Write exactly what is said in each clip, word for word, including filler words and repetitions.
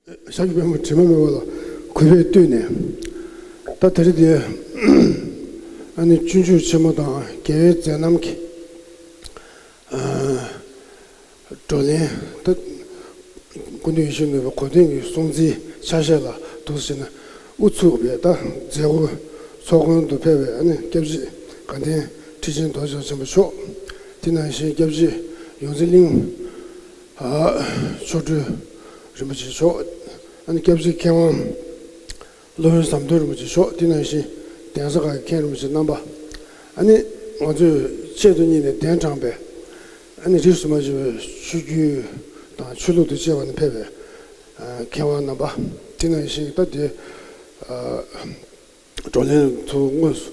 ཞབས་ཀྱི་པད་མོ་དྲི་མ་མེད་པ་ལ་གུས་པས་བཏུད་ནས། ད་དེ་རིང་འདི་ཨ་ནི་སྤྱོད་འཇུག་ཆེན་མོ་དང་རྒྱལ་བའི་མཛད་རྣམ་གྱི་བགྲོ་གླེང་། ད་སྐུ་མདུན་ཡིད་བཞིན་ནོར་བུའི་གོ་སྟོན་གྱི་སྲུང་བརྩིའི་ཆ་ཤས་ལ་འདུག་ཟེར་ན། དབུ་ཚུགས་པའི་ད་མཛད་སྒོ་ཚོགས་ཁང་དུ་ཕེབས་པའི་ཨ་ནི་སྐྱབས་རྗེ་དགའ་ལྡན་ཁྲི་ཆེན་རྡོ་རྗེ་འཆང་ཆེན་པོ་མཆོག་དེ་ནང་བཞིན་སྐྱབས་རྗེ་ཡོངས་འཛིན་གླིང་། ཨ། མཆོག་སྤྲུལ་རིན་པོ་ཆེ་མཆོག་ཨ་ནི་སྐྱབས་རྗེ་མཁས་དབང་སློབ་དཔོན་ཟམ་གདོང་རིན་པོ་ཆེ་མཆོག་དེ་ནང་བཞིན་གདན་ས་ཁག་གི་མཁན་རིན་པོ་ཆེ་རྣམ་པ། ཨ་ནི་ང་ཚོས་ཆེད་དུ་གཉེར་ནས་གདན་དྲངས་པའི་ཨ་ནི་རིས་སུ་མ་ཆད་པའི་ཆོས་བརྒྱུད་དང་ཆོས་ལུགས་དང་བཅས་པ་ནས་ཕེབས་པའི་ཨ་མཁས་དབང་རྣམ་པ། དེ་ནང་བཞིན་ད་དེ་ཨ་བགྲོ་གླེང་ཚོ་དངོས་སུ་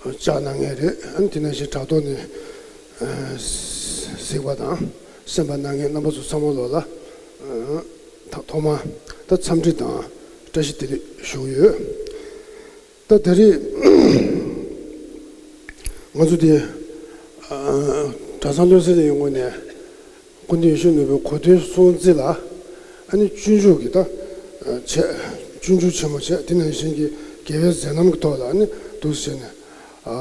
བཅར་གནང་མཁན་རེད། ཨ་ནི་དེ་ནང་བཞིན་དྲ་ཐོག་ནས་གཟིགས་པ་དང་གསན་པ་གནང་མཁན་རྣམ་པ་ཚོ་ཚང་མ་ལོ་ལ་ཐོག་མར་ད་འཚམས་འདྲི་དང་བཀྲ་ཤིས་བདེ་ལེགས་ཞུ་གི་ཡོད། ད་དེ་རིང་ང་ཚོ་དེ་གྲྭ་ཚང་བློ་གསལ་གླིང་ངོས་ནས། སྐུ་མདུན་ཡིད་བཞིན་ནོར་བུའི་གོ་སྟོན་སྲུང་བརྩི་ལ་ཨ་ནི་སྤྱོད་འཇུག་གི་ད་བྱས། སྤྱོད་འཇུག་ཆེན་མོ་བྱས། དེ་ནང་བཞིན་གྱི་རྒྱལ་བའི་མཛད་རྣམ་གྱི་ཐོག་ལ་ཨ་ནི་འདུག་ཟེར་ནས་ཨ་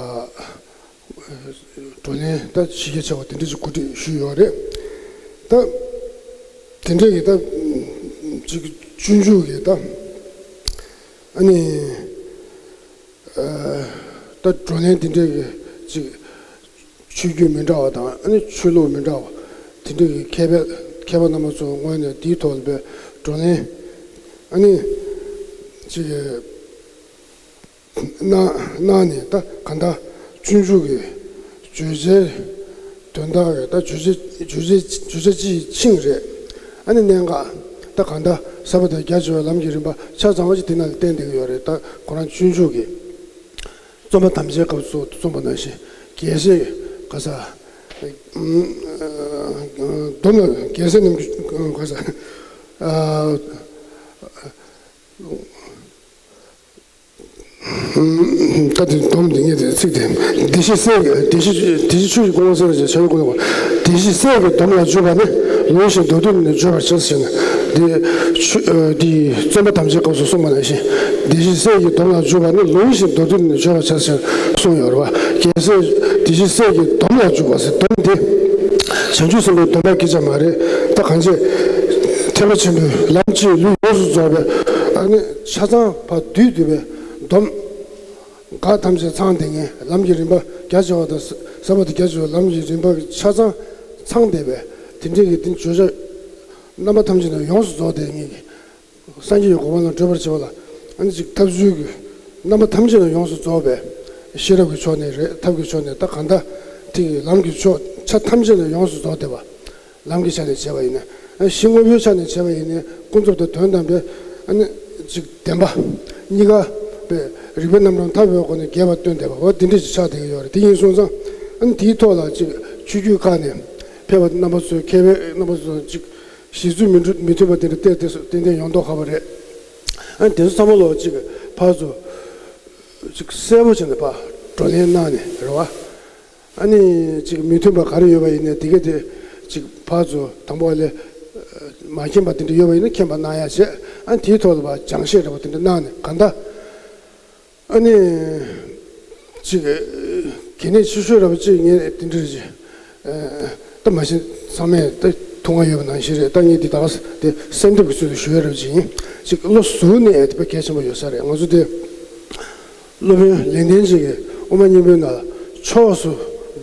བགྲོ་གླེང་ད་གཞི་རྒྱ་ཆེ་བ་དེ་འདྲ་ཅིག་གོ་སྒྲིག་ཞུས་ཡོད་རེད། ད་དེ་འདྲ་གི་ད་ཅིག་སྤྱོད་འཇུག་གི་ད་ཨ་ནི། ད་བགྲོ་གླེང་འདི་འདྲའི་གི་ཅིག་ཆོས་བརྒྱུད་མི་འདྲ་བ་དང་ཨ་ནི་ཆོས་ལུགས་མི་འདྲ་བ་དེ་འདྲའི་གི་མཁས་པའི་མཁས་པ་རྣམ་པ་ཚོའི་ངོས་ནས་དེའི་ཐོག་ལ་བགྲོ་གླེང་ཨ་ནི་ཅིག་གནང་གནང་ནས། ད་གང་ལྟར་སྤྱོད་འཇུག་གི་བརྗོད་བྱའི་དོན་དག་གི་ད་བརྗོད་བྱ་བརྗོད་བྱ་བརྗོད་བྱ་ཅིག་ཆིངས་རེད། ཨ་ནི་གནད་འགག་ད་གང་ལྟར་ཟབ་པ་དང་རྒྱ་ཆེ་བའི་ལམ་གྱི་རིམ་པ་ཆ་ཚང་བ་ཅིག་དེ་ནང་ལ་བསྟན་བསྡད་ཀྱི་ཡོད་རེད། ད་ཁོ་རང་སྤྱོད་འཇུག་གི་རྩོམ་པ་དམ་བཅའི་སྐབས་སུ་གསུངས་པ་ནང་བཞིན་རྒྱལ་སྲས་ག་ས་སྡོམ་ལ་རྒྱལ་སྲས་རྣམས་ཀྱི་ག་ས། ད་དེ་སྡོམ་འདི་ངས་དེ་ཚིག་དེ། བདེ་གཤེགས་སྲས་ཀྱི་བདེ་གཤེགས་བདེ་གཤེགས་ཆོས་ཀྱི་སྐུ་དབང་གསལ་བའི་ཆ་ཡོད་ཀུན་ལ། བདེ་གཤེགས་སྲས་ཀྱི་སྡོམ་ལ་འཇུག་པ་ནི་ལུང་བཞིན་མདོར་བསྡུས་ནས་བརྗོད་པར་བྱ་ཟེར་ན། འདི་ཆོས་འདི་རྩོམ་པ་དམ་བཅའི་སྐབས་སུ་གསུངས་པ་ནང་བཞིན། བདེ་གཤེགས་སྲས་ཀྱི་སྡོམ་ལ་འཇུག་པ་ནི་ལུང་བཞིན་མདོར་བསྡུས་ནས་བརྗོད་པར་བྱ་ཟེར་གསུངས་ཡོད་རེད་བ། རྒྱལ་སྲས་བདེ་གཤེགས་སྲས་ཀྱི་སྡོམ་ལ་འཇུག་པ་ཟེར། སྡོམ་འདི་བྱང་ཆུབ་སེམས་དཔའི་སྡོམ་པ་སྐད་ཆ་མ་རེད། ད་གང་བྱེད་ཐེག་པ་ཆེན་པོའི་ལམ་གཅིག་ལུས་ཡོངས་སུ་རྫོགས་པའི་ཨ་ནི་ཆ་ཚང་བར་བསྡུས་བསྡུས་པའི་སྡོམ། འགག་ཐམས་ཅད་ཚང་བསྡད་མཁན་ལམ་གྱི་རིམ་པ་རྒྱ་ཆེ་བ་དང་ཟབ་པ་དང་རྒྱ་ཆེ་བའི་ལམ་གྱི་རིམ་པ་ཆ་ཚང་ཚང་བསྡད་པའི་དེ་འདྲའི་གི་དེ་བརྗོད་བྱ་རྣམ་པ་ཐམས་ཅད་ནས་ཡོངས་སུ་རྫོགས་བསྡད་མཁན་གྱི་སངས་རྒྱས་ཀྱི་གོ་འཕང་ལ་བགྲོད་པར་བྱེད་པ་ལ་ཨ་ནི་ཅིག་ཐབས་ཚུལ་གྱི་རྣམ་པ་ཐམས་ཅད་ནས་ཡོངས་སུ་རྫོགས་པའི་ཤེས་རབ་ཀྱི་ཕྱོགས་ནས་རེད། ཐབས་ཀྱི་ཕྱོགས་ནས་ད་གང་ལྟར་དེ་གི་ལམ་གྱི་ཕྱོགས་ཆ་ཐམས་ཅད་ནས་ཡོངས་སུ་རྫོགས་བསྡད་པ། ལམ་གྱི་ཆ་ནས་བྱས་པ་ཡིན་ན། གཞི་དངོས་པོའི་ཆ་ནས་བྱས་པ་ཡིན་ན་ཀུན་རྫོབ་དང་དོན་དམ་པའི་ཨ་ནི་ཅིག་བདེན་པ་གཉིས་ཀ་པའི་རིགས་པའི་རྣམ་གྲངས་ཐར་པའི་སྒོ་ནས་རྒྱས་པར་སྟོན་བསྡད་པ་འོ་དེ་འདྲ་ཞིག་ཆགས་བསྡད་ཀྱི་ཡོད་རེད། དེ་ཡིན་སོང་ཙང་ཨ་ནི་དེའི་ཐོག་ལ་ཅིག་ཆོས་བརྒྱུད་ཁག་ནས་ཕེབས་པ་རྣམ་པ་ཚོས་མཁས་པའི་རྣམ་པ་ཚོས་ཅིག་བཞེད་ཚུལ་མི་འདྲ་མི་མཐུན་པ་དེ་འདྲ་ཏོག་ཙམ་ཏན་ཏན་ཡོང་མདོག་ཁ་པོ་རེད། ཨ་ནི་དེ་ཚོ་ཚང་མ་ལོ་ཅིག་ཕར་ཚུར་ཅིག་གསལ་པོ་བྱས་ནས་ཕར་བགྲོ་གླེང་གནང་ནས་རེད་བ། ཨ་ནི་ཅིག་མི་མཐུན་པ་ག་རེ་ཡོད་པ་ཡིན་ནའི་དེ་ག་དེ་ཅིག་ཕར་ཚུར་དང་པོ་ལས་མ་མཁྱེན་པ་དེ་འདྲ་ཡོད་པ་ཡིན་ན་མཁྱེན་པ་གནང་ཡ་བྱས། ཨ་ནི་དེའི་ཐོག་ལ་ཕར་སྦྱང་བཤད་འདྲ་པོ་དེ་འདྲ་གནང་ནས་གང་ལྟར་ཨ་ནི་ཅིག་གལ་གནད་ཆེ་ཤོས་འདྲ་པོ་ཅིག་ངས་དེ་འདྲ་ཅིག་ད་མ་གཞི་ཚང་མས་ད་ཐུགས་མངའ་ཡོད་པ་ནང་བཞིན་རེད། ད་ངས་འདི་ད་ག་དེ་གསལ་འདེབས་ཀྱི་ཚུལ་དུ་ཞུ་ཡ་འདྲ་པོ་ཅིག་ཡིན། ཅིག་བློ་གཟུ་བོ་ནས་དེ་དཔེ་གལ་ཆེན་པོ་ཡོད་ས་རེད། ང་ཚོ་དེ། སློབ་དཔོན་ལེགས་ལྡན་འབྱེད་ཀྱིས་དབུ་མ་སྙིང་པོའི་ནང་ཕྱོགས་སུ་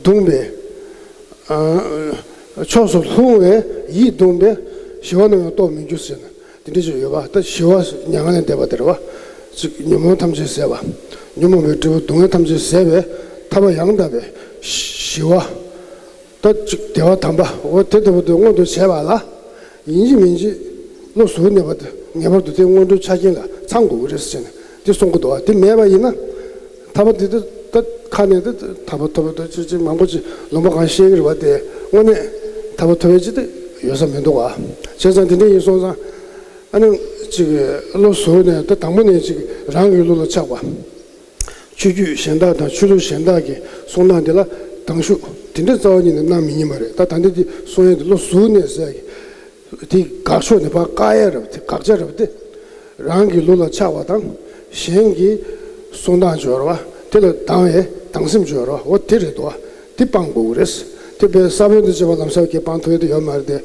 བརྡུངས་པའི། ཨ། ཕྱོགས་སུ་ལྷུང་བས་ཡིད་གདུངས་པས་ཞི་བ་རྣམས་ཡང་རྟོགས་མི་འགྱུར་ཟེར་ན་དེ་འདྲ་ཞིག་ཡོད་པ། ད་ཞི་བ་མྱ་ངན་ལས་འདས་པ་དེ་རེད་བ། ཅིག་ཉོན་མོངས་ཐམས་ཅད་ཟད་པ། ཉོན་མོངས་པའི་འབྲས་བུ་སྡུག་བསྔལ་ཐམས་ཅད་ཟད་པའི་ཐར་པ་ཡང་དག་པའི་ཞི་བ། ད་ཅིག་བདེ་བ་དམ་པ་འོ་དེ་ལྟ་བུ་དེ་མངོན་དུ་བྱས་པ་ལ། ཡིན་གཅིག་མིན་གཅིག་བློ་གཟུ་བོ་ངེས་པར་དུ་ངེས་པར་དུ་དེ་སྔོན་འགྲོའི་ཆ་རྐྱེན་ལ་ཚང་དགོས་ཀྱི་རེད་ཟེར་ནས་དེ་གསུང་གི་འདུག་བ། དེ་མེད་པ་ཡིན་ན་ཐར་པ་དེ་ད་ཁ་ནས་ད་ཐར་པ་ཐོབ་པ་ད་ཅི་ཅི་མང་པོ་ཅིག་ལུང་པ་གང་བཤད་ཀྱི་རེད་བ། དེ་དངོས་གནས་ཐར་པ་ཐོབ་པའི་ཅི་དེ་ཡོད་ས་མི་འདུག་བ། བྱས་ཙང་དེ་འདྲ་ཡིན་སོང་ཙང་ཨ་ནི་ཅིག་བློ་གཟུ་བོ་ནས་ད་དང་པོ་ནས་ཅིག་རང་གི་བློ་ལ་ཆགས་པ། ཆོས་བརྒྱུད་གཞན་དག་དང་ཆོས་ལུགས་གཞན་དག་གི་གསུང་སྟངས་དེ་ལ་དང་ཤུགས་དེ་འདྲ་རྩ་བ་ཉིད་ནས་གནང་མི་ཉན་པ་རེད། ད་ད་འདི་འདི་གསུང་ཡས་དེ་བློ་གཟུ་བོ་ནས་ཟེར་ཡ་གི་ དེ་དགག་ཕྱོགས་ནི་ཕར་བཀག་ཡ་རབ་དེ་དགག་བྱ་རབ་དེ། རང་གི་ལུགས་ལ་ཆགས་པ་དང་། གཞན་གྱི་གསུང་སྟངས་སྦྱོར་བ་དེ་ལ་སྡང་བའི་སྡང་སེམས་སྦྱོར་བ་འོ་དེ་རེད་དོ། དེ་སྤང་དགོས་ཀྱི་རེད། དེ་བས་ས་བོན་དུ་བྱེད་པ་ལམ་སང་གི་སྤང་ཐུབ་ཡ་དེ་ཡོད་མ་རེད་དེ།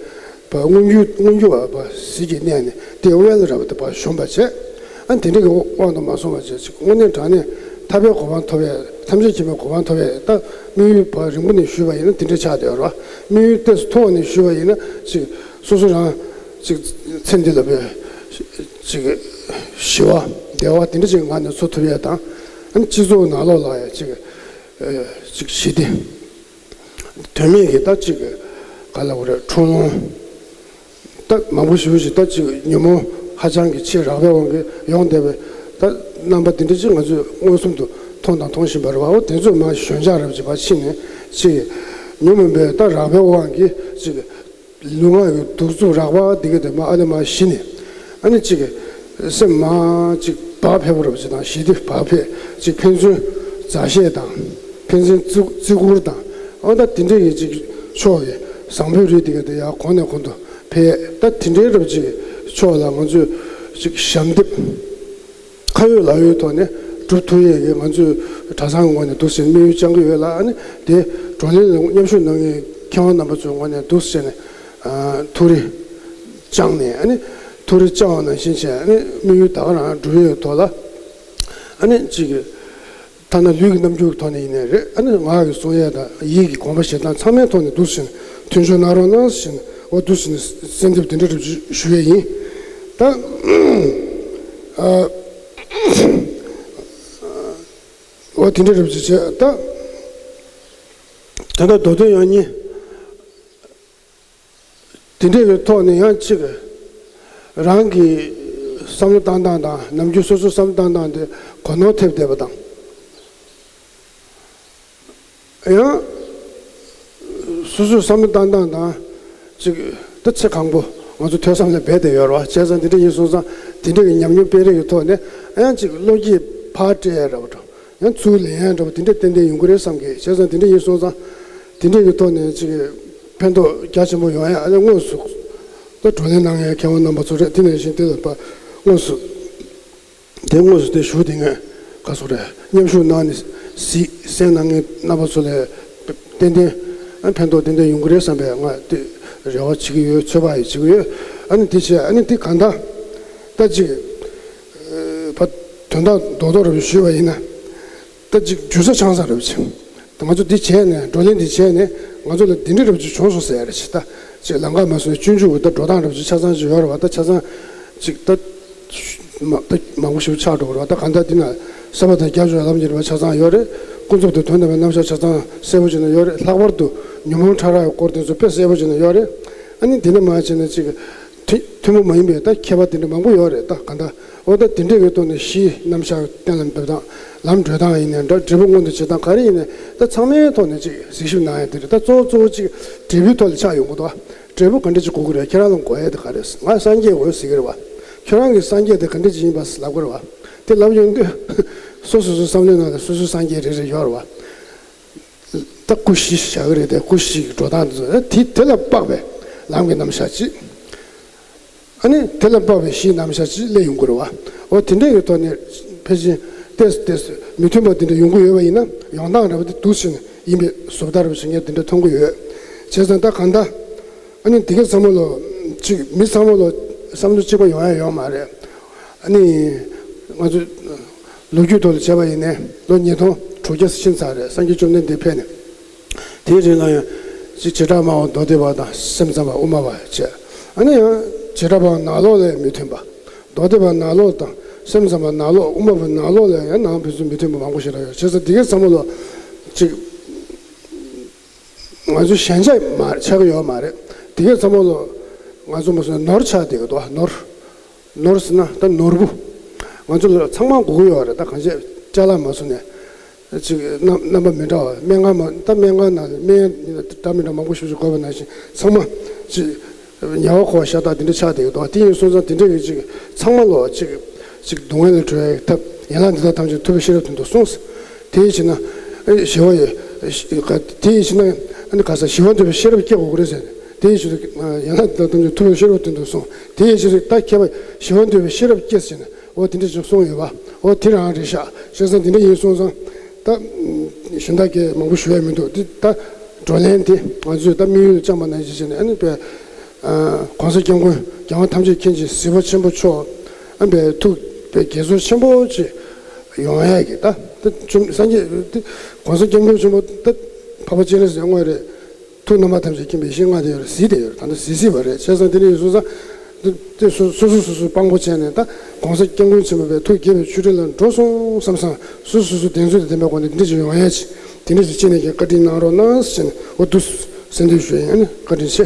བ་མངོན་གྱུར་མངོན་གྱུར་བ་བ་ཟིལ་གྱིས་མནན་ནས་དེ་དབལ་རབ་དེ་བ་ཞོན་པ་བྱས། ཨ་དེ་འདྲ་གི་དབང་དུ་མ་སོང་བ་བྱས་ཅིག་དངོས་གནས་དྲང་གནས་ཐར་པའི་གོ་འཕང་ཐོབ་ཡ་ཐམས་ཅད་མཁྱེན་པའི་གོ་འཕང་ཐོབ་ཡ་ད་དམིགས་ཡུལ་བ་རིང་པོ་ནས་ཞུས་པ་ཡིན་ན་དེ་འདྲ་ཆགས་བསྡད་ཡོད་རེད་བ། དམིགས་ཡུལ་ཏོག་ཙམ་ཐུང་བ་ནས་ཞུས་པ་ཡིན་ན་ཅིག་སོ་སོ་རང་ཅིག་ཚེ་འདི་ལ་བའི་ཅིག་ཞི་བ་བདེ་བ་དེ་འདྲ་ཅིག་ངང་ནས་འཚོ་ཐུབ་ཡས་དང་། ཨ་ནི་སྤྱི་ཚོགས་ནང་ལོགས་ལ་ཡ་ཅིག་ཅིག་ཞི་བདེ་དོན་མེད་ཀྱི་ད་ཅིག་ག་ལ་བ་རེད་འཁྲུག་ལོང་ད་མང་པོ་ཞེ་པོ་ཅིག་ད་ཅིག་ཉོན་མོངས་ཧ་ཅང་གི་ཆེས་རགས་པའི་དབང་གིས་ཡོང་བསྡད་པའི་ད་རྣམ་པ་དེ་འདྲ་ཅིག་ང་ཚོས་མངོན་སུམ་དུ་མཐོང་དང་མཐོང་བཞིན་པ་རེད་བ། འོ་དེ་ཚོ་མ་ཞོད་འཇགས་རབ་ཅིག་བ་ཕྱིན་ནས་ཅིག་ཉོན་མོངས་པའི་ད་རགས་པའི་དབང་གིས་ཅིག་ལུས་ངག་གི་གདུག་རྩུབ་རགས་པ་འདི་ག་དེ་མ་ཨ་ལེ་མ་ཞི་ནས། ཨ་ནི་གཅིག་སེམས་མ་གཅིག་བག་ཕེབས་པ་རབ་ཅིག་དང་ཞི་བདེ་བག་ཕེབས་གཅིག་ཕན་ཚུན་མཛའ་བཤེས་དང་། ཕན་ཚུན་བརྩི་བརྩི་བཀུར་དང་། ཨ་ད་དེ་འདྲ་གི་གཅིག་ཕྱོགས་ཀྱི་བཟང་པོའི་རིགས་འདི་ག་དེ་ཡང་གོང་ནས་གོང་དུ་འཕེལ། ད་དེ་འདྲའི་རབ་ཅིག་ཕྱོགས་ལ་ང་ཚོས་གཅིག་ཞབས་འདེབས། ཁ་ཡོད་ལག་ཡོད་ཐོག་ནས་སྒྲུབ་ཐུབ་ཡས་ཀྱི་ང་ཚོས་གྲྭ་ཚང་གི་ངོས་ནས་འདུག་ཟེར་དམིགས་ཡུལ་བཅངས་ཀྱི་ཡོད་ལ། ཨ་ནི་དེ་བགྲོ་གླེང་ལ་མཉམ་ཞུགས་གནང་མཁན་མཁས་དབང་རྣམ་པ་ཚོའི་ངོས་ནས་འདུག་ཟེར་ནས་ཐུགས་རེ་བཅངས་ནས། ཨ་ནི་ཐུགས་རེ་བཅངས་པ་ནང་བཞིན་བྱས། ཨ་ནི་དམིགས་ཡུལ་ད་ག་རང་སྒྲུབ་ཡས་ཐོག་ལ་ཨ་ནི་གཅིག་གི་ཐ་ན་ལུས་ཀྱི་རྣམ་འགྱུར་གྱི་ཐོག་ནས་ཡིན་ནའི་རེད། ཨ་ནི་ངག་གི་གསུང་ཡས་དང་ཡིད་ཀྱི་དགོངས་པ་བཞེས་སྟངས་ཚང་མའི་ཐོག་ནས་འདུག་ཟེར་ནས་མཐུན་སྦྱོར་གནང་རོགས་གནང་ཟེར་ནས་འོ་འདུག་ཟེར་ནས་གསོལ་འདེབས་དེ་འདྲ་རེ་ཞུ་ཡས་ཡིན། ད་ཨ། འོ་དེ་འདྲ་རེ་བྱས་བྱས་ད། དེ་འདྲ་མདོ་དོན་ཡང་ཉིད་དེ་འདྲ་གི་ཐོག་ནས་ཡང་གཅིག་རང་གི་བསམ་བློ་བཏང་སྟངས་དང་ནམ་རྒྱུན་སོ་སོའི་བསམ་བློ་བཏང་སྟངས་དེ་གོ་ནོར་ཐེབས་བསྡད་པ་དང་། ཡང་། སོ་སོའི་བསམ་བློ་བཏང་སྟངས་དང་། ཅིག་ད་ཚེ་གང་པོ་ང་ཚོ་ཐོས་བསམ་ལ་འབད་བསྡད་ཡོད་རེད་བ། བྱས་ཙང་དེ་འདྲ་ཡིན་སོང་ཙང་དེ་འདྲ་གི་ཉམས་མྱོང་སྤེལ་རེས་ཀྱི་ཐོག་ནས་ཡང་ཅིག་བློ་སྐྱེད་ཕར་སྤྲད་ཡ་འདྲ་བོ་འདྲ། ཡང་ཚུར་ལེན་ཡ་འདྲ་བོ་དེ་འདྲ་ཏན་ཏན་ཡོང་གི་རེད་བསམ་གི། བྱས་ཙང་དེ་འདྲ་ཡིན་སོང་ཙང་དེ་འདྲ་གི་ཐོག་ནས་ཅིག་ཕན་ཐོགས་རྒྱ་ཆེན་པོ་ཡོང་ཡ་ཨ་ནི་དངོས་སུ་ད་བགྲོ་གླེང་གནང་ཡ་མཁས་དབང་རྣམ་པ་ཚོ་རེད། དེ་ནང་བཞིན་དེ་ལ་དངོས་སུ། དེ་དངོས་སུ་དེ་ཞུ་དེ་ངས་ག་སོ་རེད། མཉམ་ཞུགས་གནང་ནས་གཟིགས་གསན་གནང་མཁན་རྣམ་པ་ཚོ་ལ་ཏན་ཏན་ཕན་ཐོགས་ཏན་ཏན་ཡོང་གི་རེད་བསམ་པའི་ང་དེ་རེ་བ་བྱེད་ཀྱི་ཡོད། ཚོད་དཔག་ཡང་བྱེད་ཀྱི་ཡོད། ཨ་ནི་དེ་བྱས་ཨ་ནི་དེ་གང་ལྟར་ད་ཅིག་ཕ་དོན་དག་རྡོག་རྡོག་རེ་ཞུས་པ་ཡིན་ན། ད་ཅིག་འཇུ་ས་ཆང་ས་རེ་བྱས། ང་ཚོ་འདི་བྱས་ནས་བགྲོ་གླེང་འདི་བྱས་ནས་ང་ཚོ་ལ་འདི་འདྲ་རེ་ཅིག་བྱུང་སོང་ཟེར་ཡ་རེ་ཞིག་ད་ཅིག་ལམ་ཁ་མ་སོང་ནས་སྤྱོད་འཇུག་གི་ད་འགྲོ་སྟངས་རེ་ཅིག་ཆ་ཚང་ཅིག་ཡོད་རེད་བ། ད་ཆ་ཚང་ཅིག་ད་མ་ད་མང་པོ་ཞིག་ཆགས་འགྲོ་གི་རེད་བ། ད་གང་ལྟར་འདི་ན་ས་པ་དང་རྒྱ་ཆོས་ལམ་གྱི་རེ་བ་ཆ་ཚང་ཡོད་རེད། ཀུན་རྫོབ་དང་དོན་དམ་པའི་རྣམ་གཞག་ཆ་ཚང་གསལ་པོ་བྱས་ནས་ཡོད་རེད། ལྷག་པར་དུ་ཉོན་མོངས་ཕྲ་རགས་ཀྱི་སྐོར་དེ་ཚོ་དཔེ་གསལ་པོ་བྱས་ནས་ཡོད་རེད། ཨ་ནི་འདི་ནས་མར་བྱས་ནས་ཅིག་ཐུན་ཐུན་མོང་མ་ཡིན་པའི་ད་མཁས་པ་དེ་འདྲ་མང་པོ་ཡོད་རེད། ད་གང་ལྟར་འོ་ད་དེ་འདྲའི་གི་ཐོག་ནས་གཞིའི་རྣམ་གཞག་གཏན་ལ་འབེབས་སྟངས་ལམ་བགྲོད་སྟངས་ཡིན་ནའི་འདྲ། འབྲས་བུ་མངོན་དུ་བྱེད་སྟངས་ག་རེ་ཡིན་ནའི་ད་ཚང་མའི་ཐོག་ནས་ཅིག་གཟིགས་ཞིབ་གནང་ཡ་དེ་རེད། ད་གཙོ་བོ་གཙོ་བོ་ཅིག་འབྲས་བུའི་ཐོག་ལ་ཆགས་ཡོང་གི་འདུག་འབྲས་བུ་ག་འདྲ་ཅིག་དགོས་ཀྱི་རེད། ཁྱེད་རང་ལ་དགོས་ཡ་དེ་ག་རེད། ང་སངས་རྒྱས་དགོས་ཟེར་གྱི་རེད་བ། ཁྱོད་རང་གི་སངས་རྒྱས་དེ་ག་འདྲ་ཅིག་ཡིན་པ་ལབ་ཀྱི་རེད་བ། དེ་ལབ་ཡོང་དུས་སོ་སོ་སོའི་བསམ་བློའི་ནང་ལ་སོ་སོའི་སངས་རྒྱས་རེ་རེ་ཡོད་རེད་བ། ད་སྐུ་བཞི་བཞག་གི་རེད་དེ། སྐུ་བཞི་གི་འགྲོ་སྟངས་དེ་ཚོ་དེ་དེ་ལ་དཔག་པའི་ལམ་གྱི་རྣམ་གཞག་ཅིག་ཨ་ནི་དེ་ལ་དཔག་པའི་གཞིའི་རྣམ་གཞག་ཅིག་སླེབས་ཡོང་གི་རེད་བ། འོ་དེ་འདྲ་ཡི་ཐོག་ནས་ཕལ་ཆེར་ཏོག་ཙམ་ཏོག་ཙམ་མི་མཐུན་པ་དེ་འདྲ་ཡོང་གི་ཡོད་པ་ཡིན་ན་ཡོང་སྟངས་འདྲ་བ་དེ་འདུག་ཟེར་ནས་ཡིན་པའི་བཟོ་ལྟ་རབ་བྱེད་མཁན་དེ་འདྲ་མཐོང་གི་ཡོད། བྱས་ཙང་ད་གང་ལྟར་ཨ་ནི་དེ་ག་ཚང་མ་ལོ་གཅིག་མི་ཚང་མ་ལོ་བསམ་བློ་གཅིག་པ་ཡོང་ཡ་ཡོད་མ་རེད། ཨ་ནི་ང་ཚོ་ལོ་རྒྱུས་ཐོག་ལ་བྱས་པ་ཡིན་ནའི་ལོ་ཉིས་སྟོང་དྲུག་བརྒྱ་ཕྱིན་ཚར་རེད། སངས་རྒྱས་བཅོམ་ལྡན་འདས་ཕེབས་ནས། དེའི་རིང་ལ་ཡང་ཅིག་བྱེ་བྲག་སྨྲ་བ་མདོ་སྡེ་པ་དང་སེམས་ཙམ་པ་དབུ་མ་པ་བྱས། ཨ་ནི་ཡང་བྱེ་བྲག་པ་ནང་ལོགས་ལ་མི་མཐུན་པ། མདོ་སྡེ་པ་ནང་ལོགས་དང་སེམས་ཙམ་པ་ནང་ལོགས་དབུ་མ་པ་ནང་ལོགས་ལ་ཡང་ནང་ཕན་ཚུན་མི་མཐུན་པ་མང་པོ་ཞིག་རག་ཡོད། བྱས་ཙང་དེ་གའི་ཚང་མ་ལོ་ཅིག་ང་ཚོ་ཞན་ཆ་མ་ཆགས་ཀྱི་ཡོད་མ་རེད། དེ་གའི་ཚང་མ་ལོ་ང་ཚོ་མ་སོང་ནོར་ཆགས་བསྡད་ཀྱི་འདུག་ནོར། ནོར་ཟེར་ན་ད་ནོར་བུ། ང་ཚོ་ལ་ཚང་མ་དགོས་ཀྱི་ཡོད་རེད། ད་གང་བྱས་ཅ་ལག་མ་བཟོ་ནས་ཅིག་རྣམ་རྣམ་པ་མི་འདྲ་བ་སྨན་ཁང་མ་ད་སྨན་ཁང་ནང་སྨན་འདྲ་མི་འདྲ་མང་པོ་ཞིག་ཅིག་དགོས་པ་ནང་བཞིན་ཚང་མ་ཅིག་ཉེ་བ་ཁོ་བ་ཤ་སྟག་དེ་འདྲ་ཆགས་བསྡད་ཀྱི་འདུག་དེ་ཡིན་སོང་ཙང་དེ་འདྲ་གི་ཅིག་ཚང་མ་ལོ་ཅིག་ཅིག་སྡུག་བསྔལ་ལས་གྲོལ་ཡའི་ཐབས་ཡན་ལག་འདི་དག་ཐམས་ཅད་ཐུབ་པའི་ཤེས་རབ་དོན་དུ་གསུངས། དེ་ཡིན་ཕྱིན་ན་ཨེ་ཞི་བ་ཡི་དེ་ཡིན་ཕྱིན་ན་ཨ་ནི་ག་ས་ཞི་བ་འདོད་པའི་ཤེས་རབ་སྐྱེ་དགོས་ཀྱི་རེད་ཟེར་ནས། དེ་ཡི་ཕྱིར་ཡང་ན་ད་དམ་ཆོས་ཐུབ་པའི་ཤེས་རབ་སྟོན་དུ་གསུངས། དེ་ཡི་ཕྱིར་ད་མཁས་པ་ཞི་བ་འདོད་པའི་ཤེས་རབ་སྐྱེས་ཟེར་ནས་འོ་དེ་འདྲ་ཞིག་གསུངས་ཡོད་པ། འོ་དེ་རང་རེད་ཤག་བྱས་ཙང་དེ་འདྲ་ཡིན་སོང་ཙང་ད་གཞན་དག་གིས་མང་པོ་ཞུ་ཡ་མི་འདུག་དེ་ད་བགྲོ་གླེང་དེ་ང་ཚོས་ད་དམིགས་ཡུལ་བཅངས་པ་ནང་བཞིན་བྱས་ནས་ཨ་ནི་པའི་༸གོང་ས་༸སྐྱབས་མགོན་རྒྱལ་བ་ཐམས་ཅད་མཁྱེན་ཅིང་གཟིགས་པ་ཆེན་པོ་མཆོག་ཨ་ནི་པའི་ཐུགས་པའི་དགྱེས་ཚོར་ཆེན་པོ་ཅིག་ཡོང་ཡ་གི་ད་ད་ཅུང་སངས་རྒྱས་དེ་༸གོང་ས་༸སྐྱབས་མགོན་ཆེན་པོ་ད་འཕགས་པ་སྤྱན་རས་གཟིགས་དངོས་རེད། ཐུགས་རྣམ་པ་ཐམས་ཅད་མཁྱེན་པའི་ཡེ་ཤེས་ལྔ་དེ་ཡོད་རེད། གཟིགས་དེ་ཡོད་རེད། ད་ལྟ་གཟིགས་སྲིད་པ་རེད། བྱས་ཙང་དེ་འདྲ་ཡིན་སོང་ཙང་དེ་དེ་སོ་སོ་སོ་སོ་སོ་དཔང་པོ་བྱས་ནས་ད་༸གོང་ས་༸སྐྱབས་མགོན་ཆེན་པོ་པའི་ཐུགས་དགྱེས་པའི་ཆོས་ཁྲིད་ལ་འགྲོ་སོང་བསམ་བསམ་སོ་སོ་སོ་སོ་གདེང་ཚོད་དེ་ལྡན་པའི་སྒོ་ནས་འདི་འདྲ་ཞིག་ཡོང་ཡ་ཆེད་དེ་འདྲ་ཞིག་བྱས་ནས་ཀྱང་བཀའ་དྲིན་གནང་རོགས་གནང་ཟེར་ནས་འོ་འདུག་གསན་འདོད་ཞུ་ཡིན། ཨ་ནི་བཀའ་དྲིན་ཆེ།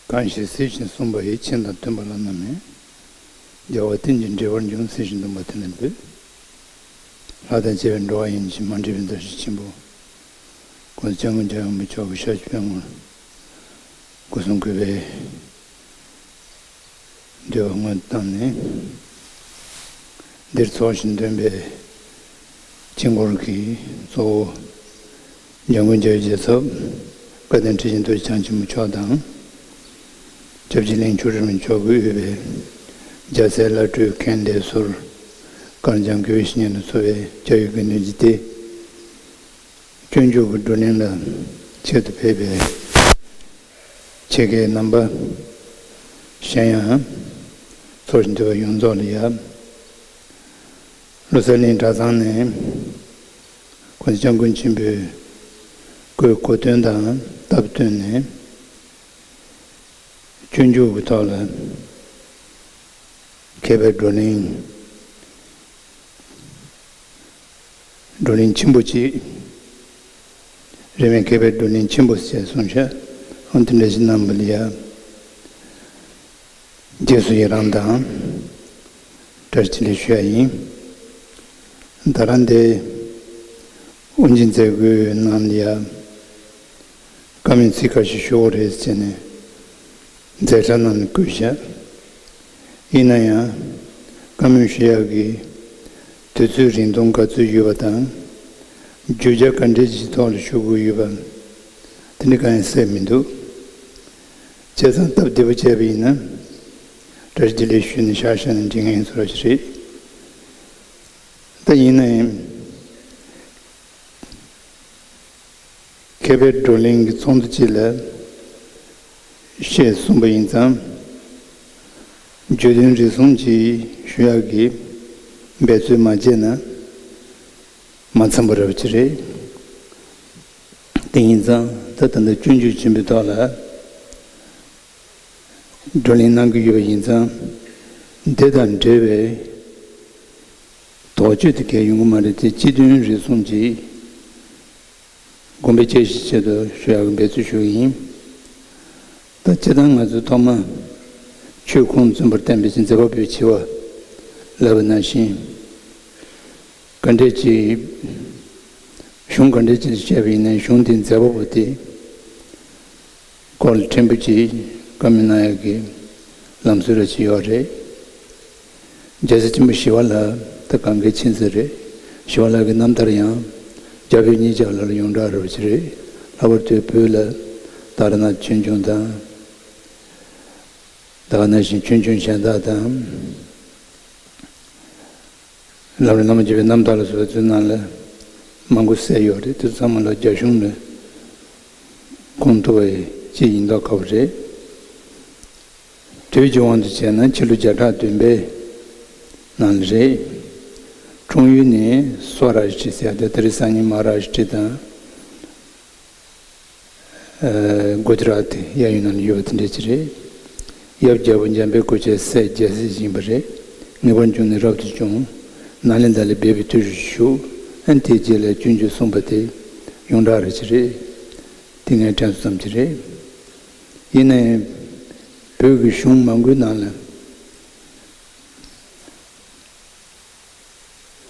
གང་ཞིག་གཟིགས་ཤིང་གསུངས་པ་ཡིས། མཁྱེན་དང་སྟོན་པ་བླ་ན་མེད། རྒྱལ་བ་རྟེན་ཅིང་འབྲེལ་བར་འབྱུང་། གཟིགས་ཤིང་འདུན་པ་དེ་ནི་འབོད། ལྷ་དང་བཅས་པའི་འགྲོ་བ་ཡིན་ཕྱིར། མ་འདྲིས་པའི་མཛའ་བཤེས་ཆེན་པོ། ༸གོང་ས་༸སྐྱབས་མགོན་རྒྱལ་བའི་དབང་པོ་མཆོག་གི་ཞབས་ཀྱི་པད་ངོར་སྒོ་གསུམ་གུས་པས་འདུད་པ་སྔོན་དུ་བཏང་ནས། འདིར་ཚོགས་ཞིང་འདོན་པའི་དཀྱིལ་འཁོར་གྱི་གཙོ་བོ། འཇམ་མགོན་རྒྱལ་བའི་རྒྱལ་ཚབ་དགའ་ལྡན་ཁྲི་ཆེན་རྡོ་རྗེ་འཆང་ཆེན་པོ་མཆོག་དང་། སྐྱབས་རྗེ་གླིང་ཆོས་སྒྲོན་མཆོག་གིས་དབུས་པའི་རྒྱལ་སྲས་བླ་སྤྲུལ་མཁན་ལས་ཟུར་དཀར་འཇམ་དགེ་བའི་བཤེས་གཉེན་དང་ཚོགས་པའི་སྐྱབས་ཡུལ་དགེ་འདུན་གྱི་སྡེ། སྤྱོད་འཇུག་གི་བགྲོ་གླེང་ལ་ཆེད་དུ་ཕེབས་པའི་ཆེད་མཁས་རྣམ་པ། གཞན་ཡང་ཚོགས་ཞིང་འདུས་པ་ཡོངས་རྫོགས་ལ་ཡ། ལྷུ་སར་གླིང་གྲྭ་ཚང་ནས་༸གོང་ས་༸སྐྱབས་མགོན་ཆེན་པོའི་སྐུའི་གོ་སྟོན་དང་སྟབས་བསྟུན་ནས་སྤྱོད་འཇུག་གི་ཐོག་ལ་མཁས་པའི་བགྲོ་གླེང་། བགྲོ་གླེང་ཆེན་པོ་གཅིག་རེད་མོད། མཁས་པའི་བགྲོ་གླེང་ཆེན་པོ་ཞེས་གསུངས་ཤག་འོ་དེ་འདྲ་ཞིག་གནང་བ་ལ་ཡ། རྗེས་སུ་ཡི་རང་དང་བཀྲ་ཤིས་བདེ་ལེགས་ཞུ་ཡ་ཡིན། ད་རང་དེ་དབུ་འབྱེད་མཛད་སྒོའི་ནང་ལ་ཡ། བཀའ་མོལ་ཚིག་ཁ་ཤས་ཞུ་དགོས་རེད་ཟེར་ནས་མཛད་འཆར་ནང་ནས་བཀོད་བཞག་ཡིན་ན་ཡང་། བཀའ་མོལ་ཞུ་ཡག་གི་དུས་ཚོད་རིང་ཐུང་ག་ཚོད་ཡོད་པ་དང་། བརྗོད་བྱ་ག་འདྲས་ཀྱི་ཐོག་ལ་ཞུ་དགོས་ཡོད་པ། དེ་འདྲ་གང་ཡང་གསལ་མི་འདུག་བྱས་ཙང་སྟབས་བདེ་པོ་བྱས་པ་ཡིན་ན། བཀྲ་ཤིས་བདེ་ལེགས་ཞུས་ནས་བཞག་བཞག་ན་འགྲིག་མཁན་ཚོ་ར་ཞིག་རེད། ད་ཡིན་ན་ཡང་། མཁས་པའི་བགྲོ་གླེང་གི་ཚོགས་འདུ་གཅིག་ལ་བཤད་གསུངས་པ་ཡིན་ཙང་། བརྗོད་དོན་རེ་ཟུང་ཅིག་ཞུ་ཡག་གི་འབད་རྩོལ་མ་བྱས་ན་མ་འཚམ་པ་རེད་པ་ཅིག་རེད། དེ་ཡིན་ཙང་ད་ད་ལྟ་སྤྱོད་འཇུག་ཆེན་པོའི་ཐོག་ལ། བགྲོ་གླེང་གནང་གི་ཡོད་པ་ཡིན་ཙང་། འདི་དང་འབྲེལ་བའི་དོགས་གཅོད་དེ་གས་ཡོང་གི་མ་རེད་དེ། སྤྱི་དོན་རེ་ཟུང་ཅིག་དགོངས་པའི་དཔྱད་གཞིའི་ཆེད་དུ་ཞུ་ཡག་གི་འབད་རྩོལ་ཞུ་གི་ཡིན། ད་སྤྱིར་བཏང་ང་ཚོས་ཐོག་མ་ཆོས་ཁུངས་བཙུན་པར་བསྟན་པའི་མཛད་པ་པོའི་ཆེ་བ་ལབ་པ་ནང་བཞིན། ག་འདྲས་ཀྱི། གཞུང་ག་འདྲས་ཅིག་ལ་བཤད་པ་ཡིན་ན་གཞུང་དེའི་མཛད་པ་པོ་དེ་སྐོར་ལ་ཕྲན་བུ་ཅིག་བཀའ་མོལ་གནང་ཡག་གི་ལམ་སྲོལ་ར་ཅིག་ཡོད་རེད། རྒྱལ་སྲས་ཆེན་པོ་ཞི་བ་ལྷ་ད་གང་གའི་མཁྱེན་གསལ་རེད། ཞི་བ་ལྷ་གི་རྣམ་ཐར་ཡང་རྒྱ་བོད་གཉིས་ཆར་ལ་ཡོངས་གྲགས་རེད་པ་ཅིག་རེད། ལྷག་པར་དུ་བོད་ལ་ད་རེས་ནངས་ཆོས་འབྱུང་དང་། ད་ག་ནང་བཞིན་ཆོས་འབྱུང་གཞན་དག་དང་། ལམ་རིམ་བླ་མ་བརྒྱུད་པའི་རྣམ་ཐར་ལ་སོགས་པ་ཚོའི་ནང་ལ་མང་པོ་གསལ་ཡོད་རེད། དེ་ཚོ་ཚང་མ་ལ་རྒྱ་གཞུང་ནས་ཁུངས་ཐུབ་པ་ཅིག་ཡིན་མདོག་ཁ་པོ་རེད། དུས་ཀྱི་དབང་དུ་བྱས་ན་ཕྱི་ལོ་བརྒྱ་ཕྲག་བདུན་པའི་ནང་ལ་རེད། འཁྲུངས་ཡུལ་ནི་སོ་ར་ཤི་ཟེར་ཡ་དེ་ད་རེས་སང་ཉིན་མ་ར་ཤི་དང་། གུ་ཇ་རཱ་ཏི་གཡས་གཡོན་ནང་ལ་ཡོད་པ་དེ་འདྲ་ཅིག་རེད། ཡབ་རྒྱལ་པོ་འཇམ་དཔལ་སྐུ་ཆེན་སྲས་རྒྱལ་སྲས་ཡིན་པ་རེད། ངེས་པར་འབྱུང་ནས་རབ་ཏུ་བྱུང་། ནཱ་ལེནྡྲ་ལ་སྦས་པའི་དུས་སུ་བཞུགས། ཨན་དེའི་རྗེས་ལ་སྤྱོད་འཇུག་གསུངས་པ་དེ་ཡོངས་གྲགས་རེ་ཅིག་རེད། དེ་ངས་དྲན་སོང་ཙམ་ཅིག་རེད། ཡིན་ནའི་བོད་ཀྱི་གཞུང་མང་པོའི་ནང་ལ།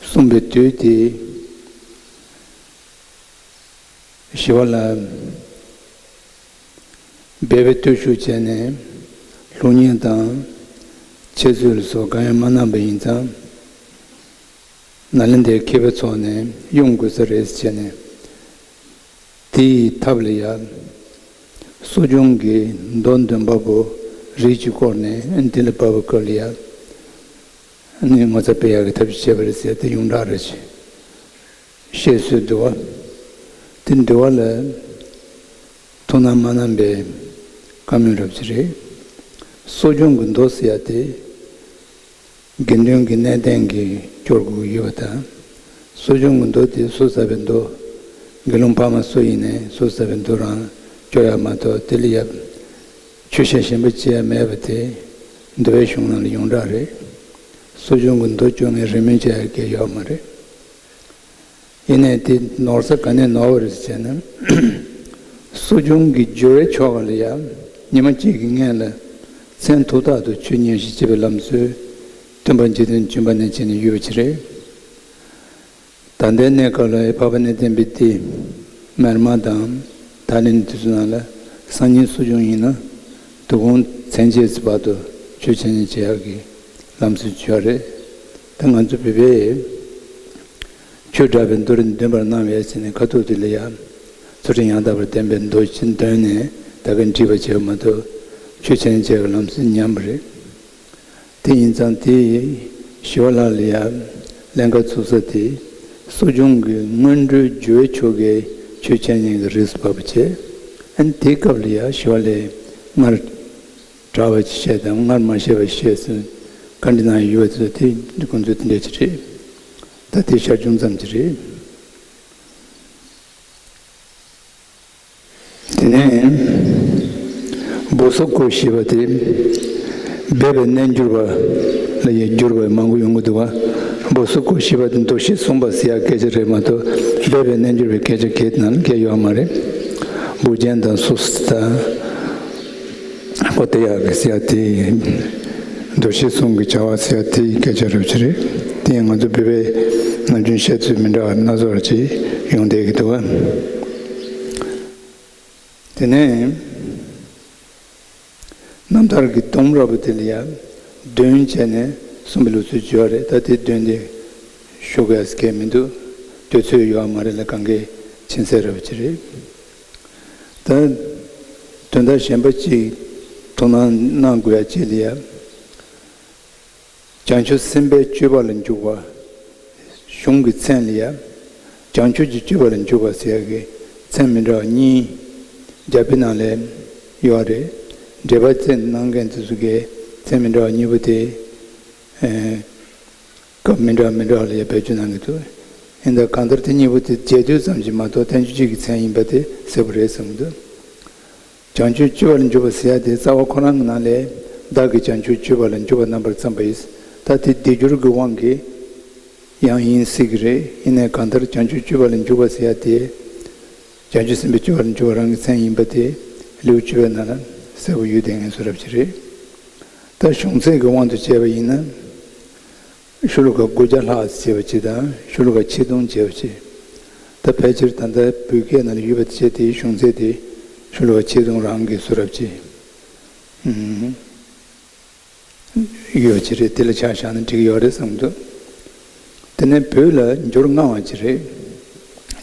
གསུངས་པའི་དུས་དེ། ཞི་བ་ལྷ་སྦས་པའི་བརྟུལ་ཞུགས་བྱས་ནས་སློབ་གཉེར་དང་འཆད་རྩོད་ལ་སོགས་གང་ཡང་མ་གནང་པ་ཡིན་ཙང་། ནཱ་ལེནྡྲའི་མཁས་པའི་ཚོགས་ནས་གཡུག་དགོས་ས་རེད་ཟེར་བྱས་ནས། དེའི་ཐབས་ལ་ཡ། གསོ་སྦྱོང་གི་མདོ་འདོན་པ་པོ་རིགས་གཅིག་བསྐོར་ནས་དེ་ལ་བབས་པའི་སྐབས་ལ་ཡ། ནི་ངོ་ཚ་སྤེལ་ཡག་གི་ཐབས་ཤེས་བྱས་པ་རེད་ཟེར་ཏེ་ཡོངས་གྲགས་རེད་ཅེས་བཤད་སྲོལ་འདུག་བ། དེ་འདུལ་བ་ལ་ཐུགས་སྣང་མ་གནང་པའི་བཀའ་མོལ་རབ་ཅིག་རེད། གསོ་སྦྱོང་གི་མདོ་ཟེར་ཡ་དེ། དགེ་འདུན་གྱི་གནས་བརྟན་གྱི་སྐྱོར་དགོས་ཀྱི་ཡོད་པ་དང་། གསོ་སྦྱོང་གི་མདོ་དེ་སོ་ཟ་བའི་མདོ། དགེ་སློང་ཕ་མ་སུ་ཡིན་ནའི་སོ་ཟ་བའི་མདོ་རང་སྐྱོར་ཡག་མ་གཏོགས་དེ་ལ་ཡ། ཆོས་བཤད་གཞན་པ་བྱེད་ཡ་མེད་པ་དེ་འདུལ་བའི་གཞུང་ནང་ལ་ཡོངས་གྲགས་རེད། གསོ་སྦྱོང་གི་མདོ་སྐྱོར་མཁན་རིས་མེད་བྱེད་ཡ་གང་ཡང་ཡོད་མ་རེད། ཡིན་ནའི་དེ་ནོར་ས་ག་ནས་ནོར་བ་རེད་ཟེར་ན། གསོ་སྦྱོང་གི་སྦྱོར་བའི་ཆོ་ག་ལ་ཡང་ཉི་མ་གཅིག་གི་སྔོན་ལ་མཚན་ཐོག་ཐག་ཏུ་ཆོས་ཉམས་ཞིབ་བྱེད་པའི་ལམ་སྲོལ་སྟོན་པ་འཇིག་རྟེན་བྱོན་པ་ནས་བྱས་ནས་ཡོད་པ་ཅིག་རེད། ད་ལྟའི་གནས་སྐབས་ལ་འཕགས་པ་གནས་བརྟན་པའི་སྡེ། མེར་མ་དང་ད་ལན་དེ་ཚོ་ནང་ལ་སང་ཉིན་གསོ་སྦྱོང་ཡིན་ན་དོ་དགོང་མཚན་བཅད་ཚེ་བར་དུ་ཆོས་འཆད་ཉན་བྱེད་ཡག་གི་ལམ་སྲོལ་བྱུང་བ་རེད། ད་ང་ཚོ་བོད་པས་ཆོས་གྲགས་པའི་མདོ་རེ་འདོན་པར་གནང་བས་ཟེར་ནས་ཁ་ཐུག་དེ་ལ་ཡང་ཚུལ་ཁྲིམས་ཡང་དག་པར་ལྡན་པའི་མདོ་ཅིག་འདོན་ནས་ད་གིན་བྲིས་པ་བྱས་པ་མ་གཏོགས་ཆོས་འཆད་ཉན་བྱེད་ཡག་གི་ལམ་སྲོལ་ཉམས་པ་རེད། དེ་ཡིན་ཙང་དེ་ཞི་བ་ལྷ་ལ་ཡང་ཀླན་ཀ་ཚུགས་ས་དེ་གསོ་སྦྱོང་གི་སྔོན་འགྲོའི་སྦྱོར་བའི་ཆོ་གའི་ཆོས་འཆད་ཉན་གྱི་རིགས་སུ་བབས་པ་བྱས། ཨ་ནི་དེའི་སྐབས་ལ་ཡང་ཞི་བ་ལྷས་སྔར་གྲགས་པ་ཅིག་བཤད་དང་སྔར་མ་བཤད་པ་བཤད་ཟིན་བཀའ་འདྲི་གནང་ཡོད་པ་དེ་ཁོང་ཚོས་དེ་འདྲ་ཅིག་རེད། ད་དེ་ཞར་བྱུང་ཙམ་ཅིག་རེད། དེ་ནས་སྦོ་སོ་ཀོ་ཞེས་པ་དེ་སྦས་པའི་རྣལ་འབྱོར་པ་ལ་ཡང་འགྱུར་བ་མང་པོ་ཡོང་གི་འདུག་བ། སྦོ་སོ་ཀོ་ཞེས་པ་དེ་མདོ་བཞི་གསུངས་པ་ཟེར་ཡག་སྐད་ཆ་རེད་མ་གཏོགས་སྦས་པའི་རྣལ་འབྱོར་པའི་སྐད་ཆ་གང་ནང་ལ་སྐད་ཡོད་མ་རེད། བུ་རྒྱན་དང་སོ་སོ་དང་། ཨོ་ཏེ་ཡག་གི་ཟེར་ཡག་དེ་མདོ་བཞི་གསུམ་གྱི་བྱ་བ་ཟེར་ཡག་དེའི་སྐད་ཆ་རེད་པ་ཅིག་རེད། དེ་ཡང་ང་ཚོ་བོད་པའི་ནམ་རྒྱུན་བཤད་ཚུལ་མི་འདྲ་བ་སྣ་ཚོགས་ཅིག་ཡོང་བསྡད་ཀྱི་འདུག་བ། དེ་ནས་རྣམ་ཐར་གྱི་སྡོམ་རབ་དེ་ལ་ཡང་འདོན་བྱས་ནས་གསུངས་པའི་ལུགས་སྲོལ་བྱུང་བ་རེད། ད་དེ་འདོན་ཏེ་ཞུ་དགོས་ཡག་གང་ཡང་མི་འདུག་དུས་ཚོད་ཡོད་མ་རེད་ལ་གང་གའི་ཕྱིན་ཚར་རབ་ཅིག་རེད། ད་དོན་དག་གཞན་པ་གཅིག་དོ་སྣང་གནང་དགོས་ཡ་གཅིག་ལ་ཡ། བྱང་ཆུབ་སེམས་དཔའི་སྤྱོད་པ་ལ་འཇུག་པ། གཞུང་གི་མཚན་ལ་ཡ། བྱང་ཆུབ་ཀྱི་སྤྱོད་པ་ལ་འཇུག་པ་ཟེར་ཡ་གི་མཚན་མི་འདྲ་བ་གཉིས། རྒྱ་དཔེ་ནང་ལ་ཡོད་རེད། འགྲེལ་པ་བསྩལ་གནང་མཁན་དེ་ཚོ་གིས་མཚན་མི་འདྲ་བ་གཉིས་པོ་དེ། སྐབས་མི་འདྲ་མི་འདྲ་ལ་ཡང་བེད་སྤྱོད་གནང་གི་འདུག་ཡིན་ད་གང་ལྟར་དེ་གཉིས་པོ་དེ་རྗེས་ཟློས་ཙམ་ཞིག་མ་གཏོགས་བསྟན་བཅོས་གཅིག་གི་མཚན་ཡིན་པ་དེ་གསལ་པོ་རེད་བསམ་གྱི་འདུག་བྱང་ཆུབ་སྤྱོད་པ་ལ་འཇུག་པ་ཟེར་ཡ་དེ་རྩ་བ་ཁོ་རང་གི་ནང་ལས་བདག་གིས་བྱང་ཆུབ་སྤྱོད་པ་ལ་འཇུག་པ་རྣམ་པར་བརྩམས་པ་ཡིན། ད་དེ་སྡེབ་སྦྱོར་གྱི་དབང་གིས་ཡང་ཡིན་སྲིད་ཀྱི་རེད། ཡིན་ནའི་གང་ལྟར་བྱང་ཆུབ་སྤྱོད་པ་ལ་འཇུག་པ་ཟེར་ཡ་དེ། བྱང་ཆུབ་སེམས་དཔའི་སྤྱོད་པ་ལ་འཇུག་པ་རང་གི་མཚན་ཡིན་པ་དེ་ལེའུ་བཅུ་པའི་ནང་ལ་གསལ་པོ་ཡོད་བསྡད་མཁན་བཟོ་འདྲ་ཅིག་རེད། ད་གཞུང་ཚད་ཀྱི་དབང་དུ་བྱས་པ་ཡིན་ན། ཤོ་ལོ་ཀ་དགུ་བརྒྱ་ལྷག་བྱས་པ་ཅིག་དང་ཤོ་ལོ་ཀ་ཆིག་སྟོང་བྱས་པ་ཅིག་ད་ཕལ་ཆེར་ད་ལྟ་བོད་སྐད་ནང་ལ་ཡོད་པ་དེ་བྱས་དེའི་གཞུང་ཚད་དེ་ཤོ་ལོ་ཀ་ཆིག་སྟོང་རང་གི་བཟོ་འདྲ་ཅིག་ཡོད་ཅིག་རེད། དེ་ལ་ཆ་བཞག་ན་འགྲིག་གི་ཡོད་རེད་བསམ་འདུག་དེ་ནས་བོད་ལ་འབྱོར་སྔ་བ་ཅིག་རེད།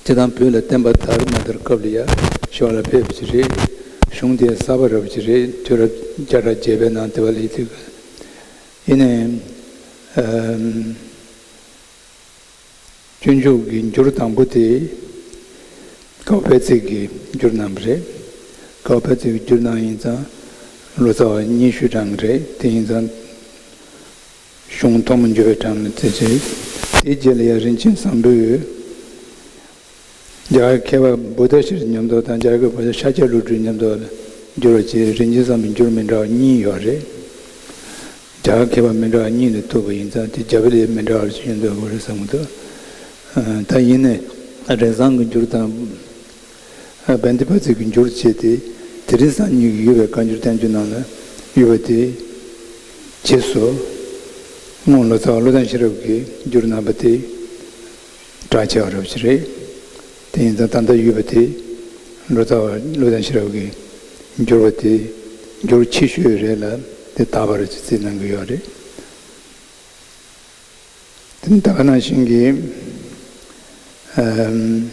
སྤྱིར་བཏང་བོད་ལ་བསྟན་པ་དར་མ་དར་སྐབས་ལ་ཡ་ཞི་བ་ལྷ་ཕེབས་པ་ཅིག་རེད། གཞུང་དེ་གསར་པ་རབ་ཅིག་རེད། དུས་རབས་བརྒྱ་ཕྲག་བརྒྱད་པའི་ནང་དེ་བ་ལ་ཡི་དུས། ཡིན་ནའི། ཨམ། སྤྱོད་འཇུག་གི་འགྱུར་དང་པོ་དེ་ཀའོ་པེ་ཙི་གིས་བསྒྱུར་གནང་བ་རེད། ཀའོ་པེ་ཙི་གིས་བསྒྱུར་གནང་ཡིན་ཙང་ལོ་ཙཱ་བ་ཉི་ཤུ་གྲངས་རེད། དེ་ཡིན་ཙང་གཞུང་ཐོག་མ་འབྱོར་བའི་གྲངས་ལ་བརྩི་ཆེད། དེའི་རྗེས་ལ་ཡང་རིན་ཆེན་བཟང་པོས་རྒྱ་གར་མཁས་པ་བུདྡྷ་ཤྲཱི་མཉམ་དུ་དང་རྒྱ་གར་བུདྡྷ་ཤཱཀྱ་བློ་གྲོས་མཉམ་དུ་བསྒྱུར་བ་བཅས་རིན་ཆེན་བཟང་པོའི་འགྱུར་མི་འདྲ་བ་གཉིས་ཡོད་རེད། རྒྱ་གར་མཁས་པ་མི་འདྲ་བ་གཉིས་ལས་ཐུག་པ་ཡིན་ཙང་དེ་རྒྱ་བོད་ལས་མི་འདྲ་བ་ཞིག་ཡོང་འདོད་པ་རེད་བསམ་གྱི་འདུག་ད་ཡིན་ནས་རིང་སང་གི་འགྱུར་དང་། བན་དེ་པ་ཚིག་གི་འགྱུར་བྱས་ཏེ། དེ་རིང་སང་ཉིད་ཀྱི་ཡོད་པའི་བཀའ་འགྱུར་བསྟན་འགྱུར་ནང་ལ་ཡོད་པ་དེ་རྗེས་སུ་སྔོན་ལོ་ཙཱ་བ་བློ་ལྡན་ཤེས་རབ་ཀྱིས་བསྒྱུར་གནང་བ་དེ་གྲགས་ཆེ་བ་རབ་ཅིག་རེད། དེ་ཡིན་ཙང་ད་ལྟ་ཡོད་པ་དེ་ལོ་ཙཱ་བ་བློ་ལྡན་ཤེས་རབ་ཀྱིས་བསྒྱུར་བ་དེ་འགྱུར་ཆེ་ཤོས་རེད་ལ། དེ་དག་པ་རེད་ཅེས་བརྩི་གནང་གི་ཡོད་རེད། དེ་ནི་ད་ག་ནང་བཞིན་གྱི། ཨམ།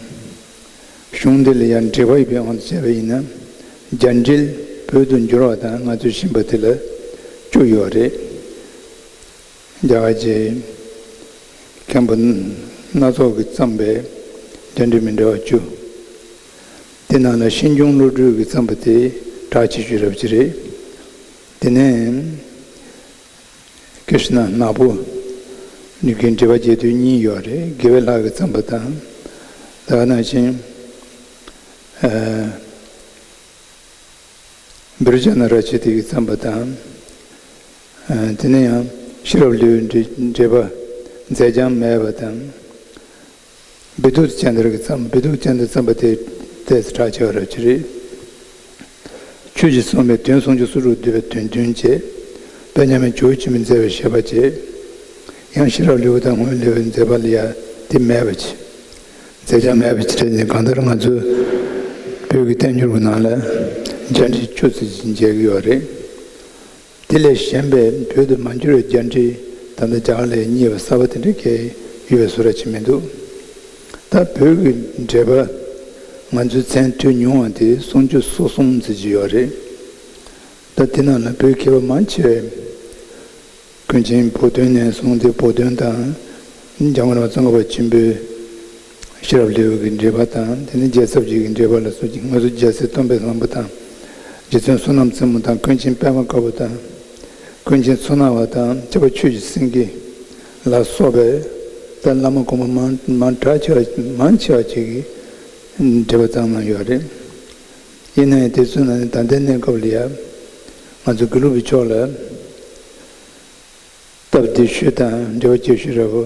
གཞུང་འདི་ལ་ཡང་འགྲེལ་པ་ཡོད་པའི་དབང་དུ་བྱས་པ་ཡིན་ན། རྒྱ་འགྲེལ་བོད་དུ་འགྱུར་བ་དང་ང་ཚོས་ཤེས་པ་དེ་ལ་བཅུ་ཡོད་རེད། རྒྱ་གར་གྱི་མཁན་པོ་སྣ་ཚོགས་ཀྱིས་བརྩམས་པའི་རྒྱ་འགྲེལ་མི་འདྲ་བ་བཅུ། དེ་ནང་ལ་ཤིན་སྦྱོང་བློ་གྲོས་ཀྱིས་བརྩམས་པ་དེ་གྲགས་ཆེ་ཤོས་རབ་ཅིག་རེད། དེ་ནས། ཀྲིཤྞ་ནག་པོ་གི་འགྲེལ་པ་རྒྱས་བསྡུས་གཉིས་ཡོད་རེད། དགེ་བའི་ལྷ་གིས་བརྩམས་པ་དང་། ད་ག་ནང་བཞིན། ཨ། བི་རུ་ཙ་ན་ར་ཅི་ཏི་གིས་བརྩམས་པ་དང་། ཨ། དེ་ནས་ཡང་ཤེས་རབ་ལེའུའི་འགྲེལ་པ་མཛད་བྱང་མེད་པ་དང་། བི་དུ་ཏ་ཙནྡྲ་གིས་བརྩམས། བི་དུ་ཏ་ཙནྡྲ་བརྩམས་པ་དེ་ཏོག་ཙམ་གྲགས་ཆེ་བ་རབ་ཅིག་རེད། ཆོས་ཀྱིས་གསུངས་པའི་དོན་སུམ་ཅུ་སོ་དྲུག་བསྡུས་པའི་དོན་བདུན་བཅས། དཔེ་མཉམ་མེད་ཇོ་བོ་ཆེན་པོས་མཛད་པའི་བཤད་པ་བཅས། ཡང་ཤེས་རབ་ལེའུ་དང་སྔོན་ལེའུའི་མཛད་པ་ལ་ཡང་དེ་མེད་པ་བྱས། མཛད་བྱང་མེད་པ་བྱས་ནས། གང་ལྟར་ང་ཚོའི་བོད་ཀྱི་བསྟན་འགྱུར་གྱི་ནང་ལ་རྒྱ་འགྲེལ་བཅུ་ཙམ་ཞིག་མཇལ་གྱི་ཡོད་རེད། དེ་ལས་གཞན་པའི་བོད་དུ་མ་འགྱུར་བའི་རྒྱ་འགྲེལ་ད་ལྟ་རྒྱ་གར་ལ་རྙེད་པ་གསར་པ་དེ་འདྲ་གང་ཡང་ཡོད་པའི་བཟོ་འདྲ་ཅིག་མི་འདུག་ད་བོད་ཀྱི་འགྲེལ་པ་ང་ཚོའི་མཚན་ཐོས་མྱོང་བ་དེ་སུམ་ཅུ་སོ་གསུམ་ཙམ་ཅིག་ཡོད་རེད། ད་དེ་ནང་ལ་བོད་མཁས་པ་མང་ཆེ་བས། ཀུན་མཁྱེན་བུ་སྟོན་ནས་བཟུང་སྟེ་བུ་སྟོན་དང་། འཇམ་མགོན་རབ་བརྟན་ཙོང་ཁ་པ་ཆེན་པོའི་ཤེས་རབ་ལེའུ་གི་འགྲེལ་པ་དང་། དེ་ནས་རྒྱལ་ཚབ་རྗེ་གི་འགྲེལ་པ་ལ་སོགས་ཀྱི། ང་ཚོ་རྒྱལ་སྲས་སྟོན་པའི་བཟང་པོ་དང་། རྗེ་བཙུན་བསོད་ནམས་རྩེ་མོ་དང་། ཀུན་མཁྱེན་པདྨ་དཀར་པོ་དང་། ཀུན་མཁྱེན་མཚོ་སྣ་བ་དང་། ཁྱབ་པ་ཆོས་ཀྱི་སེང་གེ་ལ་སོགས་པའི་ད་བླ་མ་གོང་མ་མང་མང་གྲགས་ཆེ་བ་མང་ཆེ་བ་ཅིག་གིས་འགྲེལ་པ་བརྩམས་གནང་ཡོད་རེད། ཡིན་ནའི་དེ་ཚོའི་ནང་ནས་ད་ལྟའི་གནས་སྐབས་ལ་ཡ། ང་ཚོ་དགེ་ལུགས་པའི་ཕྱོགས་ལ། སྟབས་བདེ་ཤོས་དང་འགྲེལ་པ་རྒྱས་ཤོས་ར་བོ།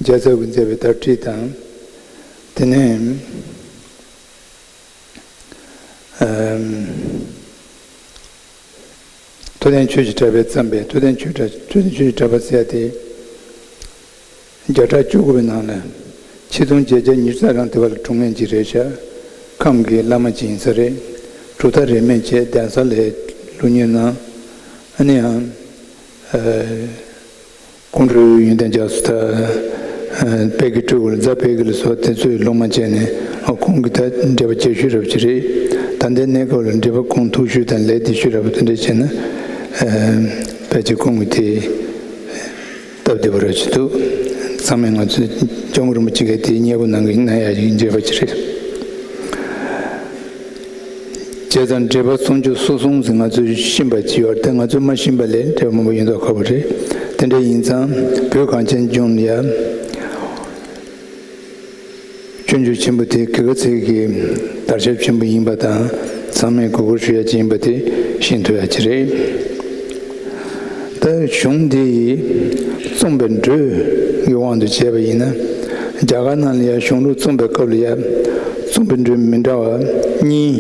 རྒྱལ་ཚབ་ཀྱིས་མཛད་པའི་དར་ཊཱིཀ་དང་། དེ་ནས། ཨམ། ཐུབ་བསྟན་ཆོས་ཀྱི་གྲགས་པས་བརྩམས་པའི་ཐུབ་བསྟན་ཆོས་གྲགས། ཐུབ་བསྟན་ཆོས་ཀྱི་གྲགས་པ་ཟེར་ཡ་དེ། བརྒྱ་ཕྲག་བཅུ་དགུ་པའི་ནང་ལ། ཆིག་སྟོང་བརྒྱད་བརྒྱ་ཉི་ཤུ་རྩ་གྲངས་དེ་བ་ལ་འཁྲུངས་མཁན་ཅིག་རེད་ཤག་ཁམས་ཀྱི་བླ་མ་ཅིག་ཡིན་ས་རེད། གྲུབ་མཐའ་རིས་མེད་བྱས། གདན་ས་ལ་སློབ་གཉེར་གནང་། ཨ་ནི་ཡང་། ཨ། ཀོང་སྤྲུལ་ཡོན་ཏན་རྒྱ་མཚོ་དང་། ཨ། དཔལ་གྱི་སྤྲུལ་སྐུ་ལ། རྫ་དཔལ་གྱི་ལ་སོགས་དེ་ཚོའི་སློབ་མ་བྱས་ནས། ཨ། ཁོང་གི་ད་འགྲེལ་པ་རྒྱས་ཤོས་རབ་ཅིག་རེད། ད་ལྟའི་གནས་སྐབས་ལ་འགྲེལ་པ་ཁོང་མཐུག་ཤོས་དང་ལས་བདེ་ཤོས་རབ་དེ་འདྲ་བྱས་ན། ཨ། ཕལ་ཆེར་ཁོང་གི་དེ་སྟབས་བདེ་པོ་རབ་ཅིག་འདུག་ཚང་མས་ང་ཚོས་སྐྱབས་མགོན་རིན་པོ་ཆེ་གི་དེ་མཉེས་པོ་གནང་གི་གནང་ཡག་གི་འགྲེལ་པ་ཅིག་རེད། བྱས་ཙང་འགྲེལ་པ་སུམ་ཅུ་སོ་གསུམ་ཟིན་ང་ཚོས་ཤེས་པ་ཅིག་ཡོད་དེ། ང་ཚོས་མ་ཤེས་པ་ལས་འགྲེལ་པ་མང་པོ་ཡོད་མདོག་ཁ་པོ་རེད། དེ་འདྲ་ཡིན་ཙང་བོད་གངས་ཅན་ལྗོངས་ལ་ཡ། སྤྱོད་འཇུག་ཆེན་པོ་དེ་ག་ག་ཚད་ཀྱི་དར་ཁྱབ་ཆེན་པོ་ཡིན་པ་དང་། ཚང་མས་གུས་བཀུར་ཞུ་ཡ་ཅིག་ཡིན་པ་དེ་ཤེས་ཐུབ་ཡ་ཅིག་རེད། ད་གཞུང་འདི་ཡི་རྩོམ་པའི་འགྲོས་ཀྱི་དབང་དུ་བྱས་པ་ཡིན་ན། རྒྱ་གར་ནང་ལ་ཡང་གཞུང་ལུགས་རྩོམ་པའི་སྐབས་ལ་ཡང་རྩོམ་པའི་འགྲོས་མི་འདྲ་བ་གཉིས་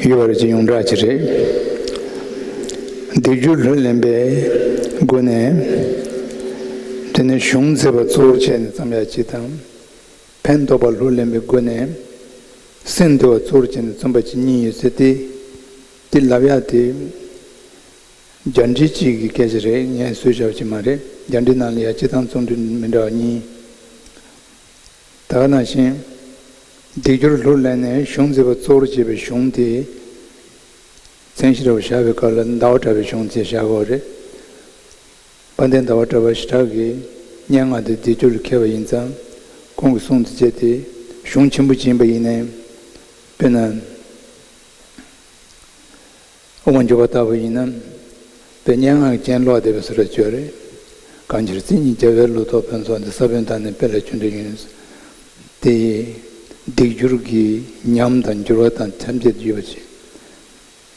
ཡོད་པ་རེད་ཅེས་ཡོངས་གྲགས་ཅིག་རེད། སྡིག་སྦྱོར་ལྷུར་ལེན་པའི་སྒོ་ནས། དེ་ནས་གཞུང་མཛེས་པ་གཙོ་བོར་བྱས་ནས་རྩོམ་ཡག་ཅིག་དང་། ཕན་འདོགས་པ་ལྷུར་ལེན་པའི་སྒོ་ནས་སེམས་བདེ་བ་གཙོ་བོར་བྱས་ནས་རྩོམ་པ་ཅིག་གཉིས་ཡོད་ཟེར་ཏེ། དེ་ལབ་ཡག་དེ། རྒྱ་འགྲེལ་གཅིག་གི་སྐད་ཆ་རེད། ངས་བཟོས་བཞག་པ་ཅིག་མ་རེད། རྒྱ་འགྲེལ་ནང་ལ་ཡང་སྤྱིར་བཏང་རྩོམ་འགྲོས་མི་འདྲ་བ་གཉིས། ད་ག་ནང་བཞིན། སྡིག་སྦྱོར་ལྷུར་ལེན་ནས་གཞུང་མཛེས་པ་གཙོ་བོར་བྱས་པའི་གཞུང་དེ། མཚན་ཞིག་ར་བ་བཞག་པའི་སྐབས་ལ་ཟླ་བ་གྲགས་པའི་གཞུང་ཅེས་བཞག་དགོས་རེད། དཔལ་ལྡན་ཟླ་བ་གྲགས་པ་ཞེ་དྲག་གིས་སྙན་ངག་དེ་སྡིག་སྦྱོར་ལ་མཁས་པ་ཡིན་ཙང་། ཁོང་གི་གསུང་དེ་བྱས་ཏེ་གཞུང་ཆེན་པོ་ཅིག་ཡིན་པ་ཡིན་ནའི། དཔེར་ན། དབུ་མ་འཇུག་པ་ལྟ་བུ་ཡིན་ན། དཔེ་སྙན་ངག་གི་སྤྱན་ལོག་བསྡད་པའི་བཟོ་འདྲ་ཅིག་ཡོད་རེད། གང་ཕྱིར་རྩེ་གཉིས་རྒྱལ་བའི་ལོ་ཏོག་ཕུན་ཚོགས་འདི། ས་བོན་དག་ནི་དཔལ་ལ་ཆུ་འདྲ་ཡིན། དེ་ཡི་སྡིག་སྦྱོར་གྱི་ཉམས་དང་འགྱུར་བ་དང་ཐམས་ཅད་ཡོད་པ་ཅིག་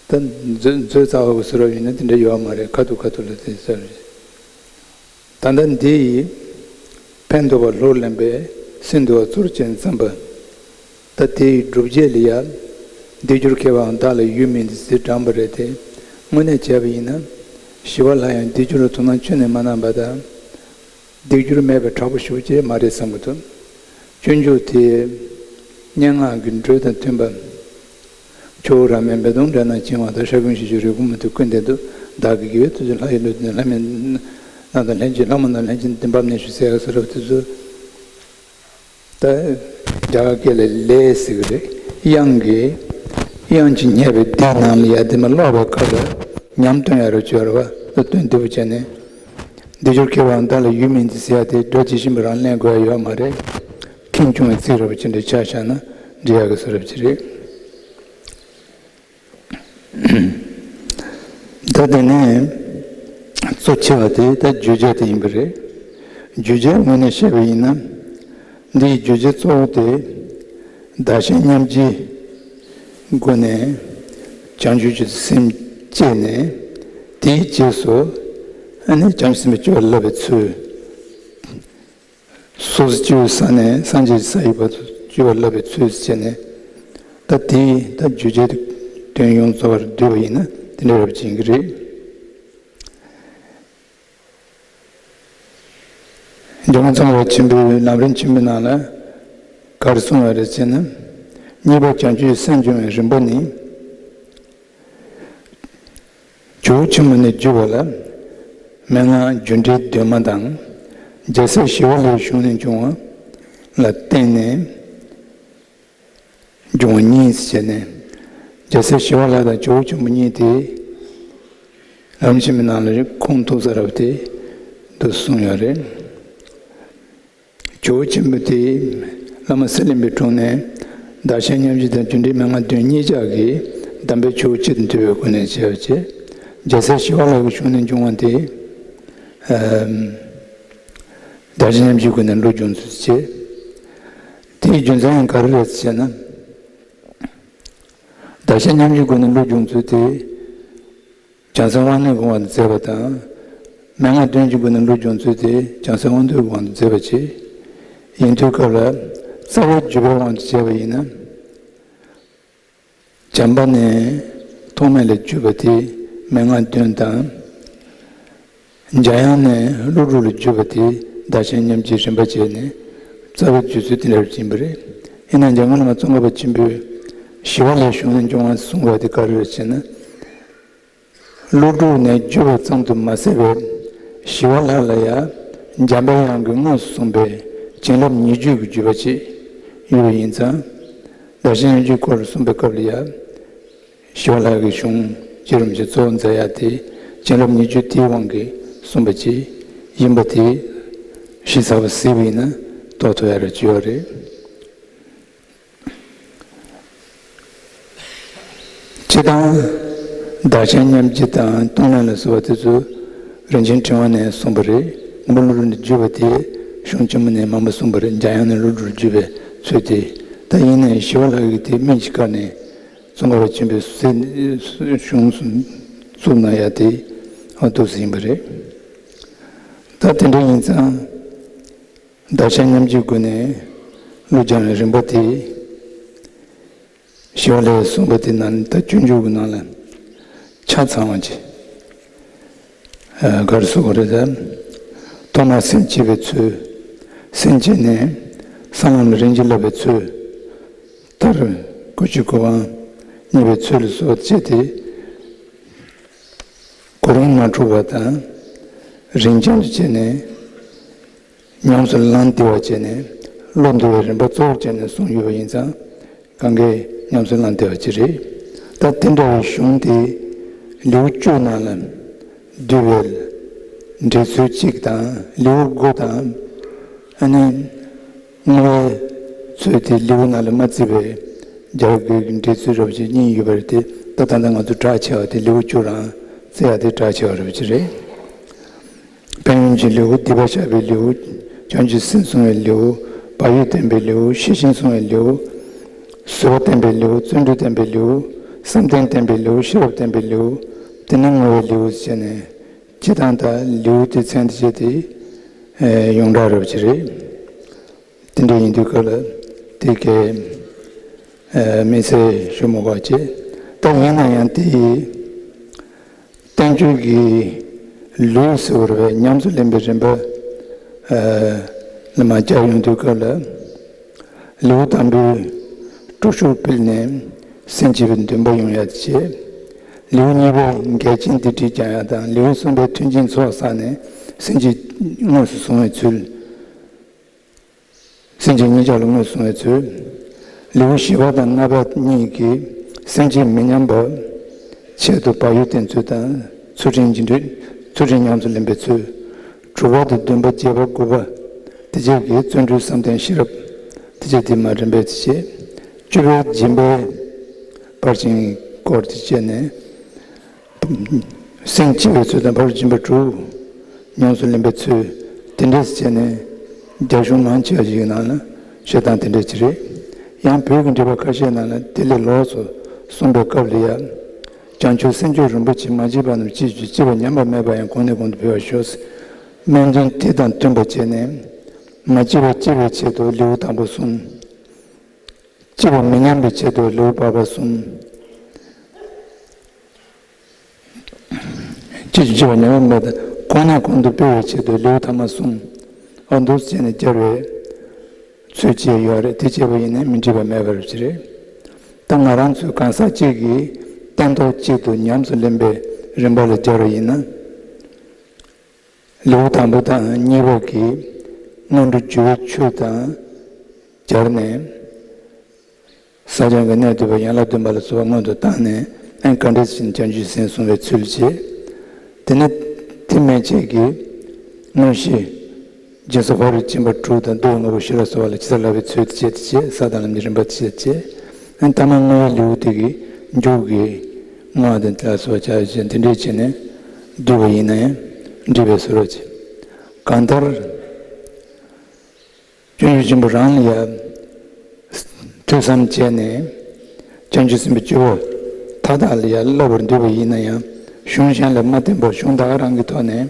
ད་མཛོད་མཛོད་རྩ་བ་གི་བཟོ་འདྲ་ཡིན་ན་དེ་འདྲ་ཡོད་མ་རེད། ཁ་ཐུག་ཁ་ཐུག་ལ་དེ་ཟེར་རེད། ད་ལྟ་འདི་ཡི་ཕན་འདོགས་པ་ལྷུར་ལེན་པའི་ སེམས་འདུལ་བ་གཙོར་བྱས་ནས་བརྩམས་པ། ད་དེའི་སྒྲུབ་བྱེད་ལ་ཡང་། སྡིག་སྦྱོར་མཁས་པའང་བདག་ལ་ཡོད་མིན་འདི་ཟེར་དྲངས་པ་རེད་དེ། དངོས་གནས་བྱས་པ་ཡིན་ན། ཞི་བ་ལྷ་ཡང་སྡིག་སྦྱོར་ལ་དོ་སྣང་ཁྱོན་ནས་མ་གནང་པ་དང་། སྡིག་སྦྱོར་མེད་པའི་དྲག་པོ་ཞེ་པོ་ཅིག་མ་རེད་བསམ་གྱི་འདུག་སྤྱོད་འཇུག་དེ། སྙན་ངག་གི་འགྲོས་དང་མཐུན་པ། ཇོ་བོ་རཱ་མས་འབད་དོང་འདྲ་ན་བྱིང་བ་དང་། ཤ་ཀུན་ཞི་ཞིང་རེ་སྐོང་མ་ཐུབ་ཀུན་ལྡན་དུ། བདག་གིས་དགེ་བའི་ཐུགས་ཀྱིས་ལྷ་ཡི་ལུས་བཏུད་ནས། ལྷ་མིན་སྣང་དང་ལྷན་ཅིག་ལྷ་མིན་སྣང་ལྷན་ཅིག་བདེན་པར་གནས་ཤིག་ཟེར་ཡག་སོགས་རབ་དེ་ཚོ། ད་རྒྱ་གར་སྐད་ལ་ལས་ཟེར་གི་རེད། དབྱངས་ཀྱི། དབྱངས་ཀྱིས་བསྙད་པའི་སྡེ་ནང་ལ་ཡ་དེ་མ་ཀློག་པའི་སྐབས་ལ་ཉམས་སྟོན་ཡ་རུ་བྱོས་ར་བ། ད་སྟོན་བདེ་པོ་བྱས་ནས། སྡིག་སྦྱོར་མཁས་པའང་བདག་ལ་ཡོད་མིན་འདི་ཟེར་ཡ་དེ་སྒྲ་ཇི་བཞིན་པ་རང་ལེན་དགོས་ཡ་ཡོད་མ་རེད། ཁེངས་སྐྱུང་བའི་ཚིག་ར་བ་ཅི་འདྲ་ཆ་བཞག་ན་འགྲིག་ཡ་གི་བཟོ་རབ་ཅིག་རེད། ད་དེ་ནས་གཙོ་ཆེ་བ་དེ་ད་བརྗོད་བྱ་དེ་ཡིན་པ་རེད། བརྗོད་བྱ་ངོས་ནས་བཤད་པ་ཡིན་ན། འདིའི་བརྗོད་བྱ་གཙོ་བོ་དེ། བདག་གཞན་མཉམ་བརྗེའི་སྒོ་ནས་བྱང་ཆུབ་ཀྱི་སེམས་བསྐྱེད་ནས། དེའི་རྗེས་སུ་ཨ་ནི་བྱང་ཆུབ་སེམས་དཔའི་སྤྱོད་པ་བསླབ་པའི་ཚུལ། སོ་སོ་སྐྱེ་བོའི་ས་ནས་སངས་རྒྱས་ཀྱི་ས་ཡི་བར་དུ་སྤྱོད་པ་བསླབ་པའི་ཚུལ་བྱས་ནས། ད་དེའི་ད་བརྗོད་བྱའི་དོན་ཡོངས་རྫོགས་པར་བསྡུས་པ་ཡིན་ན་དེ་འདྲ་རབ་ཅིག་ཡིན་གྱི་རེད། འཇམ་མགོན་ཙོང་ཁ་པ་ཆེན་པོའི་ལམ་རིམ་ཆེན་པོའི་ནང་ལ་ག་རེ་གསུངས་པ་རེད་ཟེར་ན། གཉིས་པ་བྱང་ཆུབ་སེམས་སྦྱོང་བའི་རིམ་པ་ནི། ཇོ་བོ་ཆེན་པོ་ནས་བརྒྱུད་པ་ལ། མན་ངག་རྒྱུ་འབྲས་གདོད་མ་དང་། རྒྱལ་སྲས་ཞི་བ་ལྷའི་གཞུང་ནས་འབྱུང་བ་ལ་བརྟེན་ནས་འབྱུང་བ་གཉིས་བྱས་ནས། རྒྱལ་སྲས་ཞི་བ་ལྷ་དང་ཇོ་བོ་ཆེན་པོ་གཉིས་དེ། ལམ་རིམ་ཆེན་མོའི་ནང་ལ་ཁོངས་གཏུགས་ས་རབ་དེ་འདུག་གསུངས་ཡོད་རེད། ཇོ་བོ་ཆེན་པོ་དེས་བླ་མ་གསེར་གླིང་པའི་དྲུང་ནས། བདག་གཞན་མཉམ་བརྗེ་དང་རྒྱུ་འབྲས་མན་ངག་བདུན་གཉིས་ཆར་གྱི་གདམས་པའི་ཆོས་ཆེད་དུ་འདུལ་བའི་སྒོ་ནས་བྱས་པ་བྱས། རྒྱལ་སྲས་ཞི་བ་ལྷ་གི་གཞུང་ནས་འབྱུང་བ་དེ། ཨམ། བདག་གཞན་མཉམ་བརྗེའི་སྒོ་ནས་བློ་སྦྱོང་ཚུལ་བྱས། དེའི་རྒྱུ་མཚན་ཡང་ག་རེ་རེད་ཟེར་ན། བདག་གཞན་མཉམ་བརྗེའི་སྒོ་ནས་བློ་སྦྱོང་ཚུལ་དེ། བྱང་སེམས་དབང་རྣོན་གྱི་དབང་དུ་མཛད་པ་དང་། མན་ངག་བདུན་གྱི་སྒོ་ནས་བློ་སྦྱོང་ཚུལ་དེ་བྱང་སེམས་དབང་རྟུལ་གྱི་དབང་དུ་མཛད་པ་བྱས། ཡིན་དུས་སྐབས་ལ་རྩ་བའི་བརྒྱུད་པའི་དབང་དུ་བྱས་པ་ཡིན་ན། བྱམས་པ་ནས་ཐོགས་མེད་ལ་བརྒྱུད་པ་དེ་མན་ངག་བདུན་དང་། འཇམ་དབྱངས་ནས་ཀླུ་སྒྲུབ་ལ་བརྒྱུད་པ་དེ་བདག་གཞན་མཉམ་བརྗེའི་རིམ་པ་བྱས་ནས་རྩ་བའི་བརྒྱུད་ཚུལ་དེ་འདྲ་ཡིན་པ་རེད། ཡིན་ན་འཇམ་མགོན་བླ་མ་ཙོང་ཁ་པ་ཆེན་པོས་ཞི་བ་ལྷའི་གཞུང་ནས་འབྱུང་བ་གསུངས་པ་དེ་ག་རེ་རེད་ཟེར་ན། ཀླུ་སྒྲུབ་ནས་བརྒྱུད་པ་ཙམ་དུ་མ་ཟད་པར། ཞི་བ་ལྷ་ལ་ཡང་འཇམ་པའི་དབྱངས་ཀྱིས་དངོས་སུ་གསུངས་པའི་བྱིན་རླབས་ཉེར་སྦྱོར་གྱི་བརྒྱུད་པ་ཅིག་ཡོད་པ་ཡིན་ཙང་། བདག་གཞན་མཉམ་བརྗེའི་སྐོར་གསུངས་པའི་སྐབས་ལ་ཡང་། ཞི་བ་ལྷ་གི་གཞུང་བསྐྱེད་རིམ་གྱི་གཙོ་བོ་མཛད་ཡ་དེ་བྱིན་རླབས་ཉེར་སྦྱོར་དེའི་དབང་གིས་གསུངས་པ་ཅིག་ཡིན་པ་དེ་གཞི་གསར་པ་གཟིགས་པ་ཡིན་ན་རྟོགས་ཐུབ་ཡ་རེ་ཅིག་ཡོད་རེད། སྤྱིར་བཏང་། བདག་གཞན་མཉམ་བརྗེ་དང་གཏོང་ལེན་ལ་སོགས་པ་དེ་ཚོ་རིན་ཆེན་ཕྲེང་བ་ནས་གསུངས་པ་རེད། མགོན་པོ་ཀླུ་སྒྲུབ་ནས་བརྒྱུད་པ་དེ་གཞུང་ཆེན་མོ་ནས་མང་པོ་གསུངས་པ་རེད། འཇམ་དབྱངས་ནས་ཀླུ་སྒྲུབ་བརྒྱུད་པའི་ཚུལ་དེ། ད་ཡིན་ནའི་ཞི་བ་ལྷ་གིས་དེ་སྨིན་གྱི་བཀར་ནས། ཙོང་ཁ་པ་ཆེན་པོའི་གཞུང་གསུང་གནང་ཡ་དེ་འོ་འདུག་སེ་ཡིན་པ་རེད། ད་དེ་འདྲ་ཡིན་ཙང་། བདག་གཞན་མཉམ་བརྗེའི་སྒོ་ནས་བློ་སྦྱང་བའི་རིམ་པ་དེ། ཞི་བ་ལྷས་གསུངས་པ་དེ་ནང་ད་སྤྱོད་འཇུག་གི་ནང་ལ་ཆ་ཚང་བ་ཅིག་ག་རེ་གསུངས་པ་རེད་ཟེར། ཐོག་མར་སེམས་བསྐྱེད་པའི་ཚུལ། སེམས་བསྐྱེད་ནས་ས་ལམ་ལ་རིམ་གྱིས་བསླབ་པའི་ཚུལ། མཐར་སྐུ་སྤྱོད་སྐུ་དབང་བརྙེས་པའི་ཚུལ་ལ་སོགས་བྱས་ཏེ། གོ་རིམ་མ་འཁྲུགས་པ་དང་། རིམ་གྱིས་བྱས་ནས། ཉམས་སུ་བླང་བདེ་བ་བྱས་ནས་བློ་འདུལ་བའི་རིམ་པ་གཙོ་བོར་བྱས་ནས་གསུངས་ཡོད་པ་ཡིན་ཙང་། གང་གས་ཉམས་སུ་བླང་བདེ་བ་ཅིག་རེད། ད་དེ་འདྲ་བའི་གཞུང་དེ་ལེའུ་བཅུ་ནང་ལ་བསྡུས་པའི་འགྲེལ་ཚུལ་གཅིག་དང་། ལེའུ་དགུ་དང་། ཨ་ནི་བསྔོ་བའི་ཚུལ་དེ་ལེའུ་ནང་ལ་མ་བརྩིས་པའི་རྒྱ་གར་གྱི་འགྲེལ་ཚུལ་རབ་ཅིག་གཉིས་ཡོད་པ་རེད་དེ། ད་ད་ལྟ་ང་ཚོ་གྲགས་ཆེ་བ་དེ་ལེའུ་བཅུ་རང་བརྩི་ཡ་དེ་གྲགས་ཆེ་བ་རབ་ཅིག་རེད། ཕན་ཡོན་གྱི་ལེའུ། སྡིག་པ་བཤགས་པའི་ལེའུ། བྱང་ཆུབ་སེམས་གསུང་བའི་ལེའུ། བག་ཡོད་བསྟན་པའི་ལེའུ། ཤེས་བཞིན་བསྲུང་བའི་ལེའུ། བཟོད་པ་བསྟན་པའི་ལེའུ། བརྩོན་འགྲུས་བསྟན་པའི་ལེའུ། བསམ་གཏན་བསྟན་པའི་ལེའུ། ཤེས་རབ་བསྟན་པའི་ལེའུ། དེ་ནས་བསྔོ་བའི་ལེའུ་བྱས་ནས། སྤྱིར་བཏང་ད་ལེའུ་དེ་མཚན་དེ་བྱས་ཏེ་ཡོངས་གྲགས་རབ་ཅིག་རེད། དེ་འདྲ་ཡིན་དུས་སྐབས་ལ་དེ་གའི་དམིགས་བསལ་ཞུ་མི་དགོས་བྱས། ད་ཡིན་ན་ཡང་དེ་ཡི་བསྟན་བཅོས་ཀྱི་ལེའུ་ཟེར་བ་རེད་པས། ཉམས་སུ་ལེན་པའི་རིམ་པ་ལ་མར་བསྐྱར་ཡོང་དུས་སྐབས་ལ། ལེའུ་དང་པོའི་སྤྲོ་ཤུགས་སྤེལ་ནས་སེམས་བསྐྱེད་པའི་འདུན་པ་ཡོང་ཡ་དེ་བྱས། ལེའུ་གཉིས་པའི་འགལ་རྐྱེན་སྡིག་སྒྲིབ་སྦྱང་ཡ་དང་། ལེའུ་གསུམ་པའི་མཐུན་རྐྱེན་ཚོགས་བསགས་ནས་སེམས་བསྐྱེད་དངོས་སུ་བཟུང་བའི་ཚུལ། སེམས་བསྐྱེད་གཉིས་ཆར་ལ་དངོས་སུ་བཟུང་བའི་ཚུལ། ལེའུ་བཞི་པ་དང་ལྔ་པ་གཉིས་ཀྱིས་སེམས་བསྐྱེད་མི་ཉམས་པ་ཆེད་དུ་བག་ཡོད་བསྟེན་ཚུལ་དང་། ཚུལ་ཁྲིམས་རྒྱུན་མཐུད། ཚུལ་ཁྲིམས་ཉམས་སུ་ལེན་པའི་ཚུལ། དྲུག་པ་དང་བདུན་པ་བརྒྱད་པ་དགུ་པ་དེ་བཅས་ཀྱིས་བརྩོན་འགྲུས་བསམ་གཏན་ཤེས་རབ་དེ་བཅས་དེ་མར་རིམ་པས་བྱས། བཅུ་པའི་སྦྱིན་པའི་ཕར་ཕྱིན་སྐོར་དེ་བཅས་ནས། སེམས་བསྐྱེད་པའི་ཚུལ་དང་ཕར་ཕྱིན་པ་དྲུག་ཉམས་སུ་ལེན་པའི་ཚུལ། དེ་འདྲས་བྱས་ནས་རྒྱ་གཞུང་མང་ཆེ་བ་ཞིག་ནང་ལ་བཤད་སྟངས་དེ་འདྲས་ཅིག་རེད། ཡང་བོད་ཀྱི་འགྲེལ་པ་ཁ་ཤས་ནང་ལ་དེ་ལས་ལོགས་སུ་གསུངས་པའི་སྐབས་ལ་ཡང་། བྱང་ཆུབ་སེམས་མཆོག་རིན་པོ་ཆེ། མ་སྐྱེས་པ་རྣམས་སྐྱེ་གྱུར་ཅིག་སྐྱེས་པ་ཉམས་པ་མེད་པ་ཡང་གོང་ནས་གོང་དུ་འཕེལ་བར་ཤོག་སྨོན་འདུན་དེ་དང་བསྟུན་པ་བྱས་ནས། མ་སྐྱེས་པ་སྐྱེ་བའི་ཆེད་དུ་ལེའུ་དང་པོ་གསུམ། སྐྱེ་བ་མི་ཉམས་པའི་ཆེད་དུ་ལེའུ་བར་པ་གསུམ། སྐྱེ་གྱུར་ཅིག་སྐྱེས་པ་ཉམས་པ་མེད་པ་གོང་ནས་གོང་དུ་འཕེལ་བའི་ཆེད་དུ་ལེའུ་ཐ་མ་གསུམ། ཨ། འདུག་སེ་བྱས་ནས་བསྐྱར་བའི་ཚུལ་བཅས་ཡོད་རེད། དེ་བྱས་པ་ཡིན་ན་མི་འགྲིག་པ་མེད་པ་རེད། ད་ང་རང་ཚོས་གང་ཟག་གཅིག་གིས་སྟན་ཐོག་གཅིག་ཏུ་ཉམས་སུ་ལེན་པའི་རིམ་པ་ལ་སྦྱར་བ་ཡིན་ན། ལེའུ་དང་པོ་དང་གཉིས་པ་གིས་སྔོན་འགྲོ་རྒྱུ་བའི་ཆོས་དང་སྦྱར་ནས། ས་བྱང་གི་གནད་བསྡུས་པ། ཡན་ལག་བདུན་པ་ལ་སོགས་པ་སྔོན་དུ་བཏང་ནས། ཨེ། ག་འདྲ་ཞིག་བྱང་ཆུབ་སེམས་བཟུང་བའི་ཚུལ་བྱེད། དེ་ནས་དེ་མན་ཆད་ཀྱི་མངོན་ཤེས། སྦྱིན་སོགས་ཕ་རོལ་ཕྱིན་པ་དྲུག་དང་། བསྡུ་བའི་དངོས་པོ་བཞི་ལ་སོགས་པ་ལ་ཇི་ལྟར་བསླབ་པའི་ཚུལ་དེ་བྱས། དེ་བྱས་ས་དང་ལམ་གྱི་རིམ་པ་དེ་བྱས། ཨེ། ཐ་མ་ལྔ་པའི་ལེའུ་དེ་གི་མཇུག་གི་བསྔོ་བ་དང་དེ་ལ་སོགས་པ་བྱ་བྱེད་དེ་འདྲས་བྱས་ནས་བསྡུས་པ་ཡིན་ན་ཡང་འགྲིག་པའི་བཟོ་འདྲ་བྱེད། གང་ལྟར། སྤྱོད་འཇུག་ཆེན་པོ་རང་ལ་ཡང་ཐོས་བསམ་བྱས་ནས། བྱང་ཆུབ་སེམས་དཔའི་སྤྱོད་པ་མཐའ་དག་ལ་ཡང་བསླབ་པར་འདོད་པ་ཡིན་ན་ཡང་། གཞུང་གཞན་ལ་མ་བརྟེན་པར་གཞུང་ད་ག་རང་གི་ཐོག་ནས་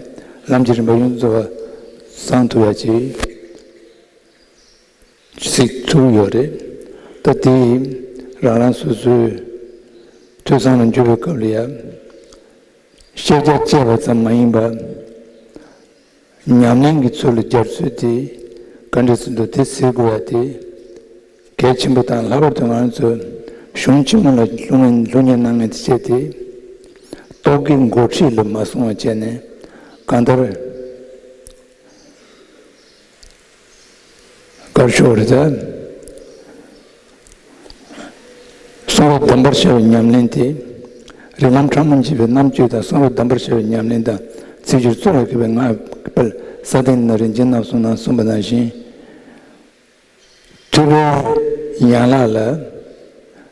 ལམ་གྱི་རིམ་པ་ཡོངས་སུ་རྫོགས་པ་བཟང་ཐུབ་ཡ་ཅིག་གཟིགས་ཐུབ་ཡོད་རེད། ད་དེ་རང་རང་སོ་སོའི་ཐོས་བསམ་ལ་འཇུག་པའི་སྐབས་ལ་ཡང་། ཤེས་བྱ་དཔྱད་པ་ཙམ་མ་ཡིན་པར། ཉམས་ལེན་གྱི་ཚུལ་ལ་སྦྱར་ཚུལ་དེ་ག་འདྲ་ཞིག་འདུག་དེ་གཟིགས་དགོས་པ་དེ་གལ་ཆེན་པོ་དང་། ལྷག་པར་དུ་ང་རང་ཚོ་གཞུང་ཆེན་མོ་ལ་སློབ་གཉེར་སློབ་གཉེར་གནང་མཁན་དེ་བྱས་ཏེ། རྟོག་གེའི་འགོ་ཁྲིད་ལ་མ་སོང་བ་བྱས་ནས། གང་ལྟར། དཀར་ཕྱོགས་རེད་ད། གསུང་རབ་གདམས་པར་བྱ་བའི་ཉམས་ལེན་དེ། རིགས་ལམ་ཕྲ་མོ་འབྱེད་པའི་རྣམ་དཔྱོད་དང་། གསུང་རབ་གདམས་པར་བྱ་བའི་ཉམས་ལེན་དང་། ཚིག་སྦྱོར་གཙོ་ལ་དགོས་པའི་སྔགས་དཔལ་ས་སྟེང་ན་རིན་ཆེན་བསྣམས་སོ་ནང་གསུངས་པ་ནང་བཞིན། ཐོས་པའི་ཡན་ལག་ལ་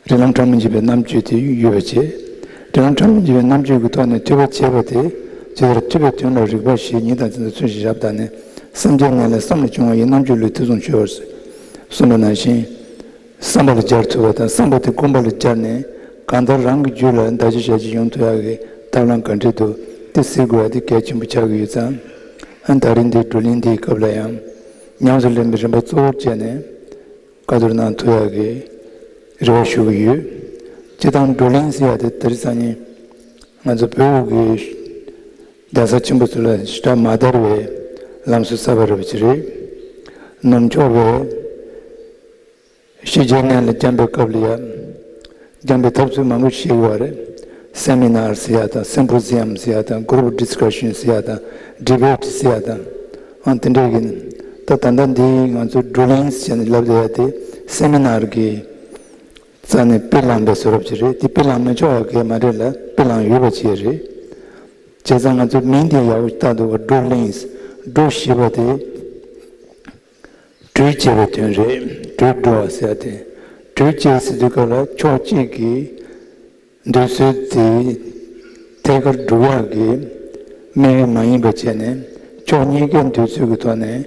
རིགས་ལམ་ཕྲ་མོ་འབྱེད་པའི་རྣམ་དཔྱོད་དེ་ཡོད་པ་བྱས། རིགས་ལམ་ཕྲ་མོ་འབྱེད་པའི་རྣམ་དཔྱོད་ཀྱི་ཐོག་ནས་ཐོས་པ་བྱས་པ་དེ། ཇི་ལྟར་ཐོས་པའི་དོན་ལ་རིགས་པ་བཞི། ཉིད་དང་མཚན་དང་མཚོན་བྱེད་ཞབས་དང་ནི། སེམས་ཅན་ངན་ལས་བསམ་ལས་བྱུང་བ་ཡི། རྣམ་དཔྱོད་ལུས་མཐུ་ཆུང་ཆེ་བར་གསུངས་པ་ནང་བཞིན། བསམ་པ་ལ་སྦྱར་ཐུབ་པ་དང་། བསམ་པ་དེ་སྒོམ་པ་ལ་སྦྱར་ནས་གང་ལྟར་རང་གི་རྒྱུད་ལ་བདག་གཅེས་ཞབས་ཕྱི་ཡོང་ཐུབ་ཡག་གི་ཐབས་ལམ་ག་འདྲས་འདུག་དེ་གཟིགས་དགོས་ཡག་དེ་གལ་ཆེན་པོ་ཆགས་ཀྱི་ཡོད་ཙང་། ཨ། ད་རིང་འདིའི་བགྲོ་གླེང་འདིའི་སྐབས་ལ་ཡང་ཉམས་སུ་ལེན་པའི་རིམ་པ་གཙོ་བོར་བྱས་ནས་བཀའ་བསྡུར་གནང་ཐུབ་ཡག་གི་རེ་བ་ཞུ་གི་ཡོད། སྤྱིར་བཏང་བགྲོ་གླེང་ཟེར་ཡག་དེ་དེ་རིང་སང་ཉིན་ང་ཚོ་བོད་ཀྱི་གདན་ས་ཆེན་པོ་ཚོ་ལ་ཞེ་དྲག་མ་དར་བའི་ལམ་སྲོལ་གསར་པ་རེད་པ་ཅིག་རེད། ནུབ་ཕྱོགས་པའི་ཕྱི་རྒྱལ་ནང་ལ་བསྐྱངས་པའི་སྐབས་ལ་ཡང་། བསྐྱངས་པའི་ཐབས་ཚུལ་མང་པོ་ཞིག་ཡོད་རེད། སེ་མི་ནར་ཟེར་ཡག་དང་། སིམ་པོ་ཛི་ཡམ་ཟེར་ཡག་དང་། གུ་རུབ་ཌི་སི་ཀ་ཤན་ཟེར་ཡག་དང་། ཌི་བེ་ཊི་ཟེར་ཡག་དང་། ཨང་། དེ་འདྲ་གི། ད་ད་ལྟ་འདི་ང་ཚོ་བགྲོ་གླེང་ཟེར་ནས་ལབ་བསྡད་ཡག་དེ་སེ་མི་ནར་གྱི་རྩ་ནས་དཔེ་བླངས་པའི་བཟོ་འདྲ་ཅིག་རེད། དེ་དཔེ་བླངས་མི་ཆོག་ཡག་གི་མ་རེད་ལ། དཔེ་བླངས་ཡོད་པ་ཅིག་རེད། བྱས་ཙང་ང་ཚོ་མིང་དེ་ཡག་པོ་ཞིག་བཏགས་འདུག་ག་བགྲོ་གླེང་། བགྲོ་ཞེས་པ་དེ། གྲོས་བྱས་པའི་དོན་རེད། གྲོས་བགྲོ་བ་ཟེར་ཡག་དེ། གྲོས་བྱས་ཟེར་དུས་སྐབས་ལ་ཕྱོགས་གཅིག་གི་འདོད་སྲོལ་དེ་ཐད་ཀར་སྒྲུབ་ཡག་གི་དམིགས་ཡུལ་མ་ཡིན་པ་བྱས་ནས། ཕྱོགས་གཉིས་ཀའི་འདོད་ཚུལ་གྱི་ཐོག་ནས་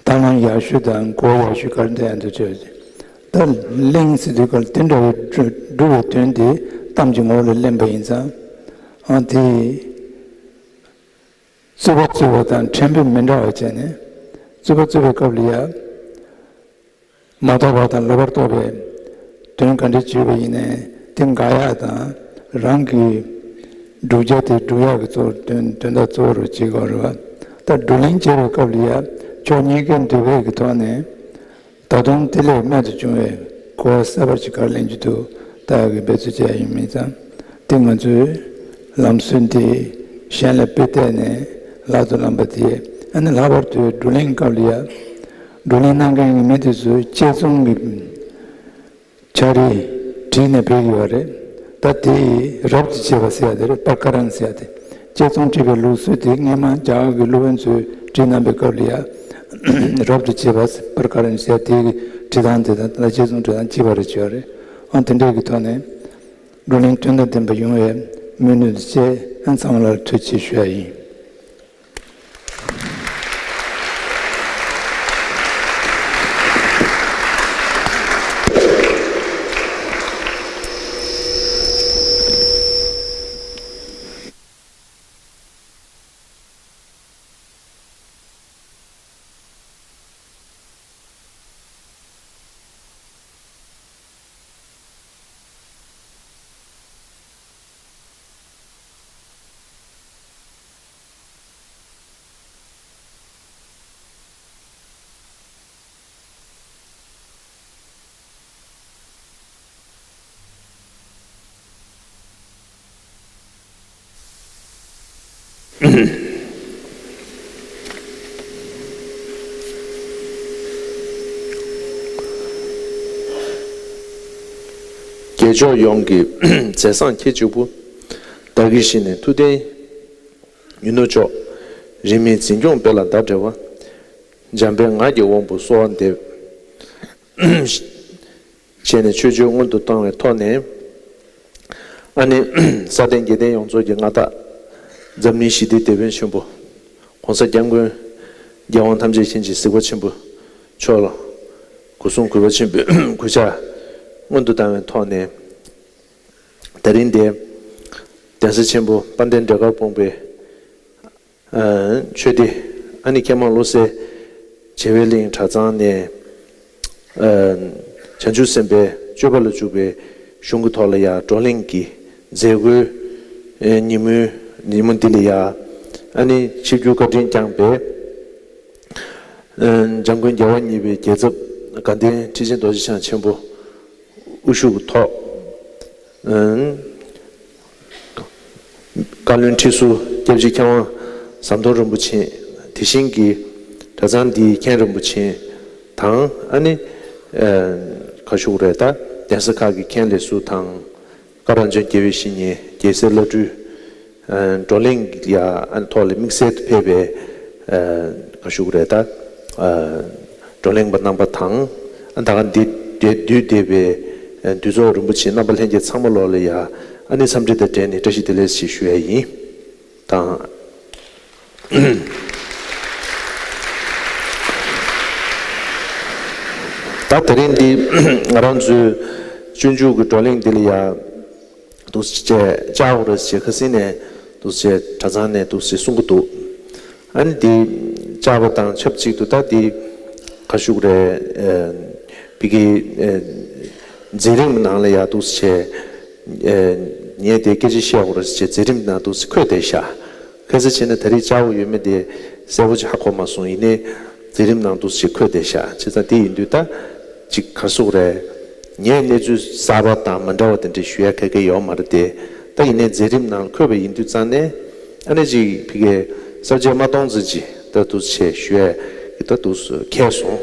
ཐབས་ལམ་ཡག་ཤོས་དང་གོ་བ་ཡག་ཤོས་ག་རེ་འདོད་ཡག་འདོད་ཚུལ། ད་གླེང་ཟེར་དུས་སྐབས་ལ་དེ་འདྲ་བའི་སྒྲུབ་པའི་དོན་དེ་གཏམ་གྱི་ངོ་བོ་ལ་གླེང་པ་ཡིན་ཙང་། ཨང་། དེ། རྩོད་པ་རྩོད་པ་དང་ཕྲན་བུ་མི་འདྲ་བ་བྱས་ནས། རྩོད་པ་རྩོད་པའི་སྐབས་ལ་ཡང་ མ་རྟོགས་པ་དང་ལོག་པར་རྟོག་པའི་དོན་ག་འདྲ་བྱེད་པ་ཡིན་ནའི་དེ་འགག་ཡག་དང་རང་གི་བསྒྲུབ་བྱ་དེ་སྒྲུབ་ཡག་གི་གཙོ་བོར་དོན་དོན་དག་གཙོ་བོར་བྱེད་དགོས་རེད་བ། ད་བགྲོ་གླེང་བྱེད་པའི་སྐབས་ལ་ཡ་ཕྱོགས་གཉིས་ཀའི་འདོད་པའི་གི་ཐོག་ནས། ད་དུང་དེ་ལས་རྨད་དུ་བྱུང་བའི་གོ་བ་གསར་པ་ཞིག་ག་རེ་ལེན་རྒྱུ་འདུག་ལྟ་ཡག་གི་འབད་རྩོལ་བྱས་ཡིན་མིན་ཙང་། དེ་ང་ཚོའི་ལམ་སྲོལ་འདི་གཞན་ལ་སྤེལ་གཏད་ནས་ལག་ཏུ་བླངས་པ་དེ། ཨ་ནི་ལྷག་པར་དུ་བགྲོ་གླེང་སྐབས་ལ་ཡ། བགྲོ་གླེང་གནང་མཁན་གྱི་མི་དེ་ཚོས་དཔྱད་རྩོམ་གྱི་འཆར་གཞི་བྲིས་ནས་ཕུལ་གྱི་ཡོད་རེད། ད་དེ་རབ་ཏུ་བྱེད་པ་ཟེར་ཡ་དེ་རེད། པར་ཀ་རན་ཟེར་ཡ་དེ། དཔྱད་རྩོམ་བྲིས་པའི་ལུགས་སྲོལ་དེ་སྔས་མ་རྒྱ་གར་གྱི་སློབ་དཔོན་ཚོས་བྲིས་གནང་པའི་སྐབས་ལ་ཡ། རབ་ཏུ་བྱེད་པ་པར་ཀ་རན་ཟེར་ཡ་དེ་གི་བྲིས་སྟངས་དེ་དང་ད་དཔྱད་རྩོམ་བྲིས་སྟངས་གཅིག་པ་རེད་བྱས་རེད། ཨང་དེ་འདྲའི་གི་ཐོག་ནས་བགྲོ་གླེང་དོན་དང་ལྡན་པ་ཡོང་བའི་སྨོན་འདུན་དང་བཅས། ཨང་ཚང་མ་ལ་ཐུགས་རྗེ་ཆེ་ཞུ་ཡ་ཡིན། རྒྱལ་མཆོག་ཡོངས་ཀྱི་མཛད་བཟང་ཁྱེད་གཅིག་པུ། བདག་གིས་བཞེས་ནས་ཐུགས་བརྟན་ཡིན་ནོ་ཅོག། རིས་མེད་འཛིན་སྐྱོང་སྤེལ་ལ་བདག་འབྲེལ་བ། འཇམ་དཔལ་ངག་གི་དབང་པོ་གསོལ་བ་འདེབས། བྱས་ནས་ཆོས་སྤྱོད་སྔོན་དུ་བཏང་བའི་ཐོག་ནས། ཨ་ནི་ས་སྟེང་རྒྱལ་བསྟན་ཡོངས་རྫོགས་ཀྱི་མངའ་བདག་འཛམ་གླིང་ཞི་བདེའི་དེད་དཔོན་ཆེན་པོ་༸གོང་ས་༸སྐྱབས་མགོན་རྒྱལ་དབང་ཐམས་ཅད་མཁྱེན་ཅིང་གཟིགས་པ་ཆེན་པོ་མཆོག་ལ་སྒོ་སྲུང་གུས་པ་ཆེན་པོས་གུས་ཕྱག་སྔོན་དུ་བཏང་བའི་ཐོག་ནས། དེ་རིང་འདིར་གདན་ས་ཆེན་པོ་དཔལ་ལྡན་འབྲས་དཀར་སྤུངས་པའི་ཆོས་སྡེ། ཨ་ནི་མཁས་མང་བློ་གསལ་བྱེ་བའི་གླིང་གྲྭ་ཚང་ནས་བྱང་ཆུབ་སེམས་དཔའི་སྤྱོད་པ་ལ་འཇུག་པའི་གཞུང་གི་ཐོག་ལ་ཡང་བགྲོ་གླེང་གི་མཛད་སྒོའི་ཉིན་མོའི་ཉིན་མོ་འདི་ལ་ཡང་། ཨ་ནི་ཆིབས་བསྒྱུར་བཀའ་དྲིན་བསྐྱངས་པའི་འཇམ་མགོན་རྒྱལ་བ་གཉིས་པའི་རྒྱལ་ཚབ་དགའ་ལྡན་ཁྲི་ཆེན་རྡོ་རྗེ་འཆང་ཆེན་པོ་དབུ་བཞུགས་ཐོག། བཀའ་བློན་ཁྲི་ཟུར་སྐྱབས་རྗེ་མཁས་དབང་ཟམ་གདོང་རིན་པོ་ཆེ། དེ་བཞིན་གྱི་གྲྭ་ཚང་འདིའི་མཁན་རིན་པོ་ཆེ་དང་། ཨ་ནི་ག་ཞུ་དགོས་རེད། ད་གདན་ས་ཁག་གི་མཁན་ལས་ཟུར་དང་། བཀའ་རབ་འབྱམས་དགེ་བའི་བཤེས་གཉེན། རྒྱལ་སྲས་བླ་སྤྲུལ། བགྲོ་གླེང་ལ་ཨ་ནི་ཐོག་ལ་དམིགས་བསལ་དུ་ཕེབས་པའི་ག་ཞུ་དགོས་རེད། ད་བགྲོ་གླེང་པ་རྣམ་པ་དང་། ཨ་ད་ག་འདི་འདིར་འདུས་བསྡད་པའི་འདུས་ཚོགས་རིན་པོ་ཆེ་རྣམ་པ་ལྷན་རྒྱས་ཚང་མ་ལོག་ལ་ཡ་ཨ་ནི་འཚམས་འདྲི་དང་འབྲེལ་ནས་བཀྲ་ཤིས་བདེ་ལེགས་ཞེས་ཞུ་ཡ་ཡིན། དང་། ད་དེ་རིང་འདི་ང་རང་ཚོའི་སྤྱོད་འཇུག་གི་བགྲོ་གླེང་འདི་ལ་ཡ། འདུག་སེ་བྱས་བཅར་དགོས་རེད་ཟེར་ཁ་སང་ནས་འདུག་སེ་བྱས་གྲྭ་ཚང་ནས་འདུག་སེ་གསུང་གི་འདུག། ཨ་ནི་འདི་བཅར་བ་དང་ཆབས་ཅིག་ཏུ་ད་འདི་ག་ཞུ་དགོས་རེད། ཨ་ཕ་གི་ཨ་མཛད་རིམ་ནང་ལ་ཡ་འདུག་སེ་བྱས་ཨ་ངས་དེ་སྐད་ཆ་བཤད་དགོས་རེད་ཟེར་བྱས་མཛད་རིམ་ནང་འདུག་སེ་འཁོད་བསྡད་ཤག། གལ་སྲིད་བྱས་ན་ད་རེས་བཅར་བ་ཡོད་མེད་དེ་གསལ་པོ་ཅིག་ཧ་གོ་མ་སོང་། ཡིན་ནའི་མཛད་རིམ་ནང་འདུག་སེ་བྱས་འཁོད་བསྡད་ཤག། བྱས་ཙང་དེ་ཡིན་དུས་ད་ཅིག་ག་རེ་ཟེར་དགོས་རེད། ངས་གནས་ཚུལ་གསར་པ་དང་མ་འདྲ་བ་དེ་འདྲ་ཞུ་ཡ་ག་གེ་ཡོད་མ་རེད་དེ། ད་ཡིན་ནའི་མཛད་རིམ་ནང་འཁོད་པ་ཡིན་དུས་ཙང་ནས་ཨ་ནི་ཅིག་ཕ་གིའི་གསར་བརྗེ་མ་གཏོང་ཙམ་ཅིག་ད་འདུག་སེ་བྱས་ཞུ་ཡ་གི་ད་འདུག་སེ་འཁེལ་སོང་།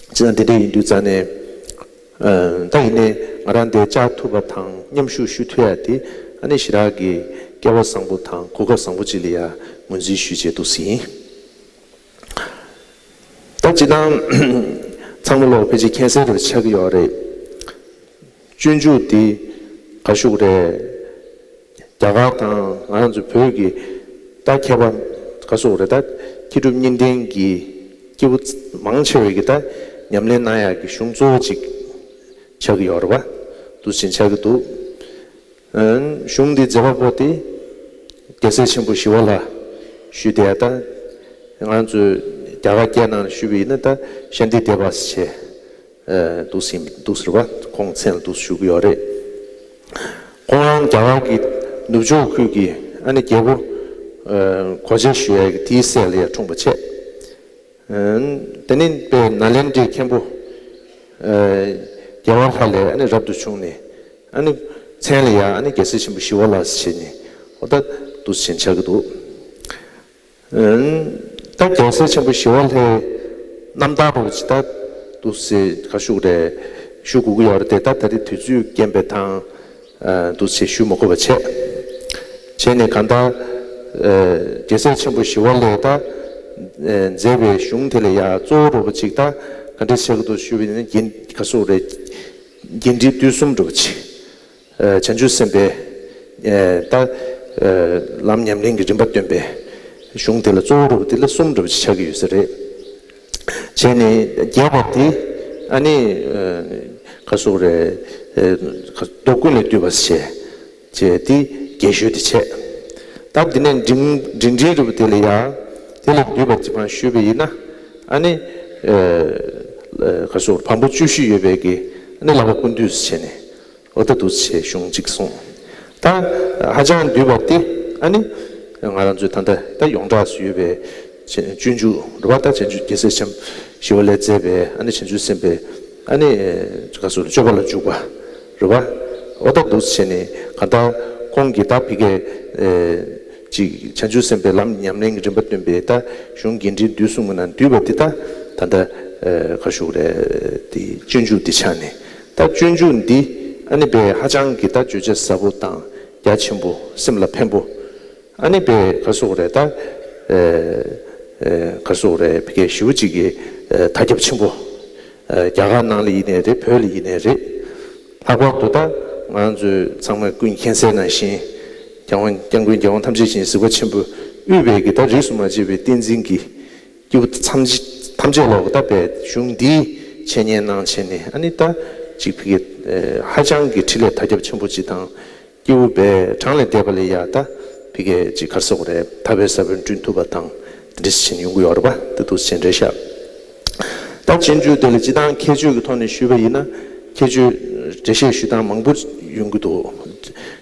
བྱས་ཙང་དེ་འདྲ་ཡིན་དུས་ཙང་ནས་ཨ་ད་ཡིན་ནའི་ང་རང་འདིར་བཅར་ཐུབ་པ་དང་མཉམ་ཞུགས་ཞུ་ཐུབ་ཡ་དེ་ཨ་ནི་ཞེ་དྲག་གི་སྐལ་བ་བཟང་པོ་དང་གོ་སྐབས་བཟང་པོ་ཅིག་ལ་ཡ་ངོས་འཛིན་ཞུས་བྱས་འདུག་སེ་ཡིན། ད་སྤྱིར་བཏང་ཚང་མ་ལོག་ཕལ་ཆེར་མཁྱེན་གསལ་རེ་ཆགས་ཀྱི་ཡོད་རེད། སྤྱོད་འཇུག་འདི་ག་ཞུ་དགོས་རེད། རྒྱ་གར་དང་ང་རང་ཚོ་བོད་ཀྱི་ད་མཁས་པ་ག་ཟེར་དགོས་རེད། ད་མཁས་གྲུབ་གཉིས་ལྡན་གྱི་སྐྱེས་བུ་མང་ཆེ་བས་ཀྱི་ད་ཉམས་ལེན་གནང་ཡག་གི་གཞུང་གཙོ་བོ་གཅིག་ཆགས་ཀྱི་ཡོད་རེད་པ། འདུག་སེ་ཆགས་ཀྱི་འདུག། གཞུང་འདི་མཛད་པ་པོ་དེ་རྒྱལ་སྲས་ཆེན་པོ་ཞི་བ་ལྷ་ཞུས་ཏེ། ད་ང་ཚོས་རྒྱ་གར་སྐད་ནང་ཞུས་པ་ཡིན་ན་ད་ཤཱནྟི་དེ་བ་ཟེར་བྱས། འདུག་ཟིན་འདུག་ཟེར་བ་ཁོང་མཚན་ལ་འདུག་ཞུ་གི་ཡོད་རེད། ཁོང་རང་རྒྱ་གར་གྱི་ནུབ་ཕྱོགས་ཁུལ་གྱི་ཨ་ནི་རྒྱལ་པོ་གོ་ཆ་ཞུ་ཡ་གི་དེའི་སྲས་ལ་ཡ་འཁྲུངས་པ་བྱས། དེ་ནི་དཔེ་ནཱ་ལེནྡྲའི་མཁན་པོ་རྒྱལ་བ་ལྷ་ལས་ཨ་ནི་རབ་ཏུ་བྱུང་ནས་ཨ་ནི་མཚན་ལ་ཡ་ཨ་ནི་རྒྱལ་སྲས་ཆེན་པོ་ཞི་བ་ལྷ་ཟེར་བྱས་ནས་ཨོ་ད་འདུག་ཟེར་ཆགས་ཀྱི་འདུག་ད་རྒྱལ་སྲས་ཆེན་པོ་ཞི་བ་ལྷའི་རྣམ་ཐར་རོ་ཇི་ལྟར་འདུག་སེ་ག་ཞུ་རེད་ཞུ་དགོས་ཀྱི་ཡོད་རེད་དེ། ད་ད་རེས་དུས་ཚོད་རྐྱེན་པས་དང་འདུག་སེ་ཞུ་མ་དགོས་པ་བྱས། བྱས་ནས་གང་ལྟར་རྒྱལ་སྲས་ཆེན་པོ་ཞི་བ་ལྷས་ད་མཛད་པའི་གཞུང་དེ་ལ་ཡང་གཙོ་བོ་རོ་པ་ཅིག་ད་ག་འདྲ་བྱེད་དགོས་འདུག་ཞུས་པ་ཡིན་ན་རྒྱན་ག་ཞུ་རེད། རྒྱན་འབྲེལ་བསྡུས་གསུམ་རོ་པ་ཅིག་བྱང་ཆུབ་སེམས་དཔའི་ད་ལམ་ཉམས་ལེན་གྱི་རིམ་པ་སྟོན་པའི་གཞུང་དེ་ལ་གཙོ་བོ་རུ་དེ་ལ་གསུམ་འདྲ་པོ་ཅིག་ཆགས་ཀྱི་ཡོད་ས་རེད། བྱས་ནས་རྒྱས་པ་དེ་ཨ་ནི་ག་སོག་རེད། མདོ་ཀུན་ལས་བཏུས་པ་ཞེས་བྱས་དེ་རྒྱས་ཤོས་དེ་བྱས། ད་འདི་ནས་འབྲིང་འབྲིང་འབྲིང་རུ་དེ་ལ་ཡང་དེ་ལས་བཏུས་པ་ཅིག་མ་ཞུས་པ་ཡིན་ན་ཨ་ནི་ག་སོག་བམ་པོ་བཅུ་བཞི་ཡོད་པའི་གི་ཨ་ནི་བསླབ་པ་ཀུན་བཏུས་སུ་བྱས་ནས། འོ་ད་འདུག་སེ་གཞུང་གཅིག་གསུངས། ད་ཧ་ཅང་བསྡུས་པ་སྟེ་ཨ་ནི་ང་རང་ཚོའི་ད་ལྟ་ད་ཡོངས་གྲགས་སུ་ཡོད་པའི་སྤྱོད་འཇུག་རེད་པ། ད་སྤྱོད་འཇུག་རྒྱལ་སྲས་ཆེན་ཞི་བ་ལྷས་མཛད་པའི་ཨ་ནི་བྱང་ཆུབ་སེམས་དཔའི་ཨ་ནི་ག་སོགས་སྤྱོད་པ་ལ་འཇུག་པ་རེད་པ། འོ་ད་འདུག་སེ་བྱས་ནས་གང་ལྟར་ཁོང་གིས་ད་ཕ་གིའི་ཅིག་བྱང་ཆུབ་སེམས་དཔའི་ལམ་ཉམས་ལེན་གྱི་རིམ་པ་སྟོན་པའི་ད་གཞུང་རྒྱས་འབྲིང་བསྡུས་གསུམ་གྱི་ནང་བསྡུས་པ་འདི་ད་ད་ལྟ་ག་ཞུ་རེད་དེ་སྤྱོད་འཇུག་འདི་ཆགས་ནས། ད་སྤྱོད་འཇུག་འདི་ཨ་ནི་པའི་ཧ་ཅང་གི་ད་བརྗོད་བྱ་ཟབ་པོ་དང་རྒྱ་ཆེན་པོ་སེམས་ལ་ཕན་པོ། ཨ་ནི་པའི་ག་སོག་རེད་ད་ག་སོག་རེད་ཕ་གིའི་ཞེ་པོ་ཅིག་གི་དར་ཁྱབ་ཆེན་པོ་རྒྱ་གར་ནང་ལ་ཡིན་ནའི་རེད། བོད་ལ་ཡིན་ནའི་རེད། ལྷག་པར་དུ་ད་ང་ཚོས་ཚང་མས་ཀུན་མཁྱེན་གསལ་ནང་བཞིན་རྒྱལ་དབང་སྐྱབས་མགོན་རྒྱལ་དབང་ཐམས་ཅད་མཁྱེན་གཟིགས་པ་ཆེན་པོས་དབུས་པའི་གི་ད་རིས་སུ་མ་བྱས་པའི་བསྟན་འཛིན་གྱི་སྐྱེས་བུ་ཐམས་ཅད་ཐམས་ཅད་ལོག་ད་པའི་གཞུང་འདིའི་འཆད་ཉན་གནང་བྱས་ནས་ཨ་ནི་ད་ཅིག་ཕ་གི་ཧ་ཅང་གི་འཕྲིན་ལས་དར་ཁྱབ་ཆེན་པོ་ཅིག་དང་སྐྱེས་བུ་པའི་གྲངས་ལས་འདས་པ་ལ་ཡ་ད་ཕ་གི་ཅིག་ག་རེ་ཟེར་དགོས་རེད། ཐར་པའི་ས་བོན་བསྐྲུན་ཐུབ་པ་དང་དེ་འདྲ་ཞིག་ཡོང་གི་ཡོད་རེད་པ། དེ་འདུག་སེ་རེད་ཤག་ད་སྤྱོད་འཇུག་དེ་ལ་སྤྱིར་བཏང་ཁྱད་ཆོས་ཀྱི་ཐོག་ནས་ཞུས་པ་ཡིན་ན་ཁྱད་ཆོས་འགྲེལ་བཤད་ཞུ་སྟངས་མང་པོ་ཡོང་གི་འདུག་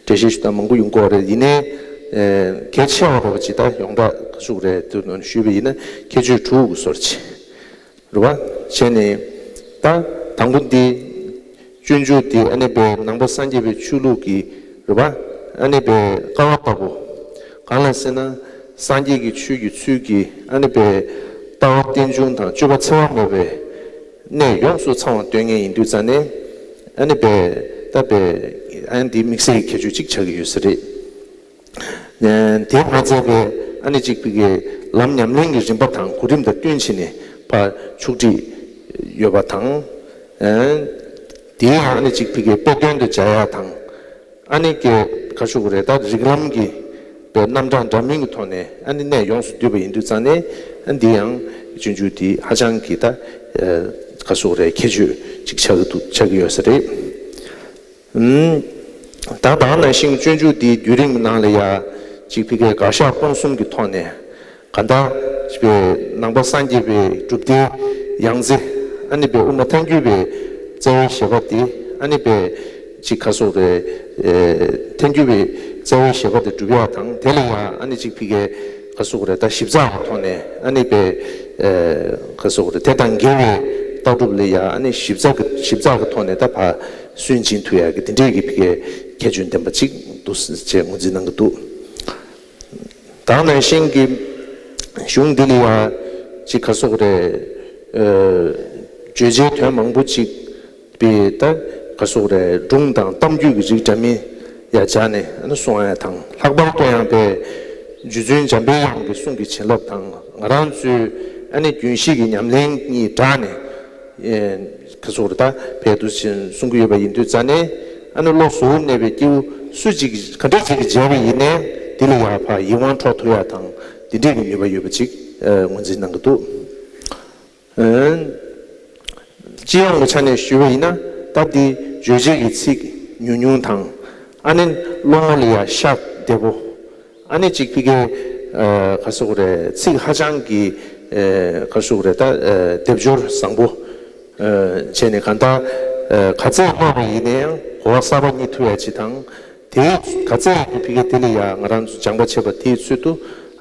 འགྲེལ་བཤད་ཞུ་སྟངས་མང་པོ་ཡོང་གི་ཡོད་རེད། ཡིན་ནའི་གལ་ཆེ་བ་རོ་པ་ཅིག་ད་ཡོངས་གྲགས་ག་ཟེར་དགོས་རེད། དེ་ནང་ཞུས་པ་ཡིན་ན་ཁྱད་ཆོས་དྲུག་གི་སོར་ཆེ་རེད་པ། བྱས་ནས་ད་དང་པོ་འདི་སྤྱོད་འཇུག་འདི་ཨ་ནི་པའི་ནང་པ་སངས་རྒྱས་པའི་ཆོས་ལུགས་ཀྱི་རེད་པ། ཨ་ནི་པའི་ཀ་བ་ལྟ་བུ་གང་ལ་ཟེར་ན་སངས་རྒྱས་ཀྱི་ཆོས་ཀྱི་ཚུལ་གྱིས་ཨ་ནི་པའི་ལྟ་བ་རྟེན་འབྱུང་དང་སྤྱོད་པ་འཚེ་བ་མེད་པའི་གནས་ཡོངས་སུ་ཚང་བ་སྟོན་མཁན་ཡིན་དུས་ཙང་ནས་ཨ་ནི་པའི་ད་པའི་ཨ་ནི་འདི་དམིགས་བསལ་གྱི་ཁྱད་ཆོས་གཅིག་ཆགས་ཀྱི་ཡོད་ས་རེད། དེ་མ་ཚད་པའི་ཨ་ནི་གཅིག་པའི་གི་ལམ་ཉམས་ལེན་གྱི་རིམ་པ་དང་གོ་རིམ་དང་བསྟུན་བྱས་ནས་ཕར་ཕྱོགས་སྒྲིག་ཡོད་པ་དང་། དེའི་ཨ་ནི་གཅིག་པའི་གི་དཔེ་དོན་དུ་སྦྱར་ཡ་དང་། ཨ་ནི་གི་ག་ཞུ་དགོས་རེད། ད་རིགས་ལམ་གྱི་པའི་རྣམ་གྲངས་འདྲ་མིན་གྱི་ཐོག་ནས་ཨ་ནི་གནས་ཡོངས་སུ་བསྡུས་པ་ཡིན་དུས་ཙང་ནས་ཨ་ནི་འདི་ཡང་སྤྱོད་འཇུག་འདི་ཧ་ཅང་གི་ད་ག་ཞུ་དགོས་རེད། ཁྱད་ཆོས་གཅིག་ཆགས་ཀྱི་འདུག་ཆགས་ཀྱི་ཡོད་ས་རེད། ད་ད་ནང་བཞིན་སྤྱོད་འཇུག་འདིའི་བརྒྱུད་རིམ་ནང་ལ་ཡ་གཅིག་ཕ་གིའི་དགག་བཞག་སྤོང་གསུམ་གྱི་ཐོག་ནས་གང་ལྟར་པའི་ནང་པ་སངས་རྒྱས་པའི་གྲུབ་མཐའི་ཡང་རྩེ་ཨ་ནི་པའི་དབུ་མ་ཐལ་འགྱུར་བའི་རྩ་བའི་བཞེད་པ་དེ་ཨ་ནི་པའི་གཅིག་ག་ཟེར་དགོས་རེད། ཐལ་འགྱུར་བའི་རྩ་བའི་བཞེད་པ་དེ་སྒྲུབ་ཡ་དང་དེ་ལ་ཡ་ཨ་ནི་གཅིག་ཕ་གིའི་ག་ཟེར་དགོས་རེད། ད་ཞིབ་ཚགས་ཀྱི་ཐོག་ནས་ཨ་ནི་པའི་ག་ཟེར་དགོས་རེད། དེ་དང་འགལ་བའི་ལྟ་གྲུབ་ལ་ཡ་ཨ་ནི་ཞིབ་ཚགས་ཀྱི་ཞིབ་ཚགས་ཀྱི་ཐོག་ནས་ད་ཕར་སུན་འབྱིན་ཐུབ་ཡག་གི་དེ་འདྲའི་གི་ཕ་གིའི་ཁྱད་ཆོས་ལྡན་པ་ཅིག་འདུག་ཅེས་ངོས་འཛིན་གནང་གི་འདུག་ད་ནང་བཞིན་གྱི་གཞུང་འདི་ལ་ཡང་ཅིག་ག་ཟེར་དགོས་རེད། བརྗོད་བྱའི་དོན་མང་པོ་ཅིག་པའི་ད་ག་ཟེར་དགོས་རེད། སྒྲུང་དང་གཏམ་རྒྱུད་ཀྱི་རིགས་འདྲ་མིན་ཡང་སྦྱར་ནས་ཨ་ནི་གསུང་ཡ་དང་། ལྷག་པར་དུ་ཡང་པའི་རྗེ་བཙུན་འཇམ་པའི་དབྱངས་ཀྱི་གསུང་གི་བྱིན་རླབས་དང་ང་རང་ཚོའི་ཨ་ནི་རྒྱུན་ཤེས་ཀྱི་ཉམས་ལེན་གཉིས་སྦྲགས་ནས། ག་ཟེར་དགོས་རེད། ད་ཕལ་དུ་ཕྱིན་གསུང་གི་ཡོད་པ་ཡིན་དུས་ཙང་ནས་ཨ་ནི་བློ་གཟུ་བོར་གནས་པའི་སྐྱེ་བོ་སུ་གཅིག་ག་འདྲ་ཅིག་གིས་མཇལ་བ་ཡིན་ནའི་འདི་ལ་ཡང་ཕར་ཡིད་དབང་འཕྲོག་ཐུབ་ཡ་དང་འདི་འདྲའི་གི་ནུས་པ་ཡོད་པ་ཅིག་ངོས་འཛིན་གནང་གི་འདུག་སྤྱི་ཡོངས་ཀྱི་ཆ་ནས་ཞུས་པ་ཡིན་ན་ད་འདི་རྗོད་བྱེད་ཀྱི་ཚིག་ཉུང་ཉུང་དང་ཨ་ནི་བློ་ངོ་ལ་ཡང་ཤར་བདེ་པོ། ཨ་ནི་གཅིག་ཕ་གིའི་ག་ཟེར་དགོས་རེད། ཚིག་ཧ་ཅང་གི་ག་ཟེར་དགོས་རེད། ད་སྡེབ་སྦྱོར་བཟང་པོ། བྱས་ནས་གང་ལྟར་ག་ཚད་སློབ་པ་ཡིན་ན་ཡང་གོ་བ་གསར་པ་རྙེད་ཐུབ་ཡ་ཅིག་དང་། དེའི་ག་ཚད་ཕ་གི་དེ་ལ་ཡ་ང་རང་ཚོ་སྦྱངས་པ་བྱས་པ་དེའི་ཚུལ་དུ་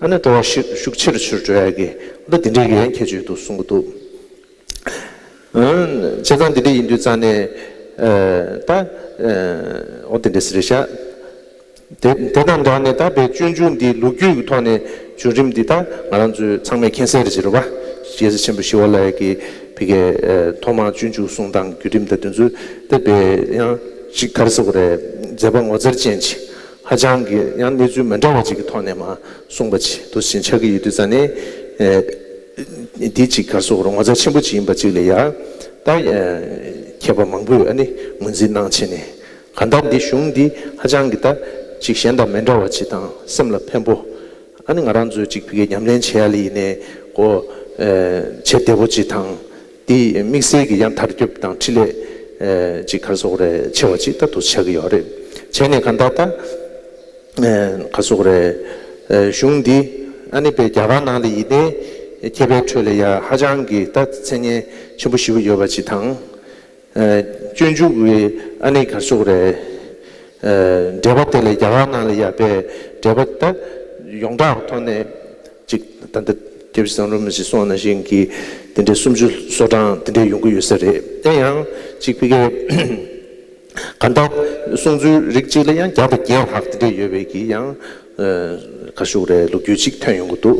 ཨ་ནི་སྤྲོ་བ་ཤུགས་ཤུགས་ཆེ་རུ་ཆེ་རུ་འགྲོ་ཡ་གི་ད་དེ་འདྲའི་གི་ཡང་ཁྱད་ཆོས་འདུག་གསུང་གི་འདུག་བྱས་ཙང་དེ་འདྲ་ཡིན་དུས་ཙང་ནས་ད་འོ་དེ་འདྲ་ཟེར་ཤག་དེ་དེ་དང་སྦྲགས་ནས་ད་དཔེ་སྤྱོད་འཇུག་འདི་ལོ་རྒྱུས་ཀྱི་ཐོག་ནས་བྱུང་རིམ་འདི་ད་ང་རང་ཚོས་ཚང་མས་མཁྱེན་གསལ་རེད་ཅེས་རེད་བ། རྒྱལ་སྲས་ཆེན་པོ་ཞི་བ་ལྷ་ཡི་གི་ཕ་གི་ཐོག་མར་སྤྱོད་འཇུག་གསུང་སྟངས་བརྒྱུད་རིམ་དང་དེ་ཚོ་ད་དཔེ་ཡང་ཅིག་ག་རེ་ཟེར་དགོས་རེད། མཛད་པ་ངོ་མཚར་ཅན་ཅིག་ཧ་ཅང་གི་ཡང་གནས་ཚུལ་མི་འདྲ་བ་ཅིག་གི་ཐོག་ནས་མར་གསུངས་པ་ཅིག་འདུག་ཟིན་ཆགས་ཀྱི་ཡོད་དུས་ཙང་ནས་འདི་ཅིག་ག་རེ་ཟེར་དགོས་རེད། ངོ་མཚར་ཆེན་པོ་ཅིག་ཡིན་པ་ཅིག་ལ་ཡ་ད་མཁས་པ་མང་པོས་ཨ་ནི་ངོས་འཛིན་གནང་བྱས་ནས། གང་ལྟར་འདི་གཞུང་འདི་ཧ་ཅང་གི་ད་ཅིག་གཞན་དང་མི་འདྲ་བ་ཅིག་དང་སེམས་ལ་ཕན་པོ། ཨ་ནི་ང་རང་ཚོས་ཅིག་ཕ་གིའི་ཉམས་ལེན་བྱེད་ཡ་ལ་ཡིན་ནའི་གོ་བྱེད་བདེ་པོ་ཅིག་དང་། འདི་དམིགས་བསལ་གྱི་ཡང་དར་ཁྱབ་དང་འཕྲིན་ལས་ཅིག་ག་རེ་ཟེར་དགོས་རེད། ཆེ་བ་ཅིག་ད་འདུག་ཆགས་ཀྱི་ཡོད་རེད། བྱས་ནས་གང་ལྟར་ད་ག་རེ་ཟེར་དགོས་རེད། གཞུང་འདི་ཨ་ནི་དཔེ་རྒྱ་གར་ནང་ལ་ཡིན་ནའི་མཁས་པའི་ཁྲོད་ལ་ཡ་ཧ་ཅང་གི་ད་མཚན་སྙན་ཆེན་པོ་ཞེ་པོ་ཡོད་པ་ཅིག་དང་། སྤྱོད་འཇུག་གི་ཨ་ནི་ག་རེ་ཟེར་དགོས་རེད། འགྲེལ་པ་དེ་ལ་རྒྱ་གར་ནང་ལ་ཡ་དཔེ་འགྲེལ་པ་ད་ཡོངས་གྲགས་ཐོག་ནས་ཅིག་ད་ལྟ་སྐྱབས་རྗེ་ཟམ་གདོང་རིན་པོ་ཆེས་གསུངས་པ་ནང་བཞིན་གྱི་དེ་འདྲའི་སུམ་ཅུ་སོ་གྲངས་དེ་འདྲའི་ཡོང་གི་ཡོད་ས་རེད། དེ་ཡང་ཅིག་ཕ་གིའི་གང་ལྟར་གསུང་ཚུལ་རིགས་གཅིག་ལ་ཡང་བརྒྱ་དང་བརྒྱད་ལྷག་དེ་འདྲའི་ཡོད་པའི་གི་ཡང་ག་རེ་ཟེར་དགོས་རེད། ལོ་རྒྱུས་ཅིག་ཐོན་ཡོང་གི་འདུག་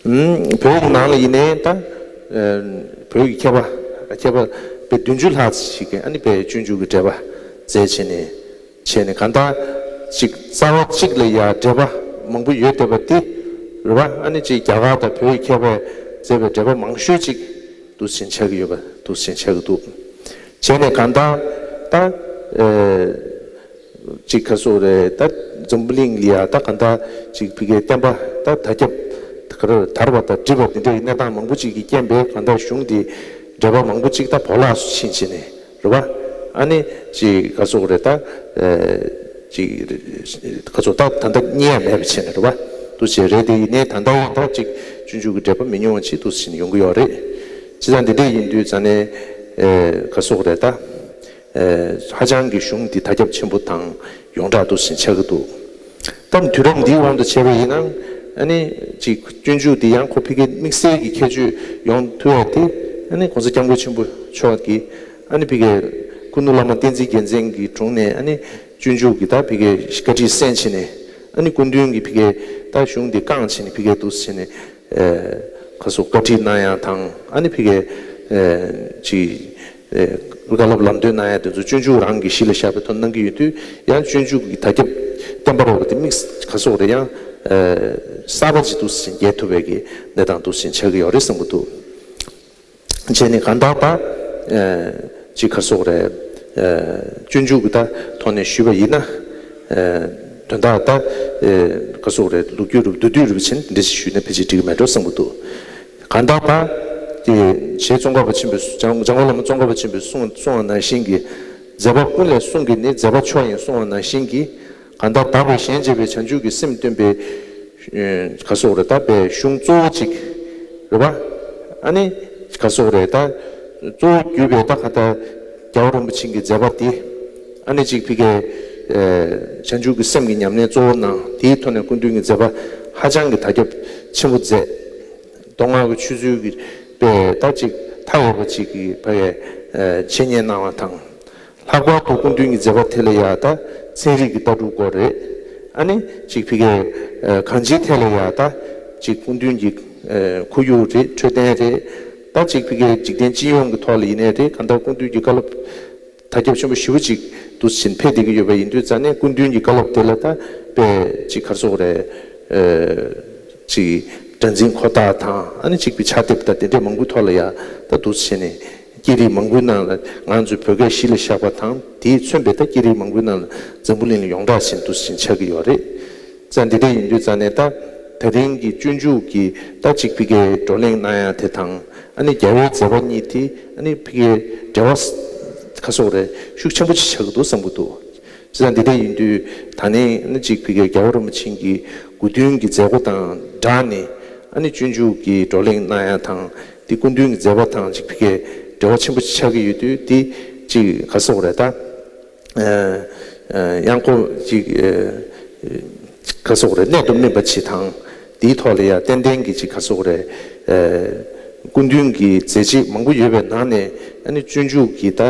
བོད་ཀྱི་ནང་ལ་ཡིན་ནའི་ད་བོད་ཀྱི་མཁས་པ་མཁས་པ་དཔེ་བདུན་ཅུ་ལྷག་ཅིག་གིས་ཨ་ནི་དཔེ་སྤྱོད་འཇུག་གི་འགྲེལ་པ་མཛད་བྱས་ནས་བྱས་ནས་གང་ལྟར་ཅིག་རྩ་བ་གཅིག་ལ་ཡ་འགྲེལ་པ་མང་པོ་ཡོད་བསྡད་པ་དེ་རེད་བ། ཨ་ནི་ཅིག་རྒྱ་གར་དང་བོད་ཀྱི་མཁས་པས་མཛད་པའི་འགྲེལ་པ་མང་ཤོས་ཅིག་འདུག་ཟིན་ཆགས་ཀྱི་ཡོད་པ་འདུག་ཟིན་ཆགས་ཀྱི་འདུག་བྱས་ནས་གང་ལྟར་ད། ཅིག་ག་རེ་ཟེར་དགོས་རེད། ད་འཛམ་བུ་གླིང་ལ་ཡ་ད་གང་ལྟར་ཅིག་ཕ་གིའི་བསྟན་པ་ད་དར་ཁྱབ་ག་རེ་དར་བ་དང་འགྲིབ་པ་འདི་འདྲའི་གནས་སྟངས་མང་པོ་ཅིག་གི་རྐྱེན་པས་གང་ལྟར་གཞུང་འདི་འགྲེལ་པ་མང་པོ་ཅིག་ད་བོར་བརླག་སུ་ཕྱིན་བྱས་ནས་རེད་བ། ཨ་ནི་ཅིག་ག་རེ་ཟེར་དགོས་རེད། ད་ཅིག་ག་རེ་ཟེར་ད་ད་ལྟ་རྙེད་ཡ་མེད་པ་བྱས་ནས་རེད་བ། འདུག་བྱས་རེད། དེ་ཡིན་ནའི་ད་ལྟ་ཡང་ད་ཅིག་སྤྱོད་འཇུག་གི་འགྲེལ་པ་མི་ཉུང་བ་ཅིག་འདུག་ཟིན་ཡོང་གི་ཡོད་རེད། བྱས་ཙང་འདི་འདྲ་ཡིན་དུས་ཙང་ནས་ག་རེ་ཟེར་དགོས་རེད། ད། ཧ་ཅང་གི་གཞུང་འདི་དར་ཁྱབ་ཆེན་པོ་དང་ཡོངས་གྲགས་འདུག་ཟིན་ཆགས་ཀྱི་འདུག་ད་དུས་རབས་འདིའི་དབང་དུ་བྱས་པ་ཡིན་ན་ཨ་ནི་ཅིག་སྤྱོད་འཇུག་འདི་ཡང་ཁོ་ཕ་གིའི་དམིགས་བསལ་གྱི་ཁྱད་ཆོས་ཡོང་ཐུབ་ཡ་དེ་ཨ་ནི་༸གོང་ས་༸སྐྱབས་མགོན་ཆེན་པོ་མཆོག་གིས་ཨ་ནི་ཕ་གིའི་སྐུ་ནུ་བླ་མ་བསྟན་འཛིན་རྒྱལ་མཚན་གྱི་དྲུང་ནས་ཨ་ནི་སྤྱོད་འཇུག་གི་ད་ཕ་གིའི་བཀའ་ཁྲིད་གསན་བྱས་ནས་ཨ་ནི་སྐུ་མདུན་གྱི་ཕ་གིའི་ད་གཞུང་འདི་བསྐངས་བྱས་ནས་ཕ་གིའི་འདུག་ཟིན་ནས། ཁ་སོགས་བཀའ་ཁྲིད་གནང་ཡ་དང་ཨ་ནི་ཕ་གིའི་ཅིག་བཀའ་སློབ་ལམ་སྟོན་གནང་ཡ་དེ་ཚོ་སྤྱོད་འཇུག་རང་གི་གཞི་ལ་བཞག་པའི་ཐོག་གནང་གི་ཡོད་དུས་ཡང་སྤྱོད་འཇུག་གི་དར་ཁྱབ་བསྟན་པ་རོགས་པ་དེ་དམིགས་ཁ་སོགས་རེ་ཡང་གསར་པ་ཅིག་འདུག་ཟིན་རྒྱས་ཐུབ་པའི་གི་གནས་སྟངས་འདུག་ཟིན་ཆགས་ཀྱི་ཡོད་རེད་བསམ་གྱི་འདུག་བྱས་ནས་གང་ལྟར་ད་ཅིག་ཁ་སོགས་རེ་སྤྱོད་འཇུག་གི་ད་ཐོག་ནས་ཞུས་པ་ཡིན་ན། དོན་དག་ད་ག་སོགས་རེད། ལོ་རྒྱུས་རུ་མདོར་བསྡུས་རུ་ཕྱིན་འདི་ཞུས་ན་ཕལ་ཆེར་འགྲིག་གི་མེད་འགྲོ་བསམ་གྱི་འདུག་གང་ལྟར་ད་དེ་ཞེས་ཙོང་ཁ་པ་ཆེན་པོས་འཇམ་མགོན་བླ་མ་ཙོང་ཁ་པ་ཆེན་པོས་གསུངས་གསུངས་པ་ནང་བཞིན་གྱི་མཛད་པ་ཀུན་ལས་གསུང་གི་ནི་མཛད་པ་མཆོག་ཡིན་གསུངས་པ་ནང་བཞིན་གྱི་གང་ལྟར་བདག་གིས་གཞན་གཅེས་པའི་བྱང་ཆུབ་ཀྱི་སེམས་སྟོན་པའི་ག་སོགས་རེད། ད་པའི་གཞུང་གཙོ་བོ་གཅིག་རེད་པ། ཨ་ནི་ག་སོགས་རེད། ད་གཙོ་བོ་བརྒྱུད་པའི་ད་ག་ད་རྒྱལ་བ་རིན་པོ་ཆེ་གི་མཛད་པ་དེ་ཨ་ནི་གཅིག་ཕ་གིའི་བྱང་ཆུབ་ཀྱི་སེམས་ཀྱི་ཉམས་ལེན་གཙོ་བོ་གནང་། དེའི་ཐོག་ནས་སྐུ་མདུན་གྱི་མཛད་པ་ཧ་ཅང་གི་དར་ཁྱབ་ཆེན་པོ་མཛད། མདོ་སྔགས་ཀྱི་ཆོས་ཚུལ་གྱི་པའི་ད་ཅིག་མཐའ་ཡས་པ་ཅིག་གི་ཕ་གིའི་འཆད་ཉན་གནང་བ་དང་། ལྷག་པར་དུ་སྐུ་མདུན་གྱི་མཛད་པ་དེ་ལ་ཡ་ད་ཚན་རིག་གི་ལྟ་གྲུབ་སྐོར་རེད། ཨ་ནི་ཅིག་ཕ་གིའི་གང་ཅིའི་ཐད་ལ་ཡ་ད་ཅིག་སྐུ་མདུན་གྱི་ཁོར་ཡུག་རེད། འཕྲོད་བསྟེན་རེད། ད་ཅིག་ཕ་གིའི་འཇིག་རྟེན་སྤྱི་ཡོངས་ཀྱི་ཐོག་ལ་ཡིན་ནའི་རེད། གང་ལྟར་སྐུ་མདུན་གྱི་བཀའ་སློབ་དར་ཁྱབ་ཆེན་པོ་ཞེ་པོ་ཅིག་འདུག་ཟིན་ཕེབས་བསྡད་ཀྱི་ཡོད་པ་ཡིན་དུས་ཙང་ནས་སྐུ་མདུན་གྱི་བཀའ་སློབ་དེ་ལ་ད་དཔེ་ཅིག་ག་རེ་ཟེར་དགོས་རེད། ཅིག་སྒྲ་འཛིན་ཁོ་ཐག་དང་ཨ་ནི་ཅིག་པའི་ཕྱག་དེབ་དང་དེ་འདྲའི་མང་པོའི་ཐོག་ལ་ཡ་ད་འདུག་བྱས་ནས་སྐད་རིགས་མང་པོའི་ནང་ལ་ང་ཚོའི་བོད་སྐད་གཞི་ལ་བཞག་པ་དང་དེས་མཚོན་པའི་ད་སྐད་རིགས་མང་པོའི་ནང་ལ་འཛམ་བུ་གླིང་ལ་ཡོངས་གྲགས་ཤིག་འདུག་བྱས་ཆགས་ཀྱི་ཡོད་རེད། ཙང་འདི་འདྲ་ཡིན་དུས་ཙང་ནས་ད་ད་རིང་གི་སྤྱོད་འཇུག་གི་ད་ཅིག་ཕ་གིའི་བགྲོ་གླེང་གནང་ཡ་དེ་དང་ཨ་ནི་རྒྱལ་བའི་མཛད་པ་གཉིས་དེ་ཨ་ནི་ཕ་གིའི་འབྲེལ་བ་ག་སོགས་རེད་ཤུགས་ཆེན་པོ་ཅིག་ཆགས་ཀྱི་འདུག་བསམ་གྱི་འདུག་བྱས་ཙང་འདི་འདྲ་ཡིན་དུས་ད་ནི་ཨ་ནི་ཅིག་ཕ་གིའི་རྒྱལ་བ་རིན་པོ་ཆེ་གི་དགུང་སྟོན་གྱི་མཛད་སྒོ་དང་སྦྲགས་ནས་ཨ་ནི་སྤྱོད་འཇུག་གི་བགྲོ་གླེང་གནང་ཡ་དང་དེ་སྐུ་མདུན་གྱི་མཛད་པ་དང་ཅིག་ཕ་གིའི་ འབྲེལ་བ་ཆེན་པོ་ཆགས་ཀྱི་ཡོད་དུས། འདི་ཅིག་ག་ཟེར་དགོས་རེད་ད། ཨ་ཨ་ཡང་ཁོ་ཅིག་ཨ་ག་ཟེར་དགོས་རེད། གནད་དུ་སྨིན་པ་ཅིག་དང་། འདིའི་ཐོག་ལ་ཡང་ཏན་ཏན་གྱི་ཅིག་ག་ཟེར་དགོས་རེད། ཨ་སྐུ་མདུན་གྱི་མཛད་རྗེས་མང་པོ་ཡོད་པའི་ནང་ནས། ཨ་ནི་སྤྱོད་འཇུག་གི་ད་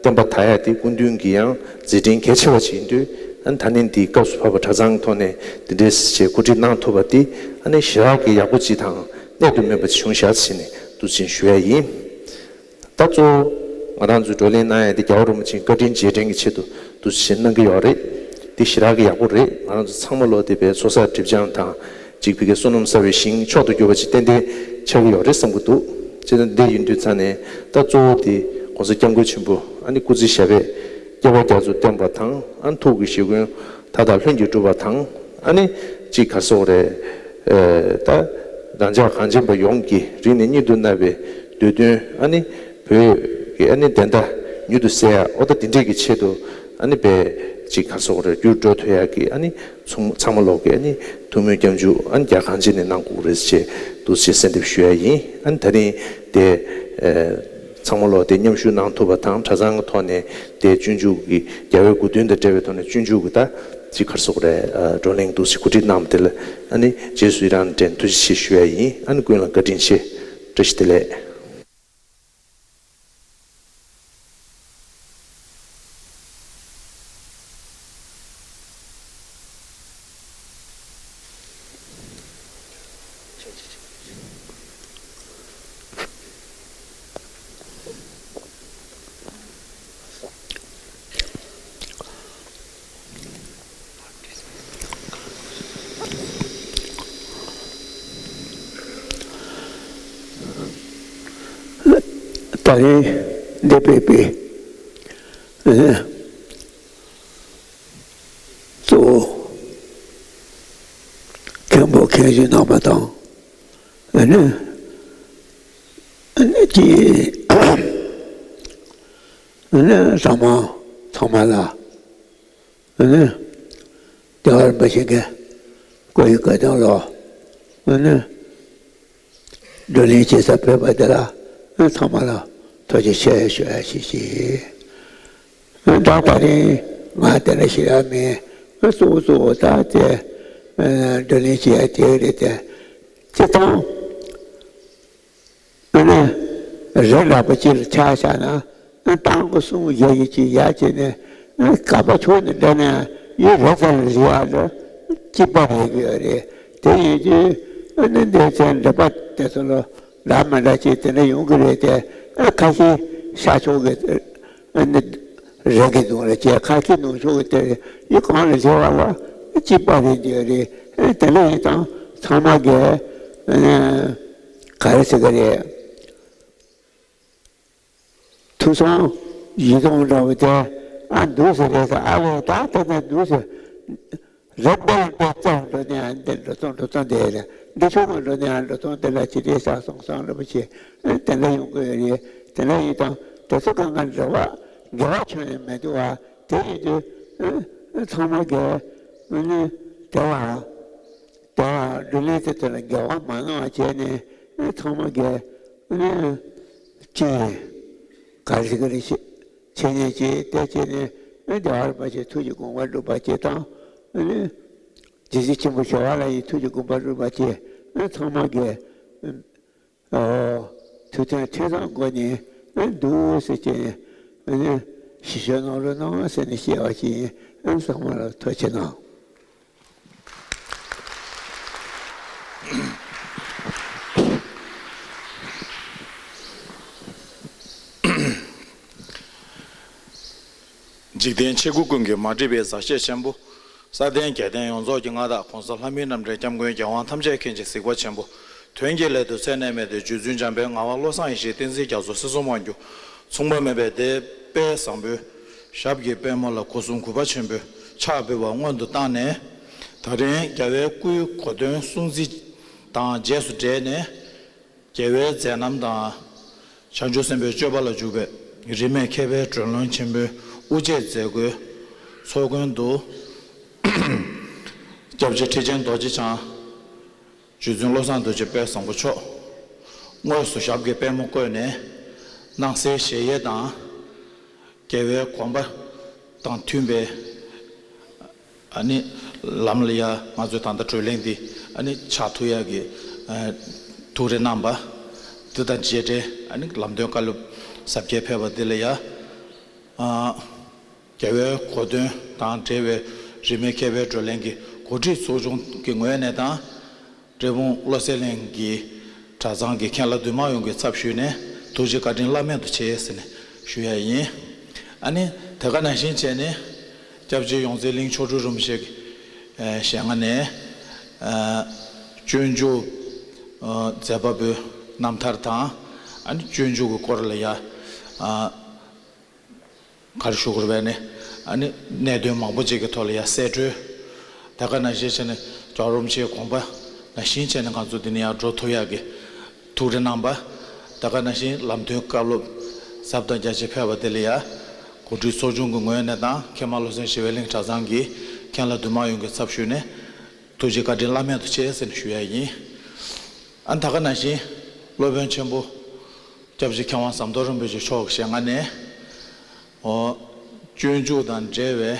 བསྟན་པ་དར་ཡ་དེ་སྐུ་མདུན་གྱི་ཡང་མཛད་འཕྲིན་གལ་ཆེ་བ་ཅིག་ཡིན་དུས། ཨ་ནི་ད་ནི་འདི་སྐབས་སུ་བབས་པ་གྲྭ་ཚང་གི་ཐོག་ནས་འདི་འདྲའི་ཞེས་གོ་སྒྲིག་གནང་ཐུབ་པ་འདི། ཨ་ནི་ཞེ་དྲག་གི་ཡག་པོ་ཅིག་དང་གནད་དུ་སྨིན་པ་ཅིག་བྱུང་ཤག་ཟེར་ནས་འདུག་སེ་ཞུ་ཡ་ཡིན། ད་གཙོ་བོ་ང་རང་ཚོའི་བགྲོ་གླེང་གནང་ཡ་དེ་རྒྱལ་བ་རིན་པོ་ཆེའི་བཀའ་དྲིན་རྗེས་དྲན་གྱི་ཆེད་དུ་འདུག་སེ་གནང་གི་ཡོད་རེད། དེ་ཞེ་དྲག་གི་ཡག་པོ་རེད། ང་རང་ཚོ་ཚང་མ་ལོ་དེ་བའི་ཚོགས་བསགས་སྒྲིབ་སྦྱང་དང་ཅིག་ཕ་གི་བསོད་ནམས་བསགས་པའི་ཞིང་མཆོག་ཏུ་གྱུར་པ་ཅིག་ཏན་ཏན་ཆགས་ཀྱི་ཡོད་རེད་བསམ་གྱི་འདུག་བྱས་ཙང་འདི་ཡིན་དུས་ཙང་ནས། ད་གཙོ་བོ་དེ་༸གོང་ས་༸སྐྱབས་མགོན་ཆེན་པོ། ཨ་ནི་སྐུ་ཚེ་ཞབས་པད་བསྐལ་པ་རྒྱ་མཚོ་བརྟན་པ་དང་། ཨ་ནི་ཐུགས་ཀྱི་ཞེ་འཁོན་མཐའ་དག་ལྷུན་གྱིས་གྲུབ་པ་དང་། ཨ་ནི་ཅིག་ག་ཟེར་དགོས་རེད། ཨ་ད་རང་ཅག་གངས་ཅན་པ་ཡོངས་ཀྱི་རིང་ནས་སྙིང་དུ་མནར་བའི་འདོད་དོན། ཨ་ནི་བོད་ཀྱི་ཨ་ནི་བདེན་མཐའ་མྱུར་དུ་གསལ་ཡ། ཨོ་ད་དེ་འདྲས་ཀྱི་ཆེད་དུ། ཨ་ནི་བས་ཅིག་ག་ཟེར་དགོས་རེད། འགྱུར་འགྲོ་ཐུབ་ཡ་གི། ཨ་ནི་ཚང་ཚང་མ་ལོག་གི། ཨ་ནི་ཐུགས་སྨོན་སྐྱབས་འཇུག་ཨ་ནི་རྒྱ་གངས་ཅན་ནས་གནང་དགོས་རེད་ཅེས་འདུག་སེ་གསལ་འདེབས་ཞུ་ཡ་ཡིན། ཨ་ནི་ད་རིང་དེ་ཨ་ཚང་མ་ལོག་དེ་མཉམ་ཞུགས་གནང་ཐུབ་པ་དང་། གྲྭ་ཚང་གི་ཐོག་ནས་དེ་སྤྱོད་འཇུག་གི་རྒྱལ་བའི་སྐུ་དོན་དང་འབྲེལ་བའི་ཐོག་ནས་སྤྱོད་འཇུག་གི་ད་ཅིག་ག་ཟེར་དགོས་རེད། ཨ་བགྲོ་གླེང་འདུག་སེ་གོ་སྒྲིག་གནང་བ་དེ་ལ། ཨ་ནི་རྗེས་སུ་ཡི་རང་དྲན། ཐུགས་རྗེ་ཆེ་ཞུ་ཡ་ཡིན། ཨ་ནི་ཀུན་ལ་བཀའ་དྲིན་ཆེ། བཀྲ་ཤིས་བདེ་ལེགས། ད་རེས་འདས་པའི་པའི་གཙོ་བོ་མཁན་པོ་མཁན་ཞིག་རྣམ་པ་དང་། ཨ་ནི་ཨ་ནི་ཀྱི་ཨ་ནི་ཚང་མ་ཚང་མ་ལ། ཨ་ནི་རྒྱལ་བ་རིན་པོ་ཆེ་གི་སྐུ་ཡི་བཀའ་དྲིན་ལ། ཨ་ནི་བགྲོ་གླེང་བྱེད་ས་ཕེབས་པ་དེ་ལ། ཨ་ཚང་མ་ལ་ཐུགས་རྗེ་ཆེ་ཞུ་ཡ་ཞིག་བྱས། ཨ་ད་ད་རིང་ང་དེ་འདྲ་ཞིག་ཡ་མིན། ཨ་གཙོ་བོ་གཙོ་བོ་ད་དེ་ཨ་བགྲོ་གླེང་བྱེད་ཡ་དེ་རེད་དེ། སྤྱིར་བཏང་ཨ་ནི་རི་འདྲ་པོ་ཅིག་ལ་ཆ་བཞག་ན། ཨ་སྤང་ཁོག་གསུམ་བཞི་ཡི་ཅིག་ཡར་བྱས་ནས། ཨ་ག་པ་ཕྱོགས་ནས་འགྲོ་ན་ཡང་ཡུལ་རེ་ཚ་ལ་བཞི་བ་ལ་གཅིག་པ་རེད་གི་ཡོད་རེད། དེ་ཡིན་དུས་ཨ་ནི་འདི་ཚན་འདྲ་པ་དེ་ཚོ་ལ་འདྲ་མི་འདྲ་ཅིག་དེ་འདྲ་ཡོང་གི་རེད་དེ། ཨ་ཁ་ཤས་ཤར་ཕྱོགས་ཀྱི་ཨ་ནི་རི་གི་ནང་ལ་བྱས། ཁ་ཤས་ནུབ་ཕྱོགས་ཀྱི་དེ་ཡུལ་གང་ལ་བཞི་བ་ལ་གཅིག་པ་རེད་འདི་ཡོད་རེད། ཨ་དེ་འདྲ་ཡིན་ཙང་ཚང་མ་གིས་ཨ་ནི་ག་རེ་ཟེར་གི་རེད། ཐུགས་བསམ་ཡིད་རྟོན་འདྲ་བོ་དེ། ཨ་འདུག་ཟེར་རེད་ཟེར། ཨ་ལས་ད་ལྟ་ན་འདུག་ཟེར། རབ་དཔལ་དཔལ་རྩ་འགྲོ་ནས་ཨ་འདི་འགྲོ་སྟངས་འགྲོ་སྟངས་དེ་རེད། འདི་ཕྱོགས་ཀྱི་འགྲོ་ནས་ཨ་འགྲོ་སྟངས་དེ་ལ་ཅི་རེད་ཟེར་སོང་སོང་འདྲ་བོ་ཞིག་ཨ་དེ་འདྲ་ཡོང་གི་ཡོད་རེད། དེ་འདྲ་ཡིན་ཙང་དེ་ཚོ་གང་ག་འབྲེལ་བ་འགལ་བ་ཁྱོན་ནས་མི་འདུག་བ། དེ་ཡིན་དུས་ཨ་ཚང་མ་གིས་ཨ་ནི་དེ་ལ་དེ་ལ་བགྲོ་གླེང་དེ་ཚོ་ལ་འགལ་བ་མ་གནང་བ་བྱས་ནས། ཨ་ཚང་མ་གིས་ཨ་ནི་ཅིག་ག་རེ་ཟེར་གི་རེད། བྱེད་ཉན་ཅིག་དེ་བྱས་ནས། ཨ་རྒྱལ་བ་རིན་པོ་ཆེ་ཐུགས་ཀྱི་དགོངས་པ་འགྲུབ་པ་བྱེད་དང་། ཨ་ནི་རྗེ་བཙུན་ཆེན་པོ་ཞི་བ་ལྷ་ཡི་ཐུགས་ཀྱི་དགོངས་པ་འགྲུབ་པ་བྱེད། ཨ་ཚང་མ་གིས་ཨ་ཐུགས་མཐུན་ཐུགས་བསམ་སྒོ་ནས་ཨ་འདུག་ཟེར་བྱས་ནས། ཨ་ནི་ཞི་བྱེད་གནང་རོགས་གནང་ཟེར་ནས་བཤད་པ་ཞིག་ཡིན། ཨ་ཚང་མ་ལ་ཐུགས་རྗེ་གནང་། འཇིག་རྟེན་ཆེ་དགུ་ཀུན་གྱི་མ་འདྲིས་པའི་མཛའ་བཤེས་ཆེན་པོ། ས་སྟེང་རྒྱལ་བསྟན་ཡོངས་རྫོགས་ཀྱི་མངའ་བདག་༸གོང་ས་ལྷ་མིའི་རྣམ་འདྲེན་སྐྱབས་མགོན་རྒྱལ་དབང་ཐམས་ཅད་མཁྱེན་ཅིང་གཟིགས་པ་ཆེན་པོ། དོན་གྱི་སླད་དུ་མཚན་གནས་མེད་དེ་རྗེ་བཙུན་འཇམ་དཔལ་ངག་དབང་བློ་བཟང་ཡེ་ཤེས་བསྟན་འཛིན་རྒྱ་མཚོ་སྲིད་གསུམ་དབང་སྒྱུར། མཚུངས་པ་མེད་པའི་དེ་དཔལ་བཟང་པོའི་ཞབས་ཀྱི་པད་མོ་ལ་སྒོ་གསུམ་གུས་པ་ཆེན་པོས་ཕྱག་འབུལ་བ་སྔོན་དུ་བཏང་ནས། ད་རིང་རྒྱལ་བའི་སྐུའི་གོ་སྟོན་སྲུང་བརྩི་དང་རྗེས་སུ་འབྲེལ་ནས། རྒྱལ་བའི་མཛད་རྣམ་དང་། བྱང་ཆུབ་སེམས་དཔའི་སྤྱོད་པ་ལ་འཇུག་པའི་རིས་མེད་མཁས་པའི་སྒྲོན་ལུང་ཆེན་པོའི་དབུ་འབྱེད་མཛད་སྒོའི་ཚོགས་མགོན་དུ། སྐྱབས་རྗེ་ཁྲི་ཆེན་རྡོ་རྗེ་འཆང་། རྗེ་བཙུན་བློ་བཟང་རྡོ་རྗེ་དཔལ་བཟང་པོ་མཆོག་དངོས་སུ་ཞབས་ཀྱི་པད་མོ་བཀོད་ནས། སྣང་གསལ་གཞལ་ཡས་དང་། རྒྱལ་བའི་དགོངས་པ་དང་མཐུན་པའི་ཨ་ནི་ལམ་ལ་ཡ་ང་ཚོས་ད་ལྟ་བགྲོ་གླེང་འདི་ཨ་ནི་ཕྱག་ཐུག་ཡག་གི་ཨ་ཐུགས་རེ་གནང་པ་འདི་དང་བཅས་ཏེ་ཨ་ནི་ལམ་སྟོན་བཀའ་སློབ་ཟབ་རྒྱས་ཕེབས་པ་འདི་ལ་ཡ་ཨ་རྒྱལ་བའི་གོ་སྟོན་དང་འབྲེལ་བའི་རིས་མེད་མཁས་པའི་བགྲོ་གླེང་གི་གོ་སྒྲིག་ཚོགས་ཆུང་གི་ངོས་ནས་དང་། འབྲས་སྤུངས་བློ་གསལ་གླིང་གི་གྲྭ་ཚང་གི་མཁན་བླ་འདུས་མང་ཡོངས་ཀྱི་ཚབ་ཞུས་ནས་ཐུགས་རྗེ་བཀའ་དྲིན་བླ་མེད་དུ་ཆེ་ཟེར་ནས་ཞུ་ཡ་ཡིན། ཨ་ནི་དེ་ག་ནང་བཞིན་བྱས་ནས་སྐྱབས་རྗེ་ཡོངས་འཛིན་གླིང་མཆོག་སྤྲུལ་རིན་པོ་ཆེ་གི་ཨ་ཞལ་སྔ་ནས་ཨ་སྤྱོད་འཇུག་ཨ་མཛད་པ་པོའི་རྣམ་ཐར་དང་ཨ་ནི་སྤྱོད་འཇུག་གི་སྐོར་ལ་ཡ་ཨ། ག་རེ་ཞུ་དགོས་རེད་པས་ནི། ཨ་ནི་གནད་དོན་མང་པོ་ཅིག་གི་ཐོག་ལ་ཡང་གསལ་བཀྲོལ། ད་ག་ནང་བཞིན་བྱས་ནས་རྒྱལ་བ་རིན་པོ་ཆེའི་དགོངས་པ་ནང་བཞིན་བྱས་ནས་ང་ཚོ་འདི་ནས་ཡར་འགྲོ་ཐུབ་ཡག་གི་ཐུགས་རེ་གནང་པ། ད་ག་ནང་བཞིན་ལམ་སྟོན་བཀའ་སློབ་ཟབ་དང་རྒྱ་ཆེ་ཕེབས་པ་དེ་ལ་ཡང་གོ་སྒྲིག་ཚོགས་ཆུང་གི་ངོས་ནས་དང་། མཁན་མ་བློ་བཟང་ཞི་བའི་གླིང་གྲྭ་ཚང་གི་མཁན་བླ་འདུས་མང་ཡོངས་ཀྱི་ཚབ་ཞུས་ནས་ཐུགས་རྗེ་བཀའ་དྲིན་བླ་མེད་དུ་ཆེ་ཟེར་ནས་ཞུ་ཡག་ཡིན། ཨ་ད་ག་ནང་བཞིན་སློབ་དཔོན་ཆེན་པོ་སྐྱབས་རྗེ་མཁས་དབང་ཟམ་གདོང་རིན་པོ་ཆེ་མཆོག་གི་ཞལ་སྔ་ནས། ཨོ། སྤྱོད་འཇུག་དང་འབྲེལ་བའི་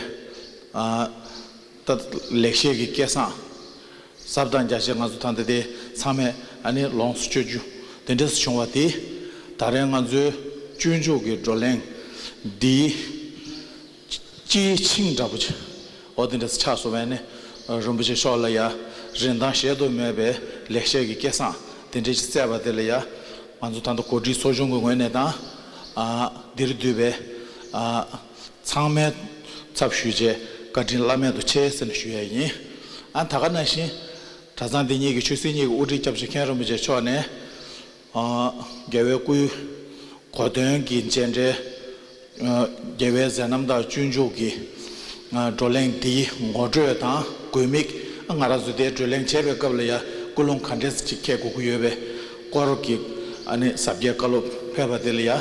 ཨ་ད་ལེགས་བཤད་ཀྱི་སྐལ་བཟང་ཟབ་དང་རྒྱ་ཆེ་ང་ཚོ་ད་ལྟ་དེ་ཚང་མས་ཨ་ནི་ལོངས་སུ་སྤྱོད་རྒྱུ་དེ་འདྲས་སུ་བྱུང་བ་དེ། ད་རེས་ང་ཚོའི་སྤྱོད་འཇུག་གི་བགྲོ་གླེང་འདིའི་སྤྱིའི་ཆིངས་འདྲ་པོ་ཅིག་འོ་དེ་འདྲས་ཆགས་སོང་བས་ནི། རིན་པོ་ཆེ་མཆོག་ལ་ཡ་རིན་ཐང་གཞལ་དུ་མེད་པའི་ལེགས་བཤད་ཀྱི་སྐལ་བཟང་དེ་འདྲས་ཅིག་བསྩལ་བ་དེ་ལ་ཡ་ང་ཚོ་ད་ལྟ་གོ་སྒྲིག་ཚོགས་ཆུང་གི་ངོས་ནས་དང་། ཨ་འདིར་འདུས་པའི་ཨ་ཚང་མའི་ཚབ་ཞུས་བྱས་བཀའ་དྲིན་བླ་མེད་དུ་ཆེ་ཟེར་ནས་ཞུ་ཡ་ཡིན། ཨ་ད་ག་ནང་བཞིན་གྲྭ་ཚང་འདི་ཉིད་ཀྱི་ཆོས་སྲིད་གཉིས་ཀྱི་དབུ་ཁྲིད་སྐྱབས་རྗེ་མཁན་རིན་པོ་ཆེ་མཆོག་ནས། ཨ་རྒྱལ་བའི་སྐུའི་གོ་སྟོན་གྱི་མཇལ་འཕྲད། ཨ་རྒྱལ་བའི་མཛད་རྣམ་དང་སྤྱོད་འཇུག་གི་ཨ་བགྲོ་གླེང་འདིའི་ངོ་སྤྲོད་དང་དགོས་དམིགས། ཨ་ང་རང་ཚོ་དེའི་བགྲོ་གླེང་བྱེད་པའི་སྐབས་ལ་ཡ་ཀུན་སློང་ག་འདྲས་ཅིག་འཁྱེར་དགོས་ཀྱི་ཡོད་པའི་སྐོར་གྱི་ཨ་ནི་ཟབ་རྒྱས་བཀའ་སློབ་ཕེབས་པ་དེ་ལ་ཡ་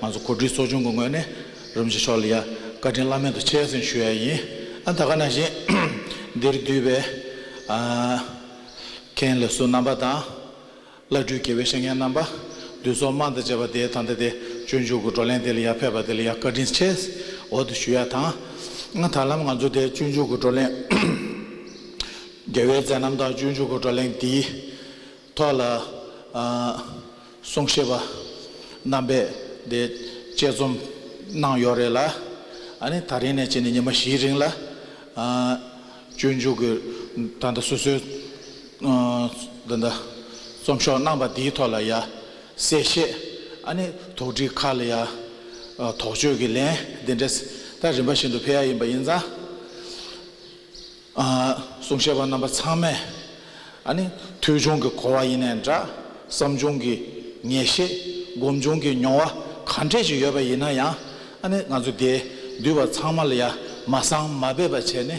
ང་ཚོ་གོ་སྒྲིག་ཚོགས་ཆུང་གི་ངོས་ནས་རིན་པོ་ཆེ་མཆོག་ལ་ཡ་བཀའ་དྲིན་བླ་མེད་དུ་ཆེ་ཟེར་ཞུ་ཡ་ཡིན། ཨ་ད་ག་ནང་བཞིན་འདིར་འདུས་པའི་ཨ་མཁན་ལས་ཟུར་རྣམ་པ་དང་། བླ་སྤྲུལ་དགེ་བའི་བཤེས་གཉེན་རྣམ་པ། འདུས་ཚོགས་དམངས་དང་བཅས་པ་དེ་ད་ལྟ་དེ་སྤྱོད་འཇུག་གི་བགྲོ་གླེང་དེ་ལ་ཡར་ཕེབས་པ་དེ་ལ་ཡ་བཀའ་དྲིན་ཆེ་འོ་དེ་ཞུ་ཡ་དང་། ང་ད་ལམ་ང་ཚོ་དེ་སྤྱོད་འཇུག་གི་བགྲོ་གླེང་། རྒྱལ་བའི་མཛད་རྣམ་དང་སྤྱོད་འཇུག་གི་བགྲོ་གླེང་འདིའི་ཐོག་ལ་ཨ་གསུང་བཤད་པ་རྣམ་པས་དེ་དཔྱད་རྩོམ་གནང་ཡོད་རེད་ལ། ཨ་ནི་ད་རིང་ནས་བྱས་ནས་ཉི་མ་བཞིའི་རིང་ལ་ཨ་སྤྱོད་འཇུག་གི་ད་ལྟ་སོ་སོའི་ཨ་ད་ལྟ་རྩོམ་ཤོག་གནང་པ་འདིའི་ཐོག་ལ་ཡ་གསལ་བཤད། ཨ་ནི་དོགས་འདྲི་ཁག་ལ་ཡ་ཨ་དོགས་གཅོད་ཀྱི་ལན་འདི་འདྲས་ད་རིམ་པ་བཞིན་དུ་ཕེབས་ཡ་ཡིན་པ་ཡིན་ཙང་། ཨ་གསུང་བཤད་པ་རྣམ་པ་ཚང་མས་ཨ་ནི་ཐོས་བྱུང་གི་གོ་བ་ཡིན་ནའི་འདྲ། བསམ་བྱུང་གི་ངེས་ཤེས། སྒོམ་བྱུང་གི་མྱོང་བ་ག་འདྲས་ཅིག་ཡོད་པ་ཡིན་ན་ཡང་། ཨ་ནི་ང་ཚོ་དེ་འདུས་པ་ཚང་མ་ལ་ཡ་མ་གསང་མ་སྦས་པ་བྱས་ནས།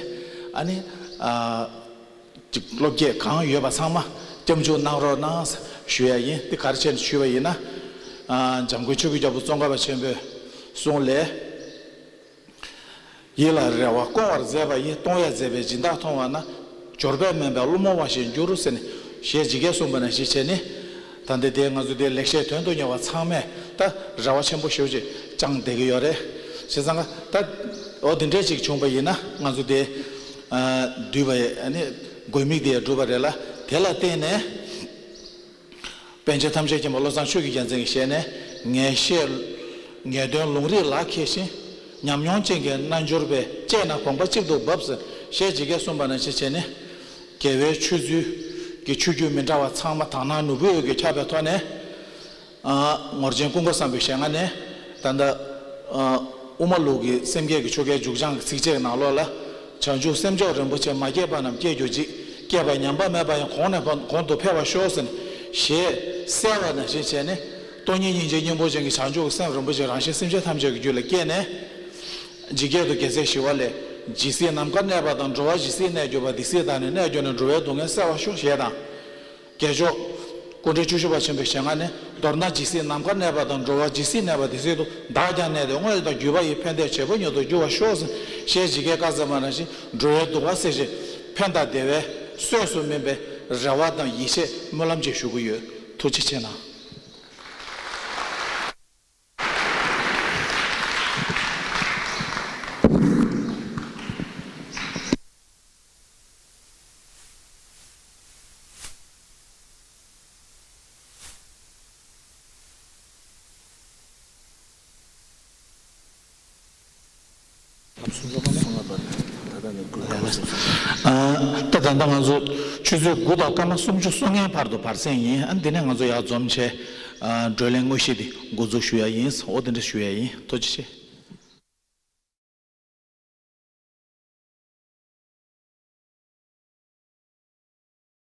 ཨ་ནི་ཨ་ཅིག་བློ་སྐྱེད་གང་ཡོད་པ་ཚང་མ་སྐྱབས་འཇུག་གནང་རོགས་གནང་ཞུ་ཡ་ཡིན། དེ་ག་རེ་བྱས་ནས་ཞུས་པ་ཡིན་ན། ཨ་འཇམ་མགོན་ཆོས་ཀྱི་རྒྱལ་པོ་ཙོང་ཁ་པ་ཆེན་པོའི་གསུང་ལས། ཡིད་ལ་རེ་བ་སྐོང་བར་མཛད་པ་ཡི། གཏོང་བས་མཛད་པའི་སྦྱིན་བདག་མཐོང་བ་ན། འབྱོར་པས་དམན་པའི་སློང་མོ་བ་ཞིག་འགྱུར་ཟེར་ནས་ཞེས་ཇི་སྐད་གསུངས་པ་ནང་བཞིན་བྱས་ནས། ད་ལྟ་དེ་ང་ཚོ་དེ་ལེགས་བཤད་དོན་དུ་གཉེར་བ་ཚང་མས་ད་རེ་བ་ཆེན་པོ་ཞེ་པོ་ཅིག་བཅངས་བསྡད་ཀྱི་ཡོད་རེད། བྱས་ཙང་ད་འོ་དེ་འདྲས་ཅིག་བྱུང་པ་ཡིན་ན་ང་ཚོ་དེ་ཨ་འདུས་པ་ཨ་ནི་དགོས་དམིགས་དེ་འགྲུབ་པ་རེད་ལ། དེ་ལ་བརྟེན་ནས། པཎ་ཆེན་ཐམས་ཅད་མཁྱེན་པ་བློ་བཟང་ཆོས་ཀྱི་རྒྱལ་མཚན་གྱི་ཞལ་ནས། ངེས་ཤེས་ངེས་དོན་ལུང་རིགས་ལག་ཁྱེར་ཞིང་། ཉམས་མྱོང་ཅན་གྱི་རྣལ་འབྱོར་པས། དཔྱད་ན་དགོངས་པ་གཅིག་ཏུ་འབབ་ཟེར། ཞེས་ཇི་སྐད་གསུངས་པ་ནང་བཞིན་བྱས་ནས། རྒྱལ་བའི་ཆོས་ཚུལ་གྱི་ཆོས་བརྒྱུད་མི་འདྲ་བ་ཚང་མ་དག་སྣང་ནོར་བུའི་འོད་ཀྱིས་ཁྱབ་པའི་ཐོག་ནས། ཨ་ངོར་ཆེན་ཀུན་དགའ་བཟང་པོའི་ཞལ་སྔ་ནས། ད་ལྟ་ཨ་དབུ་མ་ལུགས་ཀྱི་སེམས་བསྐྱེད་ཀྱི་ཆོ་གའི་མཇུག་བྱང་གི་ཚིགས་བཅད་ནང་ལོགས་ལ། བྱང་ཆུབ་སེམས་མཆོག་རིན་པོ་ཆེ། མ་སྐྱེས་པ་རྣམས་སྐྱེ་གྱུར་ཅིག། སྐྱེས་པ་ཉམས་པ་མེད་པ་ཡང་། གོང་ནས་གོང་དུ་འཕེལ་བར་ཤོག་ཟེར་ནས་ཞེས་གསལ་བ་ནང་བཞིན་བྱས་ནས། སྟོང་ཉིད་སྙིང་རྗེ་སྙིང་པོ་ཅན་གྱི་བྱང་ཆུབ་ཀྱི་སེམས་རིན་པོ་ཆེ་རང་བཞིན་སེམས་ཅན་ཐམས་ཅད་ཀྱི་རྒྱུད་ལ་སྐྱེས་ནས། ཇི་སྐད་དུ་རྒྱལ་སྲས་ཞི་བ་ལྷས། ཇི་སྲིད་ནམ་མཁའ་གནས་པ་དང་། འགྲོ་བ་ཇི་སྲིད་གནས་གྱུར་པ། དེ་སྲིད་བདག་ནི་གནས་གྱུར་ནས། འགྲོ་བའི་སྡུག་བསྔལ་བསལ་བར་ཤོག། ཞེས་དང་། རྒྱལ་མཆོག་སྐུ་ཕྲེང་བཅུ་བཞི་པ་ཆེན་པོའི་ཞལ་སྔ་ནས། མདོར་ན་ཇི་སྲིད་ནམ་མཁའ་གནས་པ་དང་། འགྲོ་བ་ཇི་སྲིད་གནས་པ་དེ་སྲིད་དུ། བདག་ཀྱང་གནས་ཏེ་དངོས་དང་བརྒྱུད་པ་ཡི། ཕན་བདེའི་བྱེད་པོ་ཉིད་དུ་འགྱུར་བར་ཤོག། ཞེས་ཇི་སྐད་བཀའ་སྩལ་པ་ནང་བཞིན། འགྲོ་བའི་སྡུག་བསྔལ་སེལ་ཞིང་ཕན་དང་བདེ་བའི་གསོས་སུ་སྨིན་པའི་རེ་བ་དང་ཡིད་ཆེས་སྨོན་ལམ་ཅིག་ཞུ་གི་ཡོད། ཐུགས་རྗེ་ཆེ་གནང་། ཨ། ད་ད་ལྟ་ང་ཚོ་ཆུ་ཚོད་དགུ་དང་སྐར་མ་སུམ་ཅུ་སོ་ལྔའི་བར་དུ་བར་གསེང་ཡིན། ཨ། འདི་ནས་ང་ཚོ་ཡར་འཛོམས་བྱས། ཨ། བགྲོ་གླེང་དངོས་གཞི་འདི་འགོ་འཛུགས་ཞུ་ཡ་ཡིན། འོ་དེ་འདྲ་ཞུ་ཡ་ཡིན། ཐུགས་རྗེ་ཆེ།